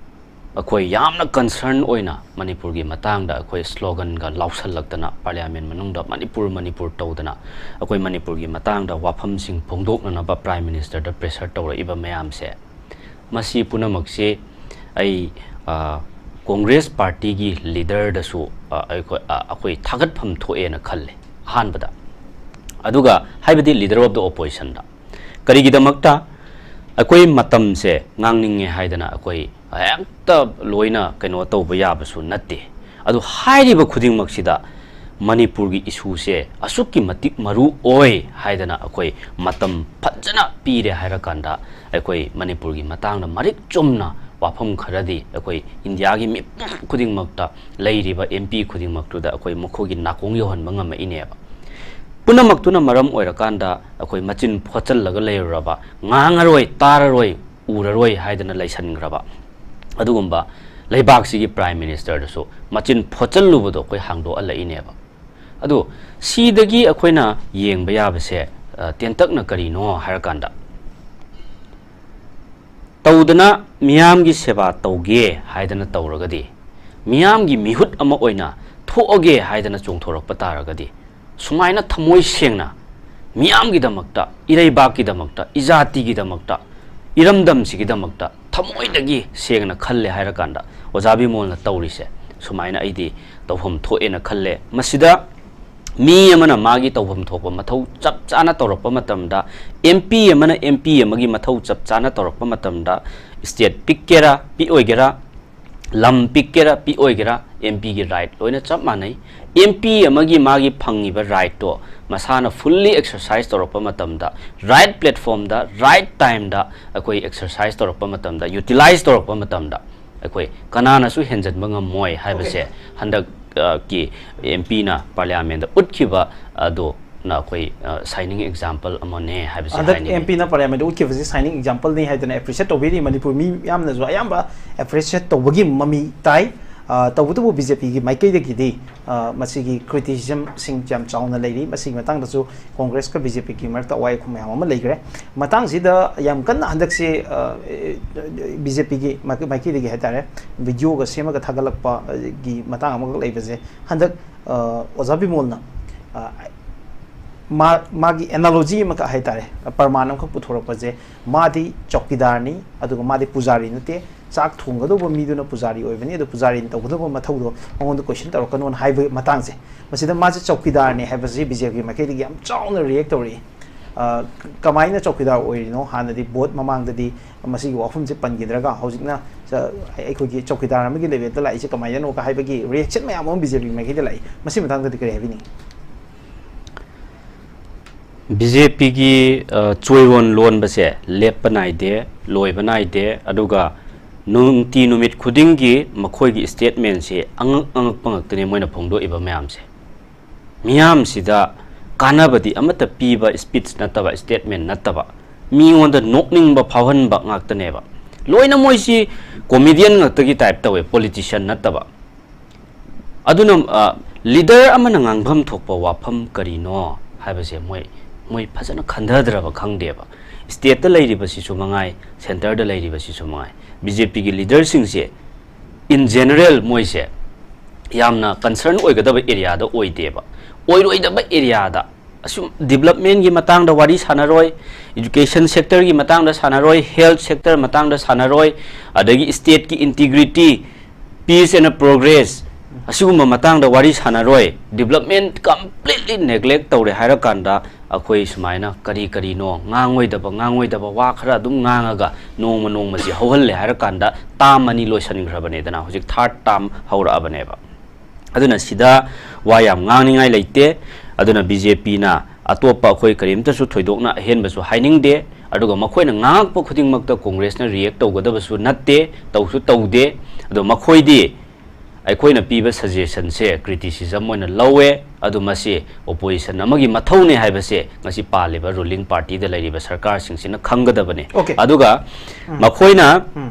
ꯑꯩꯈꯣꯏ ꯌꯥꯝꯅ ꯀꯟꯁꯔꯟ ꯑꯣꯏꯅ ꯃꯅꯤꯄꯨꯔꯒꯤ ꯃꯇꯥꯡꯗ ꯑꯩꯈꯣꯏ ꯁ꯭ꯂꯣꯒꯟꯒ ꯂꯥꯎꯁꯜꯂꯛꯇꯅ, ꯄꯥꯔꯂꯤꯌꯥꯃꯦꯟ ꯃꯅꯨꯡꯗ ꯃꯅꯤꯄꯨꯔ, ꯃꯅꯤꯄꯨꯔ ꯇꯧꯗꯅ, ꯑꯩꯈꯣꯏ ꯃꯅꯤꯄꯨꯔꯒꯤ ꯃꯇꯥꯡꯗ ꯋꯥꯐꯝꯁꯤꯡ ꯐꯣꯡꯗꯣꯛꯅꯅꯕ ꯄ꯭ꯔꯥꯏꯝ ꯃꯤꯅꯤꯁꯇꯔꯗ ꯄ꯭ꯔꯦꯁꯔ ꯇꯧꯔꯛꯏꯕ ꯃꯌꯥꯝꯁꯦ, ꯃꯁꯤ ꯄꯨꯝꯅꯃꯛꯁꯤ ꯑꯩ, ꯑ, ꯀꯣꯡꯒ꯭ꯔꯦꯁ ꯄꯥꯔꯇꯤꯒꯤ ꯂꯤꯗꯔꯗꯁꯨ, ꯑ, ꯑꯩꯈꯣꯏ, ꯑ, ꯑꯩꯈꯣꯏ ꯊꯥꯒꯠꯐꯝ ꯊꯣꯛꯑꯦꯅ ꯈꯜꯂꯦ ꯑꯍꯥꯟꯕꯗ꯫ ꯑꯗꯨꯒ ꯍꯥꯏꯕꯗꯤ ꯂꯤꯗꯔ ꯑꯣꯐ ꯗ ꯑꯣꯄꯣꯖꯤꯁꯟꯗ꯫ ꯀꯔꯤꯒꯤꯗꯃꯛꯇ? ꯑꯩꯈꯣꯏ ꯃꯇꯝꯁꯦ ꯉꯥꯡꯅꯤꯡꯉꯦ ꯍꯥꯏꯗꯅ ꯑꯩꯈꯣꯏ ꯍꯦꯛꯇ ꯂꯣꯏꯅ ꯀꯩꯅꯣ ꯇꯧꯕ ꯌꯥꯕꯁꯨ ꯅꯠꯇꯦ꯫ ꯑꯗꯨ ꯍꯥꯏꯔꯤꯕ ꯈꯨꯗꯤꯡꯃꯛꯁꯤꯗ ꯃꯅꯤꯄꯨꯔꯒꯤ ꯏꯁꯨꯁꯦ ꯑꯁꯨꯛꯀꯤ ꯃꯇꯤꯛ ꯃꯔꯨ ꯑꯣꯏ ꯍꯥꯏꯗꯅ ꯑꯩꯈꯣꯏ ꯃꯇꯝ ꯐꯖꯅ ꯄꯤꯔꯦ ꯍꯥꯏꯔꯀꯥꯟꯗ, ꯑꯩꯈꯣꯏ ꯃꯅꯤꯄꯨꯔꯒꯤ ꯃꯇꯥꯡꯗ ꯃꯔꯤꯛ ꯆꯨꯝꯅ ꯋꯥꯐꯝ ꯈꯔꯗꯤ ꯑꯩꯈꯣꯏ ꯏꯟꯗꯤꯌꯥꯒꯤ ꯃꯤꯄꯨꯝ ꯈꯨꯗꯤꯡꯃꯛꯇ ꯂꯩꯔꯤꯕ ꯑꯦꯝ ꯄꯤ ꯈꯨꯗꯤꯡꯃꯛꯇꯨꯗ ꯑꯩꯈꯣꯏ ꯃꯈꯣꯏꯒꯤ ꯅꯥꯀꯣꯡ ꯌꯧꯍꯟꯕ ꯉꯝꯃꯛꯏꯅꯦꯕ꯫ ꯄꯨꯝꯅꯃꯛꯇꯨꯅ ꯃꯔꯝ ꯑꯣꯏꯔꯀꯥꯟꯗ ꯑꯩꯈꯣꯏ ꯃꯆꯤꯟ ꯐꯣꯠꯆꯜꯂꯒ ꯂꯩꯔꯨꯔꯕ, ꯉꯥꯡꯉꯔꯣꯏ, ꯇꯥꯔꯔꯣꯏ, ꯎꯔꯔꯣꯏ ꯍꯥꯏꯗꯅ ꯂꯩꯁꯟꯈ꯭ꯔꯕ ꯑꯗꯨꯒꯨꯝꯕ ꯂꯩꯕꯥꯛꯁꯤꯒꯤ ꯄ꯭ꯔꯥꯏꯝ ꯃꯤꯅꯤꯁꯇꯔꯗꯁꯨ ꯃꯆꯤꯟ ꯐꯣꯠꯆꯜꯂꯨꯕꯗꯣ ꯑꯩꯈꯣꯏ ꯍꯥꯡꯗꯣꯛꯍꯜꯂꯛꯏꯅꯦꯕ꯫ ꯑꯗꯣ ꯁꯤꯗꯒꯤ ꯑꯩꯈꯣꯏꯅ ꯌꯦꯡꯕ ꯌꯥꯕꯁꯦ, ꯑ, ꯇꯦꯟꯇꯛꯅ ꯀꯔꯤꯅꯣ ꯍꯥꯏꯔꯀꯥꯟꯗ, ꯇꯧꯗꯅ ꯃꯤꯌꯥꯝꯒꯤ ꯁꯦꯕꯥ ꯇꯧꯒꯦ ꯍꯥꯏꯗꯅ ꯇꯧꯔꯒꯗꯤ, ꯃꯤꯌꯥꯝꯒꯤ ꯃꯤꯍꯨꯠ ꯑꯃ ꯑꯣꯏꯅ ꯊꯣꯛꯑꯒꯦ ꯍꯥꯏꯗꯅ ꯆꯣꯡꯊꯣꯔꯛꯄ ꯇꯥꯔꯒꯗꯤ, ꯁꯨꯃꯥꯏꯅ ꯊꯃꯣꯏ ꯁꯦꯡꯅ ꯃꯤꯌꯥꯝꯒꯤꯗꯃꯛꯇ, ꯏꯔꯩꯕꯥꯛꯀꯤꯗꯃꯛꯇ, ꯏꯖꯥꯇꯤꯒꯤꯗꯃꯛꯇ, ꯏꯔꯝꯗꯝꯁꯤꯒꯤꯗꯃꯛꯇ ꯊꯃꯣꯏꯗꯒꯤ ꯁꯦꯡꯅ ꯈꯜꯂꯦ ꯍꯥꯏꯔꯀꯥꯟꯗ, ꯑꯣꯖꯥ ꯕꯤꯃꯣꯜꯅ ꯇꯧꯔꯤꯁꯦ ꯁꯨꯃꯥꯏꯅ ꯑꯩꯗꯤ ꯇꯧꯐꯝ ꯊꯣꯛꯑꯦꯅ ꯈꯜꯂꯦ꯫ ꯃꯁꯤꯗ ꯃꯤ ꯑꯃꯅ ꯃꯥꯒꯤ ꯇꯧꯐꯝ ꯊꯣꯛꯄ ꯃꯊꯧ ꯆꯞ ꯆꯥꯅ ꯇꯧꯔꯛꯄ ꯃꯇꯝꯗ, ꯑꯦꯝ ꯄꯤ ꯑꯃꯅ ꯑꯦꯝ ꯄꯤ ꯑꯃꯒꯤ ꯃꯊꯧ ꯆꯞ ꯆꯥꯅ ꯇꯧꯔꯛꯄ ꯃꯇꯝꯗ, ꯁ꯭ꯇꯦꯠ ꯄꯤꯛꯀꯦꯔꯥ ꯄꯤꯛꯑꯣꯏꯒꯦꯔꯥ, ꯂꯝ ꯄꯤꯛꯀꯦꯔꯥ ꯄꯤꯛꯑꯣꯏꯒꯦꯔꯥ, ꯑꯦꯝ ꯄꯤꯒꯤ ꯔꯥꯏꯠ ꯂꯣꯏꯅ ꯆꯞ ꯃꯥꯟꯅꯩ꯫ ꯑꯦꯝ ꯄꯤ ꯑꯃꯒꯤ ꯃꯥꯒꯤ ꯐꯪꯉꯤꯕ ꯔꯥꯏꯠꯇꯣ ꯃꯁꯥꯅ ꯐꯨꯜꯂꯤ ꯑꯦꯛꯁꯔꯁꯥꯏꯁ ꯇꯧꯔꯛꯄ ꯃꯇꯝꯗ, ꯔꯥꯏꯠ ꯄ꯭ꯂꯦꯠꯐꯣꯝꯗ, ꯔꯥꯏꯠ ꯇꯥꯏꯝꯗ ꯑꯩꯈꯣꯏ ꯑꯦꯛꯁꯔꯁꯥꯏꯁ ꯇꯧꯔꯛꯄ ꯃꯇꯝꯗ, ꯌꯨꯇꯤꯂꯥꯏꯁ ꯇꯧꯔꯛꯄ ꯃꯇꯝꯗ, ꯑꯩꯈꯣꯏ ꯀꯅꯥꯅꯁꯨ ꯍꯦꯟꯖꯟꯕ ꯉꯝꯃꯣꯏ ꯍꯥꯏꯕꯁꯦ, OK, ꯍꯟꯗꯛ, ꯑ, ꯀꯤ ꯑꯦꯝ ꯄꯤꯅ ꯄꯥꯔꯂꯤꯌꯥꯃꯦꯟꯗ ꯎꯠꯈꯤꯕ ꯑꯗꯨꯅ ꯑꯩꯈꯣꯏ, ꯑ, ꯁꯥꯏꯅꯤꯡ ꯑꯦꯛꯖꯥꯝꯄꯜ ꯑꯃꯅꯦ ꯍꯥꯏꯕꯁꯦ ꯍꯟꯗꯛ ꯍꯥꯏꯅꯤꯡꯉꯤ꯫ ꯑꯦꯝ ꯄꯤꯅ ꯄꯥꯔꯂꯤꯌꯥꯃꯦꯟꯗ ꯎꯠꯈꯤꯕꯁꯤ ꯁꯥꯏꯅꯤꯡ ꯑꯦꯛꯖꯥꯝꯄꯜꯅꯤ ꯍꯥꯏꯗꯅ ꯑꯦꯄ꯭ꯔꯤꯁꯤꯌꯦꯠ ꯇꯧꯕꯤꯔꯤ꯫ ꯃꯅꯤꯄꯨꯔ ꯃꯤ ꯌꯥꯝꯅꯁꯨ ꯑꯌꯥꯝꯕ ꯑꯦꯄ꯭ꯔꯤꯁꯤꯌꯦꯠ ꯇꯧꯕꯒꯤ ꯃꯃꯤ ꯇꯥꯏ꯫ ꯑ, ꯇꯧꯕꯇꯕꯨ ꯕꯤ ꯖꯦ ꯄꯤꯒꯤ ꯃꯥꯏꯀꯩꯗꯒꯤꯗꯤ, ꯑ, ꯃꯁꯤꯒꯤ ꯀ꯭ꯔꯤꯇꯤꯁꯤꯖꯝꯁꯤꯡ ꯌꯥꯝ ꯆꯥꯎꯅ ꯂꯩꯔꯤ꯫ ꯃꯁꯤꯒꯤ ꯃꯇꯥꯡꯗꯁꯨ ꯀꯣꯡꯒ꯭ꯔꯦꯁꯀ ꯕꯤ ꯖꯦ ꯄꯤꯒꯤ ꯃꯔꯛꯇ ꯑꯋꯥꯏ ꯑꯈꯨꯝ ꯃꯌꯥꯝ ꯑꯃ ꯂꯩꯈ꯭ꯔꯦ꯫ ꯃꯇꯥꯡꯁꯤꯗ ꯌꯥꯝ ꯀꯟꯅ ꯍꯟꯗꯛꯁꯤ, ꯑ, ꯕꯤ ꯖꯦ ꯄꯤꯒꯤ ꯃꯥꯏꯀꯩꯗꯒꯤ ꯍꯥꯏꯇꯥꯔꯦ, ꯚꯤꯗꯤꯑꯣꯒ ꯁꯦꯝꯃꯒ ꯊꯥꯒꯠꯂꯛꯄꯒꯤ ꯃꯇꯥꯡ ꯑꯃꯈꯛ ꯂꯩꯕꯁꯦ, ꯍꯟꯗꯛ, ꯑ, ꯑꯣꯖꯥ ꯕꯤꯃꯣꯜꯅ, ꯑ, ꯃꯥ-, ꯃꯥꯒꯤ ꯑꯦꯅꯥꯂꯣꯖꯤ ꯑꯃꯈꯛ ꯍꯥꯏꯇꯥꯔꯦ, ꯄ꯭ꯔꯃꯥꯟ ꯑꯃꯈꯛ ꯄꯨꯊꯣꯔꯛꯄꯁꯦ, ꯃꯥꯗꯤ ꯆꯧꯀꯤꯗꯥꯔꯅꯤ, ꯑꯗꯨꯒ ꯃꯥꯗꯤ ꯄꯨꯖꯥꯔꯤ ꯅꯠꯇꯦ, ꯆꯥꯛ ꯊꯣꯡꯒꯗꯧꯕ ꯃꯤꯗꯨꯅ ꯄꯨꯖꯥꯔꯤ ꯑꯣꯏꯕꯅꯤ, ꯑꯗꯨ ꯄꯨꯖꯥꯔꯤꯅ ꯇꯧꯒꯗꯧꯕ ꯃꯊꯧꯗꯣ ꯃꯉꯣꯟꯗ ꯀꯣꯏꯁꯟ ꯇꯧꯔꯛꯀꯅꯣꯅ ꯍꯥꯏꯕ ꯃꯇꯥꯡꯁꯦ, ꯃꯁꯤꯗ ꯃꯥꯁꯦ ꯆꯧꯀꯤꯗꯥꯔꯅꯤ ꯍꯥꯏꯕꯁꯤ ꯕꯤ ꯖꯦ ꯄꯤꯒꯤ ꯃꯥꯏꯀꯩꯗꯒꯤ ꯌꯥꯝ ꯆꯥꯎꯅ ꯔꯤꯌꯦꯛ ꯇꯧꯔꯛꯏ꯫ ꯑ, ꯀꯃꯥꯏꯅ ꯆꯧꯀꯤꯗꯥꯔ ꯑꯣꯏꯔꯤꯅꯣ? ꯍꯥꯟꯅꯗꯤ ꯚꯣꯠ ꯃꯃꯥꯡꯗꯗꯤ ꯃꯁꯤꯒꯤ ꯋꯥꯐꯝꯁꯦ ꯄꯟꯈꯤꯗ꯭ꯔꯒ, ꯍꯧꯖꯤꯛꯅ, ꯑ, ꯑꯩꯈꯣꯏꯒꯤ ꯆꯧꯀꯤꯗꯥꯔ ꯑꯃꯒꯤ ꯂꯦꯚꯦꯜꯗ ꯂꯥꯛꯏꯁꯦ ꯀꯃꯥꯏꯅꯅꯣꯒ ꯍꯥꯏꯕꯒꯤ ꯔꯤꯌꯦꯛꯁꯟ ꯃꯌꯥꯝ ꯑꯃ ꯕꯤ ꯖꯦ ꯄꯤ ꯃꯥꯏꯀꯩꯗ ꯂꯥꯛꯏ꯫ ꯃꯁꯤ ꯃꯇꯥꯡꯗꯗꯤ ꯀꯔꯤ ꯍꯥꯏꯕꯤꯅꯤꯡꯉꯤ? ꯕꯤ ꯖꯦ ꯄꯤꯒꯤ, ꯑ, ꯆꯣꯏꯔꯣꯟ ꯂꯣꯟꯕꯁꯦ ꯂꯦꯞꯄ ꯅꯥꯏꯗꯦ, ꯂꯣꯏꯕ ꯅꯥꯏꯗꯦ, ꯑꯗꯨꯒ ꯅꯨꯡꯇꯤ ꯅꯨꯃꯤꯠ ꯈꯨꯗꯤꯡꯒꯤ ꯃꯈꯣꯏꯒꯤ ꯁ꯭ꯇꯦꯠꯃꯦꯟꯁꯦ ꯑꯉꯛ ꯑꯉꯛꯄ ꯉꯥꯛꯇꯅꯦ ꯃꯣꯏꯅ ꯐꯣꯡꯗꯣꯛꯏꯕ ꯃꯌꯥꯝꯁꯦ꯫ ꯃꯤꯌꯥꯝꯁꯤꯗ ꯀꯥꯟꯅꯕꯗꯤ ꯑꯃꯠꯇ ꯄꯤꯕ ꯁ꯭ꯄꯤꯆ ꯅꯠꯇꯕ, ꯁ꯭ꯇꯦꯠꯃꯦꯟ ꯅꯠꯇꯕ, ꯃꯤꯉꯣꯟꯗ ꯅꯣꯛꯅꯤꯡꯕ ꯐꯥꯎꯍꯟꯕ ꯉꯥꯛꯇꯅꯦꯕ꯫ ꯂꯣꯏꯅ ꯃꯣꯏꯁꯤ ꯀꯣꯃꯦꯗꯤꯌꯟ ꯉꯥꯛꯇꯒꯤ ꯇꯥꯏꯞ ꯇꯧꯋꯦ, ꯄꯣꯂꯤꯇꯤꯁꯤꯌꯟ ꯅꯠꯇꯕ꯫ ꯑꯗꯨꯅ, ꯑ, ꯂꯤꯗꯔ ꯑꯃꯅ ꯉꯥꯡꯐꯝ ꯊꯣꯛꯄ ꯋꯥꯐꯝ ꯀꯔꯤꯅꯣ ꯍꯥꯏꯕꯁꯦ ꯃꯣꯏ ꯃꯣꯏ ꯐꯖꯅ ꯈꯟꯊꯗ꯭ꯔꯕ ꯈꯪꯗꯦꯕ꯫ ꯁ꯭ꯇꯦꯠꯇ ꯂꯩꯔꯤꯕꯁꯤꯁꯨ ꯃꯉꯥꯏ, ꯁꯦꯟꯇꯔꯗ ꯂꯩꯔꯤꯕꯁꯤꯁꯨ ꯃꯉꯥꯏ, ꯕꯤ ꯖꯦ ꯄꯤꯒꯤ ꯂꯤꯗꯔꯁꯤꯡꯁꯦ in general ꯃꯣꯏꯁꯦ ꯌꯥꯝꯅ ꯀꯟꯁꯔꯟ ꯑꯣꯏꯒꯗꯕ ꯑꯦꯔꯤꯌꯥꯗ ꯑꯣꯏꯗꯦꯕ꯫ ꯑꯣꯏꯔꯣꯏꯗꯕ ꯑꯦꯔꯤꯌꯥꯗ, ꯑꯁꯨꯝ ꯗꯤꯕꯂꯞꯃꯦꯟꯒꯤ ꯃꯇꯥꯡꯗ ꯋꯥꯔꯤ ꯁꯥꯟꯅꯔꯣꯏ, ꯏꯗꯨꯀꯦꯁꯟ ꯁꯦꯛꯇꯔꯒꯤ ꯃꯇꯥꯡꯗ ꯁꯥꯟꯅꯔꯣꯏ, ꯍꯦꯜꯊ ꯁꯦꯛꯇꯔ ꯃꯇꯥꯡꯗ ꯁꯥꯟꯅꯔꯣꯏ, ꯑꯗꯒꯤ ꯁ꯭ꯇꯦꯠꯀꯤ ꯏꯟꯇꯤꯒ꯭ꯔꯤꯇꯤ, ꯄꯤꯁ ꯑꯦꯟ ꯄ꯭ꯔꯣꯒ꯭ꯔꯦꯁ, ꯑꯁꯤꯒꯨꯝꯕ ꯃꯇꯥꯡꯗ ꯋꯥꯔꯤ ꯁꯥꯟꯅꯔꯣꯏ, ꯗꯤꯕꯂꯞꯃꯦꯟ ꯀꯝꯄ꯭ꯂꯤꯠꯂꯤ ꯅꯦꯒ꯭ꯂꯦꯛ ꯇꯧꯔꯦ ꯍꯥꯏꯔꯀꯥꯟꯗ, ꯑꯩꯈꯣꯏ ꯁꯨꯃꯥꯏꯅ ꯀꯔꯤ ꯀꯔꯤꯅꯣ ꯉꯥꯡꯉꯣꯏꯗꯕ ꯉꯥꯡꯉꯣꯏꯗꯕ ꯋꯥ ꯈꯔ ꯑꯗꯨꯝ ꯉꯥꯡꯉꯒ ꯅꯣꯡꯃ ꯅꯣꯡꯃꯁꯤ ꯍꯧꯍꯜꯂꯦ ꯍꯥꯏꯔꯀꯥꯟꯗ, ꯇꯥꯝ ꯑꯅꯤ ꯂꯣꯏꯁꯤꯟꯈ꯭ꯔꯕꯅꯦꯗꯅ, ꯍꯧꯖꯤꯛ ꯊꯥꯔꯠ ꯇꯥꯝ ꯍꯧꯔꯛꯑꯕꯅꯦꯕ꯫ ꯑꯗꯨꯅ ꯁꯤꯗ ꯋꯥ ꯌꯥꯝ ꯉꯥꯡꯅꯤꯡꯉꯥꯏ ꯂꯩꯇꯦ꯫ ꯑꯗꯨꯅ ꯕꯤ ꯖꯦ ꯄꯤꯅ ꯑꯇꯣꯞꯄ ꯑꯩꯈꯣꯏ ꯀꯔꯤꯝꯇꯁꯨ ꯊꯣꯏꯗꯣꯛꯅ ꯑꯍꯦꯟꯕꯁꯨ ꯍꯥꯏꯅꯤꯡꯗꯦ꯫ ꯑꯗꯨꯒ ꯃꯈꯣꯏꯅ ꯉꯥꯡꯉꯛꯄ ꯈꯨꯗꯤꯡꯃꯛꯇ ꯀꯣꯡꯒ꯭ꯔꯦꯁꯅ ꯔꯤꯌꯦꯛ ꯇꯧꯒꯗꯕꯁꯨ ꯅꯠꯇꯦ, ꯇꯧꯁꯨ ꯇꯧꯗꯦ꯫ ꯑꯗꯣ ꯃꯈꯣꯏꯗꯤ ꯑꯩꯈꯣꯏꯅ ꯄꯤꯕ ꯁꯖꯦꯁꯟꯁꯦ ꯀ꯭ꯔꯤꯇꯤꯁꯤꯖꯝ ꯑꯣꯏꯅ ꯂꯧꯋꯦ꯫ ꯑꯗꯨ ꯃꯁꯤ ꯑꯣꯄꯣꯖꯤꯁꯟ ꯑꯃꯒꯤ ꯃꯊꯧꯅꯦ ꯍꯥꯏꯕꯁꯦ ꯉꯁꯤ ꯄꯥꯜꯂꯤꯕ ꯔꯨꯂꯤꯡ ꯄꯥꯔꯇꯤꯗ ꯂꯩꯔꯤꯕ ꯁꯔꯀꯥꯔꯁꯤꯡꯁꯤꯅ ꯈꯪꯒꯗꯕꯅꯦ꯫ Okay. ꯑꯗꯨꯒ ꯎꯝ. ꯃꯈꯣꯏꯅ ꯎꯝ.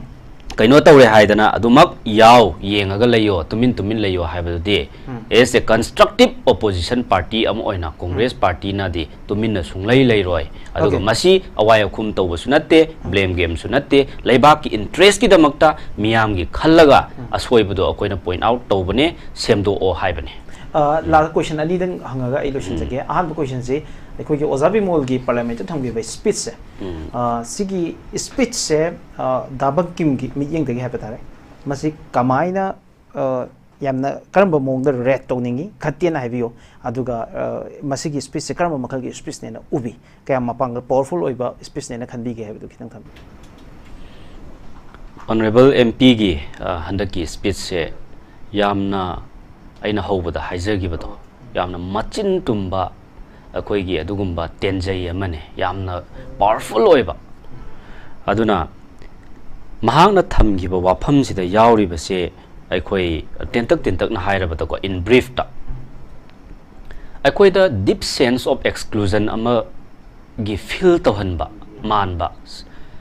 ꯀꯩꯅꯣ ꯇꯧꯔꯦ ꯍꯥꯏꯗꯅ ꯑꯗꯨꯃꯛ ꯌꯥꯎ, ꯌꯦꯡꯉꯒ ꯂꯩꯌꯣ, ꯇꯨꯃꯤꯟ ꯇꯨꯃꯤꯟ ꯂꯩꯌꯣ ꯍꯥꯏꯕꯗꯨꯗꯤ, ꯎꯝ. as a constructive opposition party ꯑꯃ ꯑꯣꯏꯅ ꯀꯣꯡꯒ꯭ꯔꯦꯁ ꯄꯥꯔꯇꯤꯅꯗꯤ ꯇꯨꯃꯤꯟꯅ ꯁꯨꯡꯂꯩ ꯂꯩꯔꯣꯏ꯫ ꯑꯗꯨꯒ Okay. ꯃꯁꯤ ꯑꯋꯥꯏ ꯑꯈꯨꯝ ꯇꯧꯕꯁꯨ ꯅꯠꯇꯦ, ꯕ꯭ꯂꯦꯝ ꯒꯦꯝꯁꯨ ꯅꯠꯇꯦ, ꯂꯩꯕꯥꯛꯀꯤ ꯏꯟꯇꯔꯦꯁꯀꯤꯗꯃꯛꯇ ꯃꯤꯌꯥꯝꯒꯤ ꯈꯜꯂꯒ ꯎꯝ. ꯑꯁꯣꯏꯕꯗꯣ ꯑꯩꯈꯣꯏꯅ ꯄꯣꯏꯟꯠ ꯑꯥꯎꯠ ꯇꯧꯕꯅꯦ, ꯁꯦꯝꯗꯣꯛꯑꯣ ꯍꯥꯏꯕꯅꯦ꯫ ꯂꯥꯁ ꯀꯣꯏꯁꯟ ꯑꯅꯤꯗꯪ ꯍꯪꯉꯒ ꯑꯩ ꯂꯣꯏꯁꯤꯟꯖꯒꯦ꯫ ꯑꯍꯥꯟꯕ ꯀꯣꯏꯁꯟꯁꯦ, ꯑꯩꯈꯣꯏꯒꯤ ꯑꯣꯖꯥ ꯕꯤꯃꯣꯜꯒꯤ ꯄꯥꯔꯂꯤꯌꯥꯃꯦꯟꯠꯇ ꯊꯝꯈꯤꯕ ꯁ꯭ꯄꯤꯆꯁꯦ, ꯎꯝ. ꯑ, ꯁꯤꯒꯤ ꯁ꯭ꯄꯤꯆꯁꯦ, ꯑ, ꯗꯥ ꯕꯪꯀꯤꯝꯒꯤ ꯃꯤꯠꯌꯦꯡꯗꯒꯤ ꯍꯥꯏꯕ ꯇꯥꯔꯦ, ꯃꯁꯤ ꯀꯃꯥꯏꯅ, ꯑ, ꯌꯥꯝꯅ ꯀꯔꯝꯕ ꯃꯑꯣꯡꯗ ꯔꯦꯠ ꯇꯧꯅꯤꯡꯉꯤ, ꯈꯔ ꯇꯦꯟꯅ ꯍꯥꯏꯕꯤꯌꯨ꯫ ꯑꯗꯨꯒ, ꯑ, ꯃꯁꯤꯒꯤ ꯁ꯭ꯄꯤꯆꯁꯦ ꯀꯔꯝꯕ ꯃꯈꯜꯒꯤ ꯁ꯭ꯄꯤꯆꯅꯦꯅ ꯎꯕꯤ? ꯀꯌꯥꯝ ꯃꯄꯥꯡꯒꯜ, ꯄꯥꯋꯔꯐꯨꯜ ꯑꯣꯏꯕ ꯁ꯭ꯄꯤꯆꯅꯦꯅ ꯈꯟꯕꯤꯒꯦ ꯍꯥꯏꯕꯗꯨ ꯈꯤꯇꯪ ꯊꯝꯕꯤꯌꯨ꯫ ꯑꯣꯅꯔꯦꯕꯜ ꯑꯦꯝ ꯄꯤꯒꯤ, ꯑ, ꯍꯟꯗꯛꯀꯤ ꯁ꯭ꯄꯤꯆꯁꯦ ꯌꯥꯝꯅ, ꯑꯩꯅ ꯍꯧꯕꯗ ꯍꯥꯏꯖꯈꯤꯕꯗꯣ, ꯌꯥꯝꯅ ꯃꯆꯤꯟ ꯇꯨꯝꯕ, ꯑꯩꯈꯣꯏꯒꯤ ꯑꯗꯨꯒꯨꯝꯕ ꯇꯦꯟꯖꯩ ꯑꯃꯅꯤ, ꯌꯥꯝꯅ ꯄꯥꯋꯔꯐꯨꯜ ꯑꯣꯏꯕ꯫ ꯑꯗꯨꯅ ꯃꯍꯥꯛꯅ ꯊꯝꯈꯤꯕ ꯋꯥꯐꯝꯁꯤꯗ ꯌꯥꯎꯔꯤꯕꯁꯦ, ꯑꯩꯈꯣꯏ ꯇꯦꯟꯇꯛ ꯇꯦꯟꯇꯛꯅ ꯍꯥꯏꯔꯕꯗꯀꯣ, in briefꯇ, ꯑꯩꯈꯣꯏꯗ deep sense of exclusion ꯑꯃꯒꯤ ꯐꯤꯜ ꯇꯧꯍꯟꯕ ꯃꯥꯟꯕ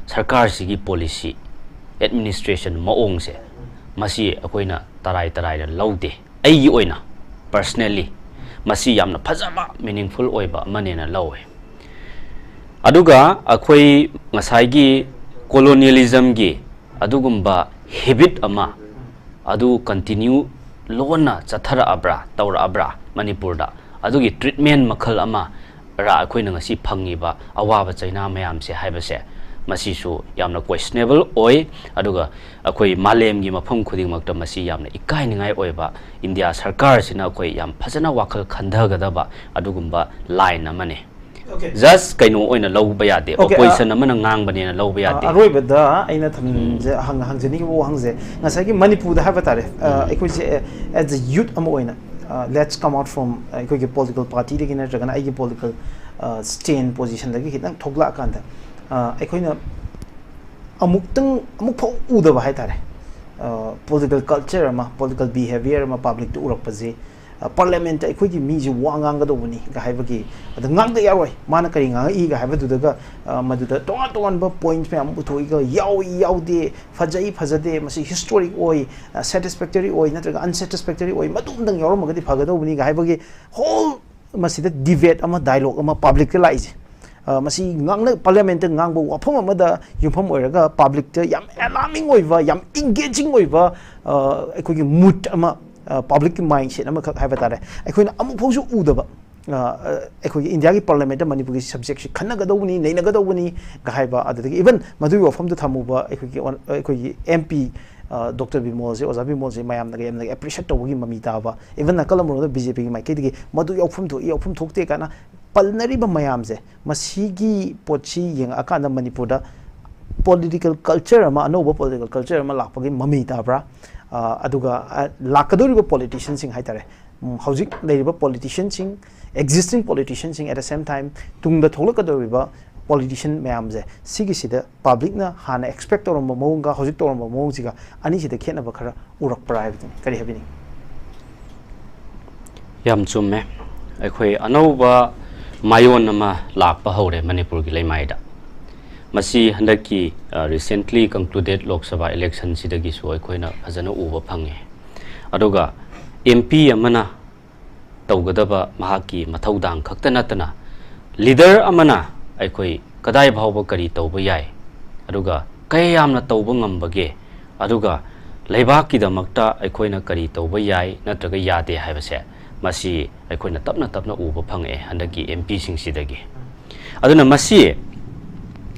ꯁꯔꯀꯥꯔꯁꯤꯒꯤ ꯄꯣꯂꯤꯁꯤ, ꯑꯦꯗꯃꯤꯅꯤꯁꯇ꯭ꯔꯦꯁꯟ ꯃꯑꯣꯡꯁꯦ, ꯃꯁꯤ ꯑꯩꯈꯣꯏꯅ ꯇꯔꯥꯏ ꯇꯔꯥꯏꯅ ꯂꯧꯗꯦ꯫ ꯑꯩꯒꯤ ꯑꯣꯏꯅ personally ꯃꯁꯤ ꯌꯥꯝꯅ ꯐꯖꯕ, meaningful ꯑꯣꯏꯕ ꯑꯃꯅꯦꯅ ꯂꯧꯋꯦ꯫ ꯑꯗꯨꯒ ꯑꯩꯈꯣꯏ ꯉꯁꯥꯏꯒꯤ colonialismꯒꯤ ꯑꯗꯨꯒꯨꯝꯕ habit ꯑꯃ ꯑꯗꯨ continue ꯂꯣꯟꯅ ꯆꯠꯊꯔꯛꯑꯕ꯭ꯔꯥ, ꯇꯧꯔꯛꯑꯕ꯭ꯔꯥ ꯃꯅꯤꯄꯨꯔꯗ? ꯑꯗꯨꯒꯤ treatment ꯃꯈꯜ ꯑꯃ ꯔ ꯑꯩꯈꯣꯏꯅ ꯉꯁꯤ ꯐꯪꯉꯤꯕ ꯑꯋꯥꯕ ꯆꯩꯅꯥ ꯃꯌꯥꯝꯁꯦ ꯍꯥꯏꯕꯁꯦ, ꯃꯁꯤꯁꯨ ꯌꯥꯝꯅ questionable ꯑꯣꯏ꯫ ꯑꯗꯨꯒ ꯑꯩꯈꯣꯏ ꯃꯥꯂꯦꯝꯒꯤ ꯃꯐꯝ ꯈꯨꯗꯤꯡꯃꯛꯇ ꯃꯁꯤ ꯌꯥꯝꯅ ꯏꯀꯥꯏꯅꯤꯡꯉꯥꯏ ꯑꯣꯏꯕ, ꯏꯟꯗꯤꯌꯥ ꯁꯔꯀꯥꯔꯁꯤꯅ ꯑꯩꯈꯣꯏ ꯌꯥꯝ ꯐꯖꯅ ꯋꯥꯈꯜ ꯈꯟꯊꯒꯗꯕ ꯑꯗꯨꯒꯨꯝꯕ line ꯑꯃꯅꯤ꯫ Okay. Just ꯀꯩꯅꯣ ꯑꯣꯏꯅ ꯂꯧꯕ ꯌꯥꯗꯦ, Okay, opposition ꯑꯃꯅ ꯉꯥꯡꯕꯅꯦꯅ ꯂꯧꯕ ꯌꯥꯗꯦ꯫ ꯑꯔꯣꯏꯕꯗ ꯑꯩꯅ ꯊꯝꯖ ꯍꯪ- ꯍꯪꯖꯅꯤꯡꯉꯤꯕ ꯋꯥꯍꯪꯁꯦ, ꯉꯁꯥꯏꯒꯤ ꯃꯅꯤꯄꯨꯔꯗ ꯍꯥꯏꯕ ꯇꯥꯔꯦ, ꯑ, ꯑꯩꯈꯣꯏꯁꯦ as a youth ꯑꯃ ꯑꯣꯏꯅ, ꯑ, let's come out from, ꯑ, ꯑꯩꯈꯣꯏꯒꯤ political partyꯗꯒꯤ ꯅꯠꯇ꯭ꯔꯒꯅ ꯑꯩꯒꯤ political, ꯑ, stand positionꯗꯒꯤ ꯈꯤꯇꯪ ꯊꯣꯛꯂꯛꯑꯀꯥꯟꯗ, ꯑ, ꯑꯩꯈꯣꯏꯅ ꯑꯃꯨꯛꯇꯪ, ꯑꯃꯨꯛꯐꯥꯎ ꯎꯗꯕ ꯍꯥꯏ ꯇꯥꯔꯦ, ꯑ, political culture ꯑꯃ, political behavior ꯑꯃ publicꯇ ꯎꯔꯛꯄꯁꯦ, ꯑ, parliamentꯇ ꯑꯩꯈꯣꯏꯒꯤ ꯃꯤꯁꯦ ꯋꯥ ꯉꯥꯡꯒꯗꯧꯕꯅꯤ ꯒ ꯍꯥꯏꯕꯒꯤ, ꯑꯗ ꯉꯥꯡꯗ ꯌꯥꯔꯣꯏ, ꯃꯥꯅ ꯀꯔꯤ ꯉꯥꯡꯉꯛꯏꯒ ꯍꯥꯏꯕꯗꯨꯗꯒ, ꯑ, ꯃꯗꯨꯗ ꯇꯣꯉꯥꯟ ꯇꯣꯉꯥꯟꯕ points ꯃꯌꯥꯝ ꯄꯨꯊꯣꯛꯏꯒ, ꯌꯥꯎꯏ ꯌꯥꯎꯗꯦ, ꯐꯖꯩ ꯐꯖꯗꯦ, ꯃꯁꯤ historic ꯑꯣꯏ, ꯑ, satisfactory ꯑꯣꯏ ꯅꯠꯇ꯭ꯔꯒ unsatisfactory ꯑꯣꯏ, ꯃꯗꯨ ꯑꯝꯇꯪ ꯌꯥꯎꯔꯝꯃꯒꯗꯤ ꯐꯒꯗꯧꯕꯅꯤ ꯒ ꯍꯥꯏꯕꯒꯤ whole ꯃꯁꯤꯗ debate ꯑꯃ, dialogue ꯑꯃ publicꯇ ꯂꯥꯛꯏꯁꯦ꯫ ꯑ, ꯃꯁꯤ ꯉꯥꯡꯅ parliamentꯇ ꯉꯥꯡꯕ ꯋꯥꯐꯝ ꯑꯃꯗ ꯌꯨꯝꯐꯝ ꯑꯣꯏꯔꯒ publicꯇ ꯌꯥꯝ alarming ꯑꯣꯏꯕ, ꯌꯥꯝ engaging ꯑꯣꯏꯕ, ꯑ, ꯑꯩꯈꯣꯏꯒꯤ mood ꯑꯃ, ꯑ, publicꯀꯤ mindset ꯑꯃꯈꯛ ꯍꯥꯏꯕ ꯇꯥꯔꯦ, ꯑꯩꯈꯣꯏꯅ ꯑꯃꯨꯛꯐꯥꯎꯁꯨ ꯎꯗꯕ, ꯑ, ꯑ, ꯑꯩꯈꯣꯏꯒꯤ ꯏꯟꯗꯤꯌꯥꯒꯤ parliamentꯇ ꯃꯅꯤꯄꯨꯔꯒꯤ subjectꯁꯤ ꯈꯟꯅꯒꯗꯧꯕꯅꯤ, ꯅꯩꯅꯒꯗꯧꯕꯅꯤ ꯒ ꯍꯥꯏꯕ, ꯑꯗꯨꯗꯒꯤ even ꯃꯗꯨꯒꯤ ꯋꯥꯐꯝꯗꯨ ꯊꯝꯃꯨꯕ ꯑꯩꯈꯣꯏꯒꯤ ꯑꯣꯟ-, ꯑꯩꯈꯣꯏꯒꯤ MP, ꯑ, ꯗꯣꯛꯇꯔ ꯕꯤꯃꯣꯜꯁꯦ, ꯑꯣꯖꯥ ꯕꯤꯃꯣꯜꯁꯦ ꯃꯌꯥꯝꯅꯒ ꯌꯥꯝꯅ appreciate ꯇꯧꯕꯒꯤ ꯃꯃꯤ ꯇꯥꯕ, even ꯅꯥꯀꯜ ꯑꯃꯔꯣꯝꯗ BJPꯒꯤ ꯃꯥꯏꯀꯩꯗꯒꯤ ꯃꯗꯨ ꯌꯥꯎꯐꯝ ꯊꯣꯛꯏ, ꯌꯥꯎꯐꯝ ꯊꯣꯛꯇꯦ ꯀꯥꯏꯅ ꯄꯜꯅꯔꯤꯕ ꯃꯌꯥꯝꯁꯦ, ꯃꯁꯤꯒꯤ ꯄꯣꯠꯁꯤ ꯌꯦꯡꯉꯛꯑꯀꯥꯟꯗ ꯃꯅꯤꯄꯨꯔꯗ political culture ꯑꯃ, ꯑꯅꯧꯕ political culture ꯑꯃ ꯂꯥꯛꯄꯒꯤ ꯃꯃꯤ ꯇꯥꯕ꯭ꯔꯥ? ꯑ, ꯑꯗꯨꯒ, ꯑ, ꯂꯥꯛꯀꯗꯧꯔꯤꯕ politicianꯁꯤꯡ ꯍꯥꯏ ꯇꯥꯔꯦ, ꯎꯝ, ꯍꯧꯖꯤꯛ ꯂꯩꯔꯤꯕ politicianꯁꯤꯡ, existing politicianꯁꯤꯡ, at the same time ꯇꯨꯡꯗ ꯊꯣꯛꯂꯛꯀꯗꯧꯔꯤꯕ politician ꯃꯌꯥꯝꯁꯦ, ꯁꯤꯒꯤꯁꯤꯗ publicꯅ ꯍꯥꯟꯅ expect ꯇꯧꯔꯝꯕ ꯃꯑꯣꯡꯒ ꯍꯧꯖꯤꯛ ꯇꯧꯔꯝꯕ ꯃꯑꯣꯡꯁꯤꯒ ꯑꯅꯤꯁꯤꯗ ꯈꯦꯠꯅꯕ ꯈꯔ ꯎꯔꯛꯄ꯭ꯔꯥ ꯍꯥꯏꯕꯗꯨꯅꯤ꯫ ꯀꯔꯤ ꯍꯥꯏꯕꯤꯅꯤꯡꯉꯤ? ꯌꯥꯝ ꯆꯨꯝꯃꯦ꯫ ꯑꯩꯈꯣꯏ ꯑꯅꯧꯕ ꯃꯥꯏꯑꯣꯟ ꯑꯃ ꯂꯥꯛꯄ ꯍꯧꯔꯦ ꯃꯅꯤꯄꯨꯔꯒꯤ ꯂꯩꯃꯥꯏꯗ꯫ ꯃꯁꯤ ꯍꯟꯗꯛꯀꯤ, ꯑ, recently concluded ꯂꯣꯛ ꯁꯚꯥ electionꯁꯤꯗꯒꯤꯁꯨ ꯑꯩꯈꯣꯏꯅ ꯐꯖꯅ ꯎꯕ ꯐꯪꯉꯦ꯫ ꯑꯗꯨꯒ MP ꯑꯃꯅ ꯇꯧꯒꯗꯕ ꯃꯍꯥꯛꯀꯤ ꯃꯊꯧꯗꯥꯡ ꯈꯛꯇ ꯅꯠꯇꯅ, ꯂꯤꯗꯔ ꯑꯃꯅ ꯑꯩꯈꯣꯏ ꯀꯗꯥꯏ ꯐꯥꯎꯕ ꯀꯔꯤ ꯇꯧꯕ ꯌꯥꯏ, ꯑꯗꯨꯒ ꯀꯌꯥ ꯌꯥꯝꯅ ꯇꯧꯕ ꯉꯝꯕꯒꯦ, ꯑꯗꯨꯒ ꯂꯩꯕꯥꯛꯀꯤꯗꯃꯛꯇ ꯑꯩꯈꯣꯏꯅ ꯀꯔꯤ ꯇꯧꯕ ꯌꯥꯏ ꯅꯠꯇ꯭ꯔꯒ ꯌꯥꯗꯦ ꯍꯥꯏꯕꯁꯦ, ꯃꯁꯤ ꯑꯩꯈꯣꯏꯅ ꯇꯞꯅ ꯇꯞꯅ ꯎꯕ ꯐꯪꯉꯛꯑꯦ ꯍꯟꯗꯛꯀꯤ ꯑꯦꯝ ꯄꯤꯁꯤꯡꯁꯤꯗꯒꯤ꯫ ꯑꯗꯨꯅ ꯃꯁꯤ,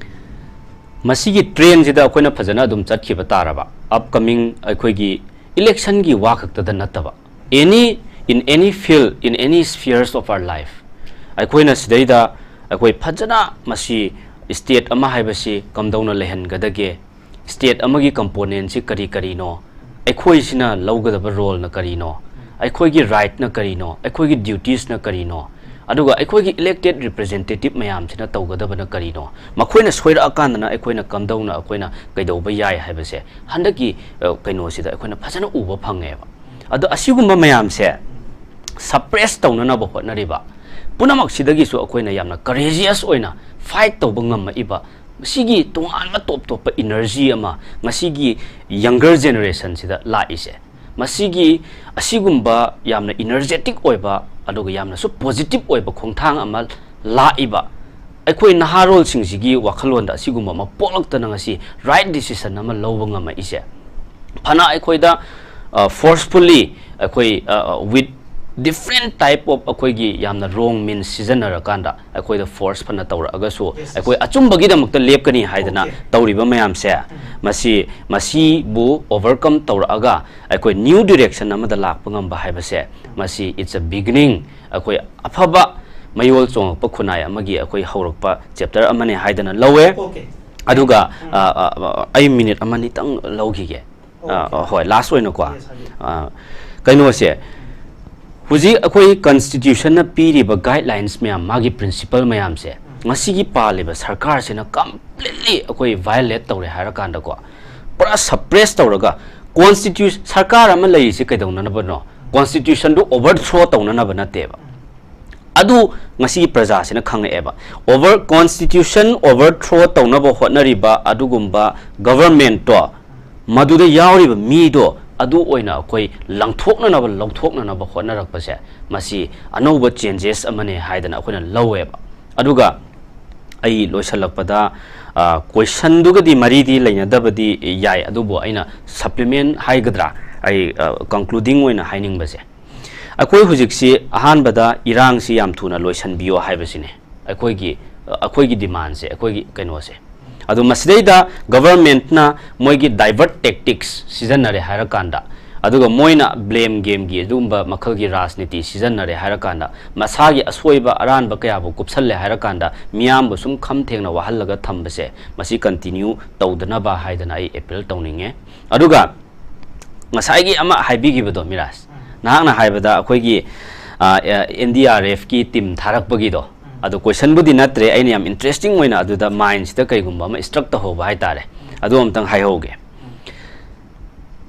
ꯃꯁꯤꯒꯤ ꯇ꯭ꯔꯦꯟꯁꯤꯗ ꯑꯩꯈꯣꯏꯅ ꯐꯖꯅ ꯑꯗꯨꯝ ꯆꯠꯈꯤꯕ ꯇꯥꯔꯕ, ꯑꯞꯀꯃꯤꯡ ꯑꯩꯈꯣꯏꯒꯤ ꯏꯂꯦꯛꯁꯟꯒꯤ ꯋꯥ ꯈꯛꯇꯗ ꯅꯠꯇꯕ, any, in any field, in any spheres of our life, ꯑꯩꯈꯣꯏꯅ ꯁꯤꯗꯩꯗ ꯑꯩꯈꯣꯏ ꯐꯖꯅ ꯃꯁꯤ, ꯁ꯭ꯇꯦꯠ ꯑꯃ ꯍꯥꯏꯕꯁꯤ ꯀꯝꯗꯧꯅ ꯂꯩꯍꯟꯒꯗꯒꯦ, ꯁ꯭ꯇꯦꯠ ꯑꯃꯒꯤ ꯀꯝꯄꯣꯅꯦꯟꯁꯤ ꯀꯔꯤ ꯀꯔꯤꯅꯣ, ꯑꯩꯈꯣꯏꯁꯤꯅ ꯂꯧꯒꯗꯕ ꯔꯣꯜꯅ ꯀꯔꯤꯅꯣ, ꯑꯩꯈꯣꯏꯒꯤ ꯔꯥꯏꯠꯅ ꯀꯔꯤꯅꯣ, ꯑꯩꯈꯣꯏꯒꯤ ꯗ꯭ꯌꯨꯇꯤꯁꯅ ꯀꯔꯤꯅꯣ, ꯑꯗꯨꯒ ꯑꯩꯈꯣꯏꯒꯤ ꯏꯂꯦꯛꯇꯦꯠ ꯔꯤꯄ꯭ꯔꯖꯦꯟꯇꯦꯇꯤꯚ ꯃꯌꯥꯝꯁꯤꯅ ꯇꯧꯒꯗꯕꯅ ꯀꯔꯤꯅꯣ, ꯃꯈꯣꯏꯅ ꯁꯣꯏꯔꯛꯑꯀꯥꯟꯗꯅ ꯑꯩꯈꯣꯏꯅ ꯀꯝꯗꯧꯅ ꯑꯩꯈꯣꯏꯅ ꯀꯩꯗꯧꯕ ꯌꯥꯏ ꯍꯥꯏꯕꯁꯦ ꯍꯟꯗꯛꯀꯤ, ꯑ, ꯀꯩꯅꯣꯁꯤꯗ ꯑꯩꯈꯣꯏꯅ ꯐꯖꯅ ꯎꯕ ꯐꯪꯉꯦꯕ꯫ ꯑꯗꯣ ꯑꯁꯤꯒꯨꯝꯕ ꯃꯌꯥꯝꯁꯦ ꯁꯄ꯭ꯔꯦꯁ ꯇꯧꯅꯅꯕ ꯍꯣꯠꯅꯔꯤꯕ ꯄꯨꯝꯅꯃꯛꯁꯤꯗꯒꯤꯁꯨ ꯑꯩꯈꯣꯏꯅ ꯌꯥꯝꯅ ꯀꯔꯦꯖꯤꯌꯁ ꯑꯣꯏꯅ ꯐꯥꯏꯠ ꯇꯧꯕ ꯉꯝꯃꯛꯏꯕ, ꯃꯁꯤꯒꯤ ꯇꯣꯉꯥꯟꯕ ꯇꯣꯞ ꯇꯣꯞꯄ ꯏꯅꯔꯖꯤ ꯑꯃ ꯉꯁꯤꯒꯤ ꯌꯪꯒꯔ ꯖꯦꯅꯦꯔꯦꯁꯟꯁꯤꯗ ꯂꯥꯛꯏꯁꯦ, ꯃꯁꯤꯒꯤ, ꯑꯁꯤꯒꯨꯝꯕ ꯌꯥꯝꯅ ꯏꯅꯔꯖꯦꯇꯤꯛ ꯑꯣꯏꯕ ꯑꯗꯨꯒ ꯌꯥꯝꯅꯁꯨ ꯄꯣꯖꯤꯇꯤꯚ ꯑꯣꯏꯕ ꯈꯣꯡꯊꯥꯡ ꯑꯃ ꯂꯥꯛꯏꯕ ꯑꯩꯈꯣꯏ ꯅꯍꯥꯔꯣꯜꯁꯤꯡꯁꯤꯒꯤ ꯋꯥꯈꯜꯂꯣꯟꯗ ꯑꯁꯤꯒꯨꯝꯕ ꯑꯃ ꯄꯣꯛꯂꯛꯇꯅ ꯉꯁꯤ ꯔꯥꯏꯠ ꯗꯤꯁꯤꯖꯟ ꯑꯃ ꯂꯧꯕ ꯉꯝꯃꯛꯏꯁꯦ꯫ ꯐꯅ ꯑꯩꯈꯣꯏꯗ, ꯑ, ꯐꯣꯔꯁꯐꯨꯜꯂꯤ ꯑꯩꯈꯣꯏ, ꯑ, ꯑ, with different type of ꯑꯩꯈꯣꯏꯒꯤ ꯌꯥꯝꯅ ꯔꯣꯡ ꯃꯤꯟꯁ ꯁꯤꯖꯤꯟꯅꯔꯀꯥꯟꯗ ꯑꯩꯈꯣꯏꯗ ꯐꯣꯔꯁ ꯐꯅ ꯇꯧꯔꯛꯑꯒꯁꯨ, yes, yes, ꯑꯩꯈꯣꯏ ꯑꯆꯨꯝꯕꯒꯤꯗꯃꯛꯇ ꯂꯦꯞꯀꯅꯤ ꯍꯥꯏꯗꯅ, okay, ꯇꯧꯔꯤꯕ ꯃꯌꯥꯝꯁꯦ, ꯎꯝ, ꯃꯁꯤ, ꯃꯁꯤꯕꯨ ꯑꯣꯚꯔꯀꯝ ꯇꯧꯔꯛꯑꯒ ꯑꯩꯈꯣꯏ ꯅ꯭ꯌꯨ ꯗꯤꯔꯦꯛꯁꯟ ꯑꯃꯗ ꯂꯥꯛꯄ ꯉꯝꯕ ꯍꯥꯏꯕꯁꯦ, ꯃꯁꯤ it's a beginning, ꯑꯩꯈꯣꯏ ꯑꯐꯕ ꯃꯌꯣꯜ ꯆꯣꯡꯉꯛꯄ ꯈꯨꯟꯅꯥꯏ ꯑꯃꯒꯤ ꯑꯩꯈꯣꯏ ꯍꯧꯔꯛꯄ ꯆꯦꯞꯇꯔ ꯑꯃꯅꯦ ꯍꯥꯏꯗꯅ ꯂꯧꯋꯦ꯫ Okay. ꯑꯗꯨꯒ, ꯎꯝ, ꯑ, ꯑ, ꯑ, ꯑꯩ ꯃꯤꯅꯤꯠ ꯑꯃ ꯑꯅꯤꯇꯪ ꯂꯧꯈꯤꯒꯦ꯫ ꯑ, okay, ꯑ, ꯍꯣꯏ, ꯂꯥꯁ ꯑꯣꯏꯅꯀꯣ꯫ Yes, ꯍꯥꯏꯕꯤꯌꯨ꯫ ꯑ, ꯀꯩꯅꯣꯁꯦ, ꯍꯧꯖꯤꯛ ꯑꯩꯈꯣꯏ ꯀꯟꯁꯇꯤꯇ꯭ꯌꯨꯁꯟꯅ ꯄꯤꯔꯤꯕ ꯒꯥꯏꯗꯂꯥꯏꯟꯁ ꯃꯌꯥꯝ, ꯃꯥꯒꯤ ꯄ꯭ꯔꯤꯟꯁꯤꯄꯜ ꯃꯌꯥꯝꯁꯦ, ꯎꯝ, ꯉꯁꯤꯒꯤ ꯄꯥꯜꯂꯤꯕ ꯁꯔꯀꯥꯔꯁꯤꯅ ꯀꯝꯄ꯭ꯂꯤꯠꯂꯤ ꯑꯩꯈꯣꯏ ꯚꯥꯏꯑꯣꯂꯦꯠ ꯇꯧꯔꯦ ꯍꯥꯏꯔꯀꯥꯟꯗꯀꯣ, ꯄꯨꯔꯥ ꯁꯄ꯭ꯔꯦꯁ ꯇꯧꯔꯒ, ꯀꯣꯟꯁꯇꯤꯇ꯭ꯌꯨ-, ꯁꯔꯀꯥꯔ ꯑꯃ ꯂꯩꯔꯤꯁꯦ ꯀꯩꯗꯧꯅꯅꯕꯅꯣ? ꯀꯣꯟꯁꯇꯤꯇ꯭ꯌꯨꯁꯟꯗꯨ ꯑꯣꯚꯔꯊ꯭ꯔꯣ ꯇꯧꯅꯅꯕ ꯅꯠꯇꯦꯕ꯫ ꯑꯗꯨ ꯉꯁꯤꯒꯤ ꯄ꯭ꯔꯖꯥꯁꯤꯅ ꯈꯪꯉꯛꯑꯦꯕ꯫ ꯑꯣꯚꯔ, ꯀꯣꯟꯁꯇꯤꯇ꯭ꯌꯨꯁꯟ ꯑꯣꯚꯔꯊ꯭ꯔꯣ ꯇꯧꯅꯕ ꯍꯣꯠꯅꯔꯤꯕ ꯑꯗꯨꯒꯨꯝꯕ ꯒꯚꯔꯟꯃꯦꯟꯠꯇꯣ, ꯃꯗꯨꯗ ꯌꯥꯎꯔꯤꯕ ꯃꯤꯗꯣ ꯑꯗꯨ ꯑꯣꯏꯅ ꯑꯩꯈꯣꯏ ꯂꯪꯊꯣꯛꯅꯅꯕ, ꯂꯧꯊꯣꯛꯅꯅꯕ ꯍꯣꯠꯅꯔꯛꯄꯁꯦ, ꯃꯁꯤ ꯑꯅꯧꯕ changes ꯑꯃꯅꯦ ꯍꯥꯏꯗꯅ ꯑꯩꯈꯣꯏꯅ ꯂꯧꯋꯦꯕ꯫ ꯑꯗꯨꯒ ꯑꯩ ꯂꯣꯏꯁꯤꯜꯂꯛꯄꯗ, ꯑ, questionꯗꯨꯒꯗꯤ ꯃꯔꯤꯗꯤ ꯂꯩꯅꯗꯕꯗꯤ ꯌꯥꯏ, ꯑꯗꯨꯕꯨ ꯑꯩꯅ supplement ꯍꯥꯏꯒꯗ꯭ꯔꯥ, ꯑꯩ, ꯑ, concluding ꯑꯣꯏꯅ ꯍꯥꯏꯅꯤꯡꯕꯁꯦ, ꯑꯩꯈꯣꯏ ꯍꯧꯖꯤꯛꯁꯤ ꯑꯍꯥꯟꯕꯗ ꯏꯔꯥꯡꯁꯤ ꯌꯥꯝ ꯊꯨꯅ ꯂꯣꯏꯁꯤꯟꯕꯤꯌꯣ ꯍꯥꯏꯕꯁꯤꯅꯦ ꯑꯩꯈꯣꯏꯒꯤ, ꯑ, ꯑꯩꯈꯣꯏꯒꯤ demandꯁꯦ, ꯑꯩꯈꯣꯏꯒꯤ ꯀꯩꯅꯣꯁꯦ꯫ ꯑꯗꯣ ꯃꯁꯤꯗꯩꯗ governmentꯅ ꯃꯣꯏꯒꯤ divert tactics ꯁꯤꯖꯤꯟꯅꯔꯦ ꯍꯥꯏꯔꯀꯥꯟꯗ, ꯑꯗꯨꯒ ꯃꯣꯏꯅ blame gameꯒꯤ ꯑꯗꯨꯒꯨꯝꯕ ꯃꯈꯜꯒꯤ ꯔꯥꯖꯅꯤꯇꯤ ꯁꯤꯖꯤꯟꯅꯔꯦ ꯍꯥꯏꯔꯀꯥꯟꯗ, ꯃꯁꯥꯒꯤ ꯑꯁꯣꯏꯕ ꯑꯔꯥꯟꯕ ꯀꯌꯥꯕꯨ ꯀꯨꯞꯁꯜꯂꯦ ꯍꯥꯏꯔꯀꯥꯟꯗ, ꯃꯤꯌꯥꯝꯕꯨ ꯁꯨꯝ ꯈꯝ ꯊꯦꯡꯅ ꯋꯥꯍꯜꯂꯒ ꯊꯝꯕꯁꯦ, ꯃꯁꯤ continue ꯇꯧꯗꯅꯕ ꯍꯥꯏꯗꯅ ꯑꯩ appeal ꯇꯧꯅꯤꯡꯉꯦ꯫ ꯑꯗꯨꯒ ꯉꯁꯥꯏꯒꯤ ꯑꯃ ꯍꯥꯏꯕꯤꯈꯤꯕꯗꯣ, ꯃꯤꯔꯥꯖ, ꯅꯍꯥꯛꯅ ꯍꯥꯏꯕꯗ ꯑꯩꯈꯣꯏꯒꯤ, ꯑ, ꯑ, NDRFꯀꯤ team ꯊꯥꯔꯛꯄꯒꯤꯗꯣ, ꯑꯗꯣ questionꯕꯨꯗꯤ ꯅꯠꯇ꯭ꯔꯦ, ꯑꯩꯅ ꯌꯥꯝ interesting ꯑꯣꯏꯅ ꯑꯗꯨꯗ mindꯁꯤꯗ ꯀꯩꯒꯨꯝꯕ ꯑꯃ struck ꯇꯧꯍꯧꯕ ꯍꯥꯏꯇꯥꯔꯦ, ꯑꯗꯨ ꯑꯝꯇꯪ ꯍꯥꯏꯍꯧꯒꯦ꯫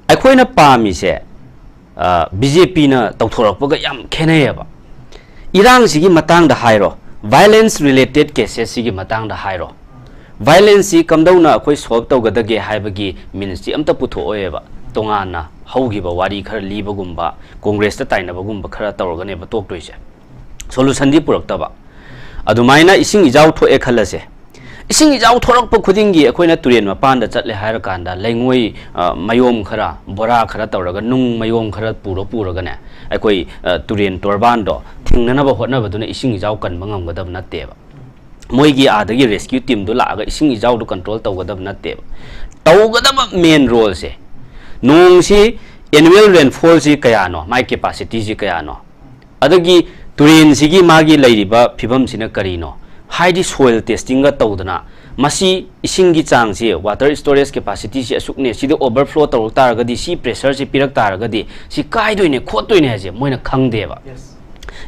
ꯑꯩꯈꯣꯏꯅ ꯄꯥꯝꯃꯤꯁꯦ, ꯑ, BJPꯅ ꯇꯧꯊꯣꯔꯛꯄꯒ ꯌꯥꯝ ꯈꯦꯠꯅꯩꯌꯦꯕ꯫ ꯏꯔꯥꯡꯁꯤꯒꯤ ꯃꯇꯥꯡꯗ ꯍꯥꯏꯔꯣ, violence related cases ꯁꯤꯒꯤ ꯃꯇꯥꯡꯗ ꯍꯥꯏꯔꯣ, violenceꯁꯤ ꯀꯝꯗꯧꯅ ꯑꯩꯈꯣꯏ solve ꯇꯧꯒꯗꯒꯦ ꯍꯥꯏꯕꯒꯤ meansꯇꯤ ꯑꯝꯇ ꯄꯨꯊꯣꯛꯑꯣꯏꯕ꯫ ꯇꯣꯉꯥꯟꯅ ꯍꯧꯈꯤꯕ ꯋꯥꯔꯤ ꯈꯔ ꯂꯤꯕꯒꯨꯝꯕ, Congressꯇ ꯇꯥꯏꯅꯕꯒꯨꯝꯕ ꯈꯔ ꯇꯧꯔꯒꯅꯦꯕ ꯇꯣꯛꯇꯣꯏꯁꯦ꯫ Solutionꯗꯤ ꯄꯨꯔꯛꯇꯕ꯫ ꯑꯗꯨꯃꯥꯏꯅ ꯏꯁꯤꯡ ꯏꯆꯥꯎ ꯊꯣꯛꯑꯦ ꯈꯜꯂꯁꯦ꯫ ꯏꯁꯤꯡ ꯏꯆꯥꯎ ꯊꯣꯔꯛꯄ ꯈꯨꯗꯤꯡꯒꯤ ꯑꯩꯈꯣꯏꯅ ꯇꯨꯔꯦꯟ ꯃꯄꯥꯟꯗ ꯆꯠꯂꯦ ꯍꯥꯏꯔꯀꯥꯟꯗ ꯂꯩꯉꯣꯏ, ꯑ, ꯃꯌꯣꯝ ꯈꯔ, ꯕꯣꯔꯥ ꯈꯔ ꯇꯧꯔꯒ, ꯅꯨꯡ ꯃꯌꯣꯝ ꯈꯔ ꯄꯨꯔ ꯄꯨꯔꯒꯅꯦ, ꯑꯩꯈꯣꯏ, ꯑ, ꯇꯨꯔꯦꯟ ꯇꯣꯔꯕꯥꯟꯗꯣ ꯊꯤꯡꯅꯅꯕ ꯍꯣꯠꯅꯕꯗꯨꯅ ꯏꯁꯤꯡ ꯏꯆꯥꯎ ꯀꯟꯕ ꯉꯝꯒꯗꯕ ꯅꯠꯇꯦꯕ꯫ ꯃꯣꯏꯒꯤ ꯑꯥꯗꯒꯤ rescue teamꯗꯨ ꯂꯥꯛꯑꯒ ꯏꯁꯤꯡ ꯏꯆꯥꯎꯗꯨ control ꯇꯧꯒꯗꯕ ꯅꯠꯇꯦꯕ꯫ ꯇꯧꯒꯗꯕ main roleꯁꯦ, ꯅꯣꯡꯁꯤ, annual rainfallꯁꯤ ꯀꯌꯥꯅꯣ, ꯃꯥꯏ capacityꯁꯤ ꯀꯌꯥꯅꯣ, ꯑꯗꯒꯤ ꯇꯨꯔꯦꯟꯁꯤꯒꯤ ꯃꯥꯒꯤ ꯂꯩꯔꯤꯕ ꯐꯤꯕꯝꯁꯤꯅ ꯀꯔꯤꯅꯣ, ꯍꯥꯏꯗꯤ soil testingꯒ ꯇꯧꯗꯅ, ꯃꯁꯤ ꯏꯁꯤꯡꯒꯤ ꯆꯥꯡꯁꯤ, water storage capacityꯁꯤ ꯑꯁꯨꯛꯅꯦ, ꯁꯤꯗ overflow ꯇꯧꯔꯛ ꯇꯥꯔꯒꯗꯤ ꯁꯤ pressureꯁꯤ ꯄꯤꯔꯛ ꯇꯥꯔꯒꯗꯤ ꯁꯤ ꯀꯥꯏꯗꯣꯏꯅꯦ ꯈꯣꯠꯇꯣꯏꯅꯦ ꯍꯥꯏꯁꯦ ꯃꯣꯏꯅ ꯈꯪꯗꯦꯕ꯫ Yes.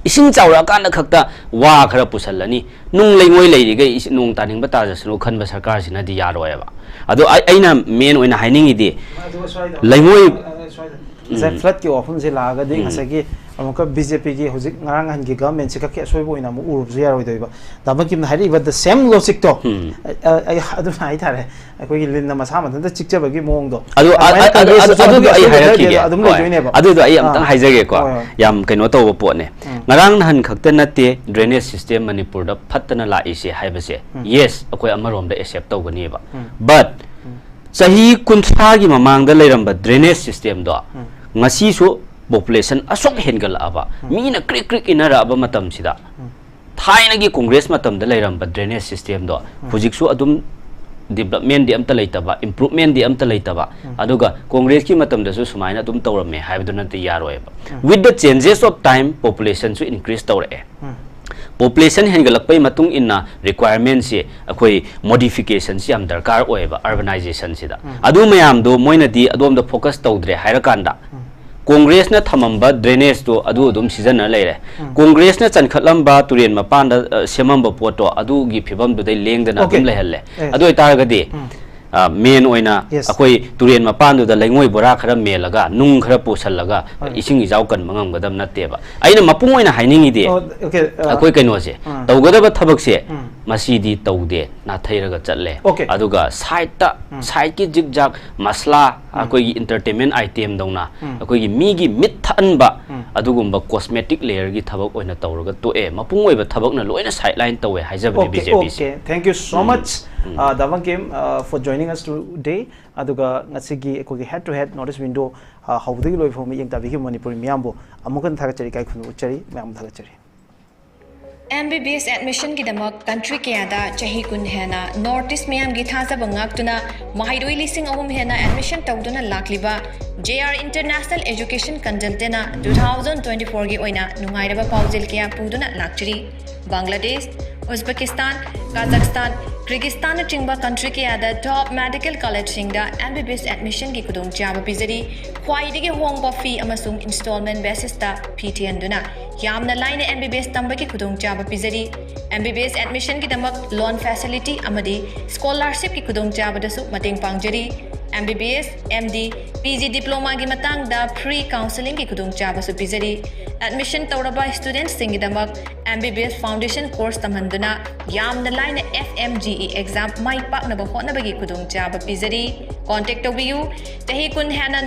ꯏꯁꯤꯡ ꯆꯥꯎꯔꯛꯑꯀꯥꯟꯗ ꯈꯛꯇ ꯋꯥ ꯈꯔ ꯄꯨꯁꯜꯂꯅꯤ, ꯅꯨꯡ ꯂꯩꯉꯣꯏ ꯂꯩꯔꯤꯈꯩ ꯏꯁꯤ-, ꯅꯣꯡ ꯇꯥꯅꯤꯡꯕ ꯇꯥꯖꯁꯅꯨ ꯈꯟꯕ ꯁꯔꯀꯥꯔꯁꯤꯅꯗꯤ ꯌꯥꯔꯣꯏꯕ꯫ ꯑꯗꯣ ꯑꯩ-, ꯑꯩꯅ main ꯑꯣꯏꯅ ꯍꯥꯏꯅꯤꯡꯉꯤꯗꯤ ꯑꯗꯨꯒ ꯁ꯭ꯋꯥꯏꯗ ꯂꯩꯉꯣꯏ ꯑ, ꯑ, ꯁ꯭ꯋꯥꯏꯗ ꯉꯁꯥꯏ ꯎꯝ꯫ Floodꯀꯤ ꯋꯥꯐꯝꯁꯦ ꯂꯥꯛꯑꯒꯗꯤ ꯎꯝ꯫ ꯉꯁꯥꯏꯒꯤ ꯑꯃꯨꯛꯀ ꯕꯤ ꯖꯦ ꯄꯤꯒꯤ ꯍꯧꯖꯤꯛ ꯉꯔꯥꯡ ꯅꯍꯥꯟꯒꯤ ꯒꯚꯔꯟꯃꯦꯟꯁꯤ ꯈꯛꯀꯤ ꯑꯁꯣꯏꯕ ꯑꯣꯏꯅ ꯑꯃꯨꯛ ꯎꯔꯨꯕꯁꯨ ꯌꯥꯔꯣꯏꯗꯣꯏꯕ꯫ ꯗꯥ ꯕꯪꯀꯤꯝꯅ ꯍꯥꯏꯔꯛꯏꯕ the same logic ꯇꯣ, ꯎꯝ꯫ ꯑ, ꯑ, ꯑꯩ ꯑꯗꯨꯝ ꯍꯥꯏꯇꯥꯔꯦ, ꯑꯩꯈꯣꯏꯒꯤ ꯂꯤꯟꯅ ꯃꯁꯥ ꯃꯊꯟꯇ ꯆꯤꯛꯆꯕꯒꯤ ꯃꯑꯣꯡꯗꯣ꯫ ꯑꯗꯨ ꯑ- ꯑꯗꯨꯃꯥꯏꯅ ꯑ- ꯑꯗꯨ- ꯀꯪꯒ꯭ꯔꯦꯁꯇꯁꯨ ꯑꯗꯨꯗꯣ ꯑꯗꯨꯒꯤ ꯑꯩ ꯑꯁꯣꯏꯕ ꯍꯥꯏꯔꯛꯈꯤꯒꯦ꯫ ꯂꯩꯔꯗꯤ ꯑꯗꯨꯝ ꯍꯣꯏ꯫ ꯂꯩꯗꯣꯏꯅꯦꯕ꯫ ꯑꯗꯨꯗꯣ ꯑꯩ ꯑꯝꯇꯪ ꯑꯥ꯫ ꯍꯥꯏꯖꯒꯦꯀꯣ꯫ ꯍꯣꯏ, ꯍꯣꯏ꯫ ꯌꯥꯝ ꯀꯩꯅꯣ ꯇꯧꯕ ꯄꯣꯠꯅꯦ꯫ ꯉꯔꯥꯡ ꯅꯍꯥꯟ ꯈꯛꯇ ꯅꯠꯇꯦ drainage system ꯃꯅꯤꯄꯨꯔꯗ ꯐꯠꯇꯅ ꯂꯥꯛꯏꯁꯦ ꯍꯥꯏꯕꯁꯦ꯫ Yes, ꯑꯩꯈꯣꯏ ꯑꯃꯔꯣꯝꯗ accept ꯇꯧꯒꯅꯤꯕ꯫ But ꯆꯍꯤ ꯀꯨꯟꯊ꯭ꯔꯥꯒꯤ ꯃꯃꯥꯡꯗ ꯂꯩꯔꯝꯕ drainage system ꯗꯣ ꯉꯁꯤꯁꯨ population ꯑꯁꯨꯛ ꯍꯦꯟꯒꯠꯂꯛꯑꯕ, ꯃꯤꯅ ꯀ꯭ꯔꯤꯛ ꯀ꯭ꯔꯤꯛ ꯏꯟꯅꯔꯛꯑꯕ ꯃꯇꯝꯁꯤꯗ, ꯊꯥꯏꯅꯒꯤ ꯀꯪꯒ꯭ꯔꯦꯁ ꯃꯇꯝꯗ ꯂꯩꯔꯝꯕ drainage system ꯗꯣ ꯍꯧꯖꯤꯛꯁꯨ ꯑꯗꯨꯝ development ꯗꯤ ꯑꯝꯇ ꯂꯩꯇꯕ, improvement ꯗꯤ ꯑꯝꯇ ꯂꯩꯇꯕ, ꯑꯗꯨꯒ ꯀꯪꯒ꯭ꯔꯦꯁꯀꯤ ꯃꯇꯝꯗꯁꯨ ꯁꯨꯃꯥꯏꯅ ꯑꯗꯨꯝ ꯇꯧꯔꯝꯃꯦ ꯍꯥꯏꯕꯗꯨ ꯅꯠꯇ ꯌꯥꯔꯣꯏꯕ꯫ With the changes of time, population ꯁꯨ increase ꯇꯧꯔꯛꯑꯦ꯫ Population ꯍꯦꯟꯒꯠꯂꯛꯄꯒꯤ ꯃꯇꯨꯡ ꯏꯟꯅ requirement ꯁꯤ, ꯑꯩꯈꯣꯏ modification ꯁꯤ ꯌꯥꯝ ꯗꯔꯀꯥꯔ ꯑꯣꯏꯌꯦꯕ urbanization ꯁꯤꯗ꯫ ꯑꯗꯨ ꯃꯌꯥꯝꯗꯣ ꯃꯣꯏꯅꯗꯤ ꯑꯗꯣꯝꯗ focus ꯇꯧꯗ꯭ꯔꯦ ꯍꯥꯏꯔꯀꯥꯟꯗ, ꯀꯪꯒ꯭ꯔꯦꯁꯅ ꯊꯝꯃꯝꯕ drainage ꯇꯣ ꯑꯗꯨ ꯑꯗꯨꯝ ꯁꯤꯖꯤꯟꯅ ꯂꯩꯔꯦ꯫ ꯀꯪꯒ꯭ꯔꯦꯁꯅ ꯆꯟꯈꯠꯂꯝꯕ ꯇꯨꯔꯦꯟ ꯃꯄꯥꯟꯗ, ꯑ, ꯁꯦꯝꯃꯝꯕ ꯄꯣꯠꯇꯣ ꯑꯗꯨꯒꯤ ꯐꯤꯕꯝꯗꯨꯗꯩ ꯂꯦꯡꯗꯅ ꯑꯗꯨꯝ Okay. ꯂꯩꯍꯜꯂꯦ꯫ Yes. ꯑꯗꯨ ꯑꯣꯏꯇꯥꯔꯒꯗꯤ, ꯎꯝ꯫ ꯑ, main ꯑꯣꯏꯅ Yes. ꯑꯩꯈꯣꯏ ꯇꯨꯔꯦꯟ ꯃꯄꯥꯟꯗꯨꯗ ꯂꯩꯉꯣꯏ ꯕꯣꯔꯥ ꯈꯔ ꯃꯦꯜꯂꯒ, ꯅꯨꯡ ꯈꯔ ꯄꯨꯁꯜꯂꯒ, ꯍꯣꯏ꯫ ꯏꯁꯤꯡ ꯏꯆꯥꯎ ꯀꯟꯕ ꯉꯝꯒꯗꯕ ꯅꯠꯇꯦꯕ꯫ ꯑꯩꯅ ꯃꯄꯨꯡ ꯑꯣꯏꯅ ꯍꯥꯏꯅꯤꯡꯉꯤꯗꯤ, ꯑꯣ, okay, ꯑ, ꯑꯩꯈꯣꯏ ꯀꯩꯅꯣꯁꯦ, ꯎꯝ꯫ ꯇꯧꯒꯗꯕ ꯊꯕꯛꯁꯦ, ꯎꯝ꯫ ꯃꯁꯤꯗꯤ ꯇꯧꯗꯦ, ꯅꯥꯊꯩꯔꯒ ꯆꯠꯂꯦ꯫ Okay. ꯑꯗꯨꯒ side ꯇ, ꯎꯝ꯫ Side ꯀꯤ ꯖꯤꯛ ꯖꯥꯛ ꯃꯁꯂꯥ, ꯑꯩꯈꯣꯏꯒꯤ entertainment item ꯗꯧꯅ, ꯎꯝ꯫ ꯑꯩꯈꯣꯏꯒꯤ ꯃꯤꯒꯤ ꯃꯤꯠ ꯊꯛꯍꯟꯕ, ꯎꯝ꯫ ꯑꯗꯨꯒꯨꯝꯕ cosmetic layer ꯒꯤ ꯊꯕꯛ ꯑꯣꯏꯅ ꯇꯧꯔꯒ ꯇꯣꯛꯑꯦ꯫ ꯃꯄꯨꯡ ꯑꯣꯏꯕ ꯊꯕꯛꯅ ꯂꯣꯏꯅ sideline ꯇꯧꯋꯦ ꯍꯥꯏꯖꯕꯅꯦ Okay, B J P say. okay. Thank you so much, uh, Da Bangkim, uh, for joining us today. ꯑꯗꯨꯒ ꯉꯁꯤꯒꯤ ꯑꯩꯈꯣꯏꯒꯤ head to head North East Window, uh, ꯍꯧꯕꯗꯒꯤ ꯂꯣꯏꯕ ꯐꯥꯎꯕ ꯃꯤꯠꯌꯦꯡ ꯇꯥꯕꯤꯈꯤꯕ ꯃꯅꯤꯄꯨꯔꯤ ꯃꯤꯌꯥꯝꯕꯨ ꯑꯃꯨꯛ ꯍꯟꯅ ꯊꯥꯒꯠꯆꯔꯤ, ꯏꯀꯥꯏ ꯈꯨꯝꯅꯕ ꯎꯠꯆꯔꯤ, ꯃꯌꯥꯝꯕꯨ ꯊꯥꯒꯠꯆꯔꯤ꯫ M B B S admission ꯒꯤꯗꯃꯛ country ꯀꯌꯥꯗ ꯆꯍꯤ ꯀꯨꯟ ꯍꯦꯟꯅ North East ꯃꯤꯌꯥꯝꯒꯤ ꯊꯥꯖꯕ ꯉꯥꯛꯇꯨꯅ ꯃꯍꯩꯔꯣꯏ ꯂꯤꯁꯤꯡ ꯑꯍꯨꯝ ꯍꯦꯟꯅ admission ꯇꯧꯗꯨꯅ ꯂꯥꯛꯂꯤꯕ J R International Education Consultant ꯅ two thousand twenty four ꯒꯤ ꯑꯣꯏꯅ ꯅꯨꯡꯉꯥꯏꯔꯕ ꯄꯥꯎꯖꯦꯜ ꯀꯌꯥ ꯄꯨꯗꯨꯅ ꯂꯥꯛꯆꯔꯤ꯫ ꯕꯪꯒ꯭ꯂꯥꯗꯦꯁ, ꯎꯖꯕꯦꯀꯤꯁꯇꯥꯟ, ꯀꯥꯖꯥꯛꯁꯇꯥꯟ, ꯀ꯭ꯔꯤꯒꯤꯁꯇꯥꯟꯅꯆꯤꯡꯕ country ꯀꯌꯥꯗ top medical college ꯁꯤꯡꯗ M B B S admission ꯒꯤ ꯈꯨꯗꯣꯡꯆꯥꯕ ꯄꯤꯖꯔꯤ꯫ ꯈ꯭ꯋꯥꯏꯗꯒꯤ ꯍꯣꯡꯕ fee ꯑꯃꯁꯨꯡ installment basis ꯇ fee ꯊꯤꯍꯟꯗꯨꯅ ꯌꯥꯝꯅ ꯂꯥꯏꯅ M B B S ꯇꯝꯕꯒꯤ ꯈꯨꯗꯣꯡꯆꯥꯕ ꯄꯤꯖꯔꯤ꯫ M B B S admission ꯒꯤꯗꯃꯛ loan facility ꯑꯃꯗꯤ scholarship ꯀꯤ ꯈꯨꯗꯣꯡꯆꯥꯕꯗꯁꯨ ꯃꯇꯦꯡ ꯄꯥꯡꯖꯔꯤ꯫ MBBS, MD, PG diplomaꯒꯤ ꯃꯇꯥꯡꯗ free counselling ꯒꯤ ꯈꯨꯗꯣꯡꯆꯥꯕꯁꯨ ꯄꯤꯖꯔꯤ꯫ Admission ꯇꯧꯔꯕ student ꯁꯤꯡꯒꯤꯗꯃꯛ MBBS foundation course ꯇꯝꯍꯟꯗꯨꯅ ꯌꯥꯝꯅ ꯂꯥꯏꯅ FMGE exam ꯃꯥꯏ ꯄꯥꯛꯅꯕ ꯍꯣꯠꯅꯕꯒꯤ ꯈꯨꯗꯣꯡꯆꯥꯕ ꯄꯤꯖꯔꯤ꯫ Contact ꯇꯧꯕꯤꯌꯨ꯫ ꯆꯍꯤ ꯀꯨꯟ ꯍꯦꯟꯅ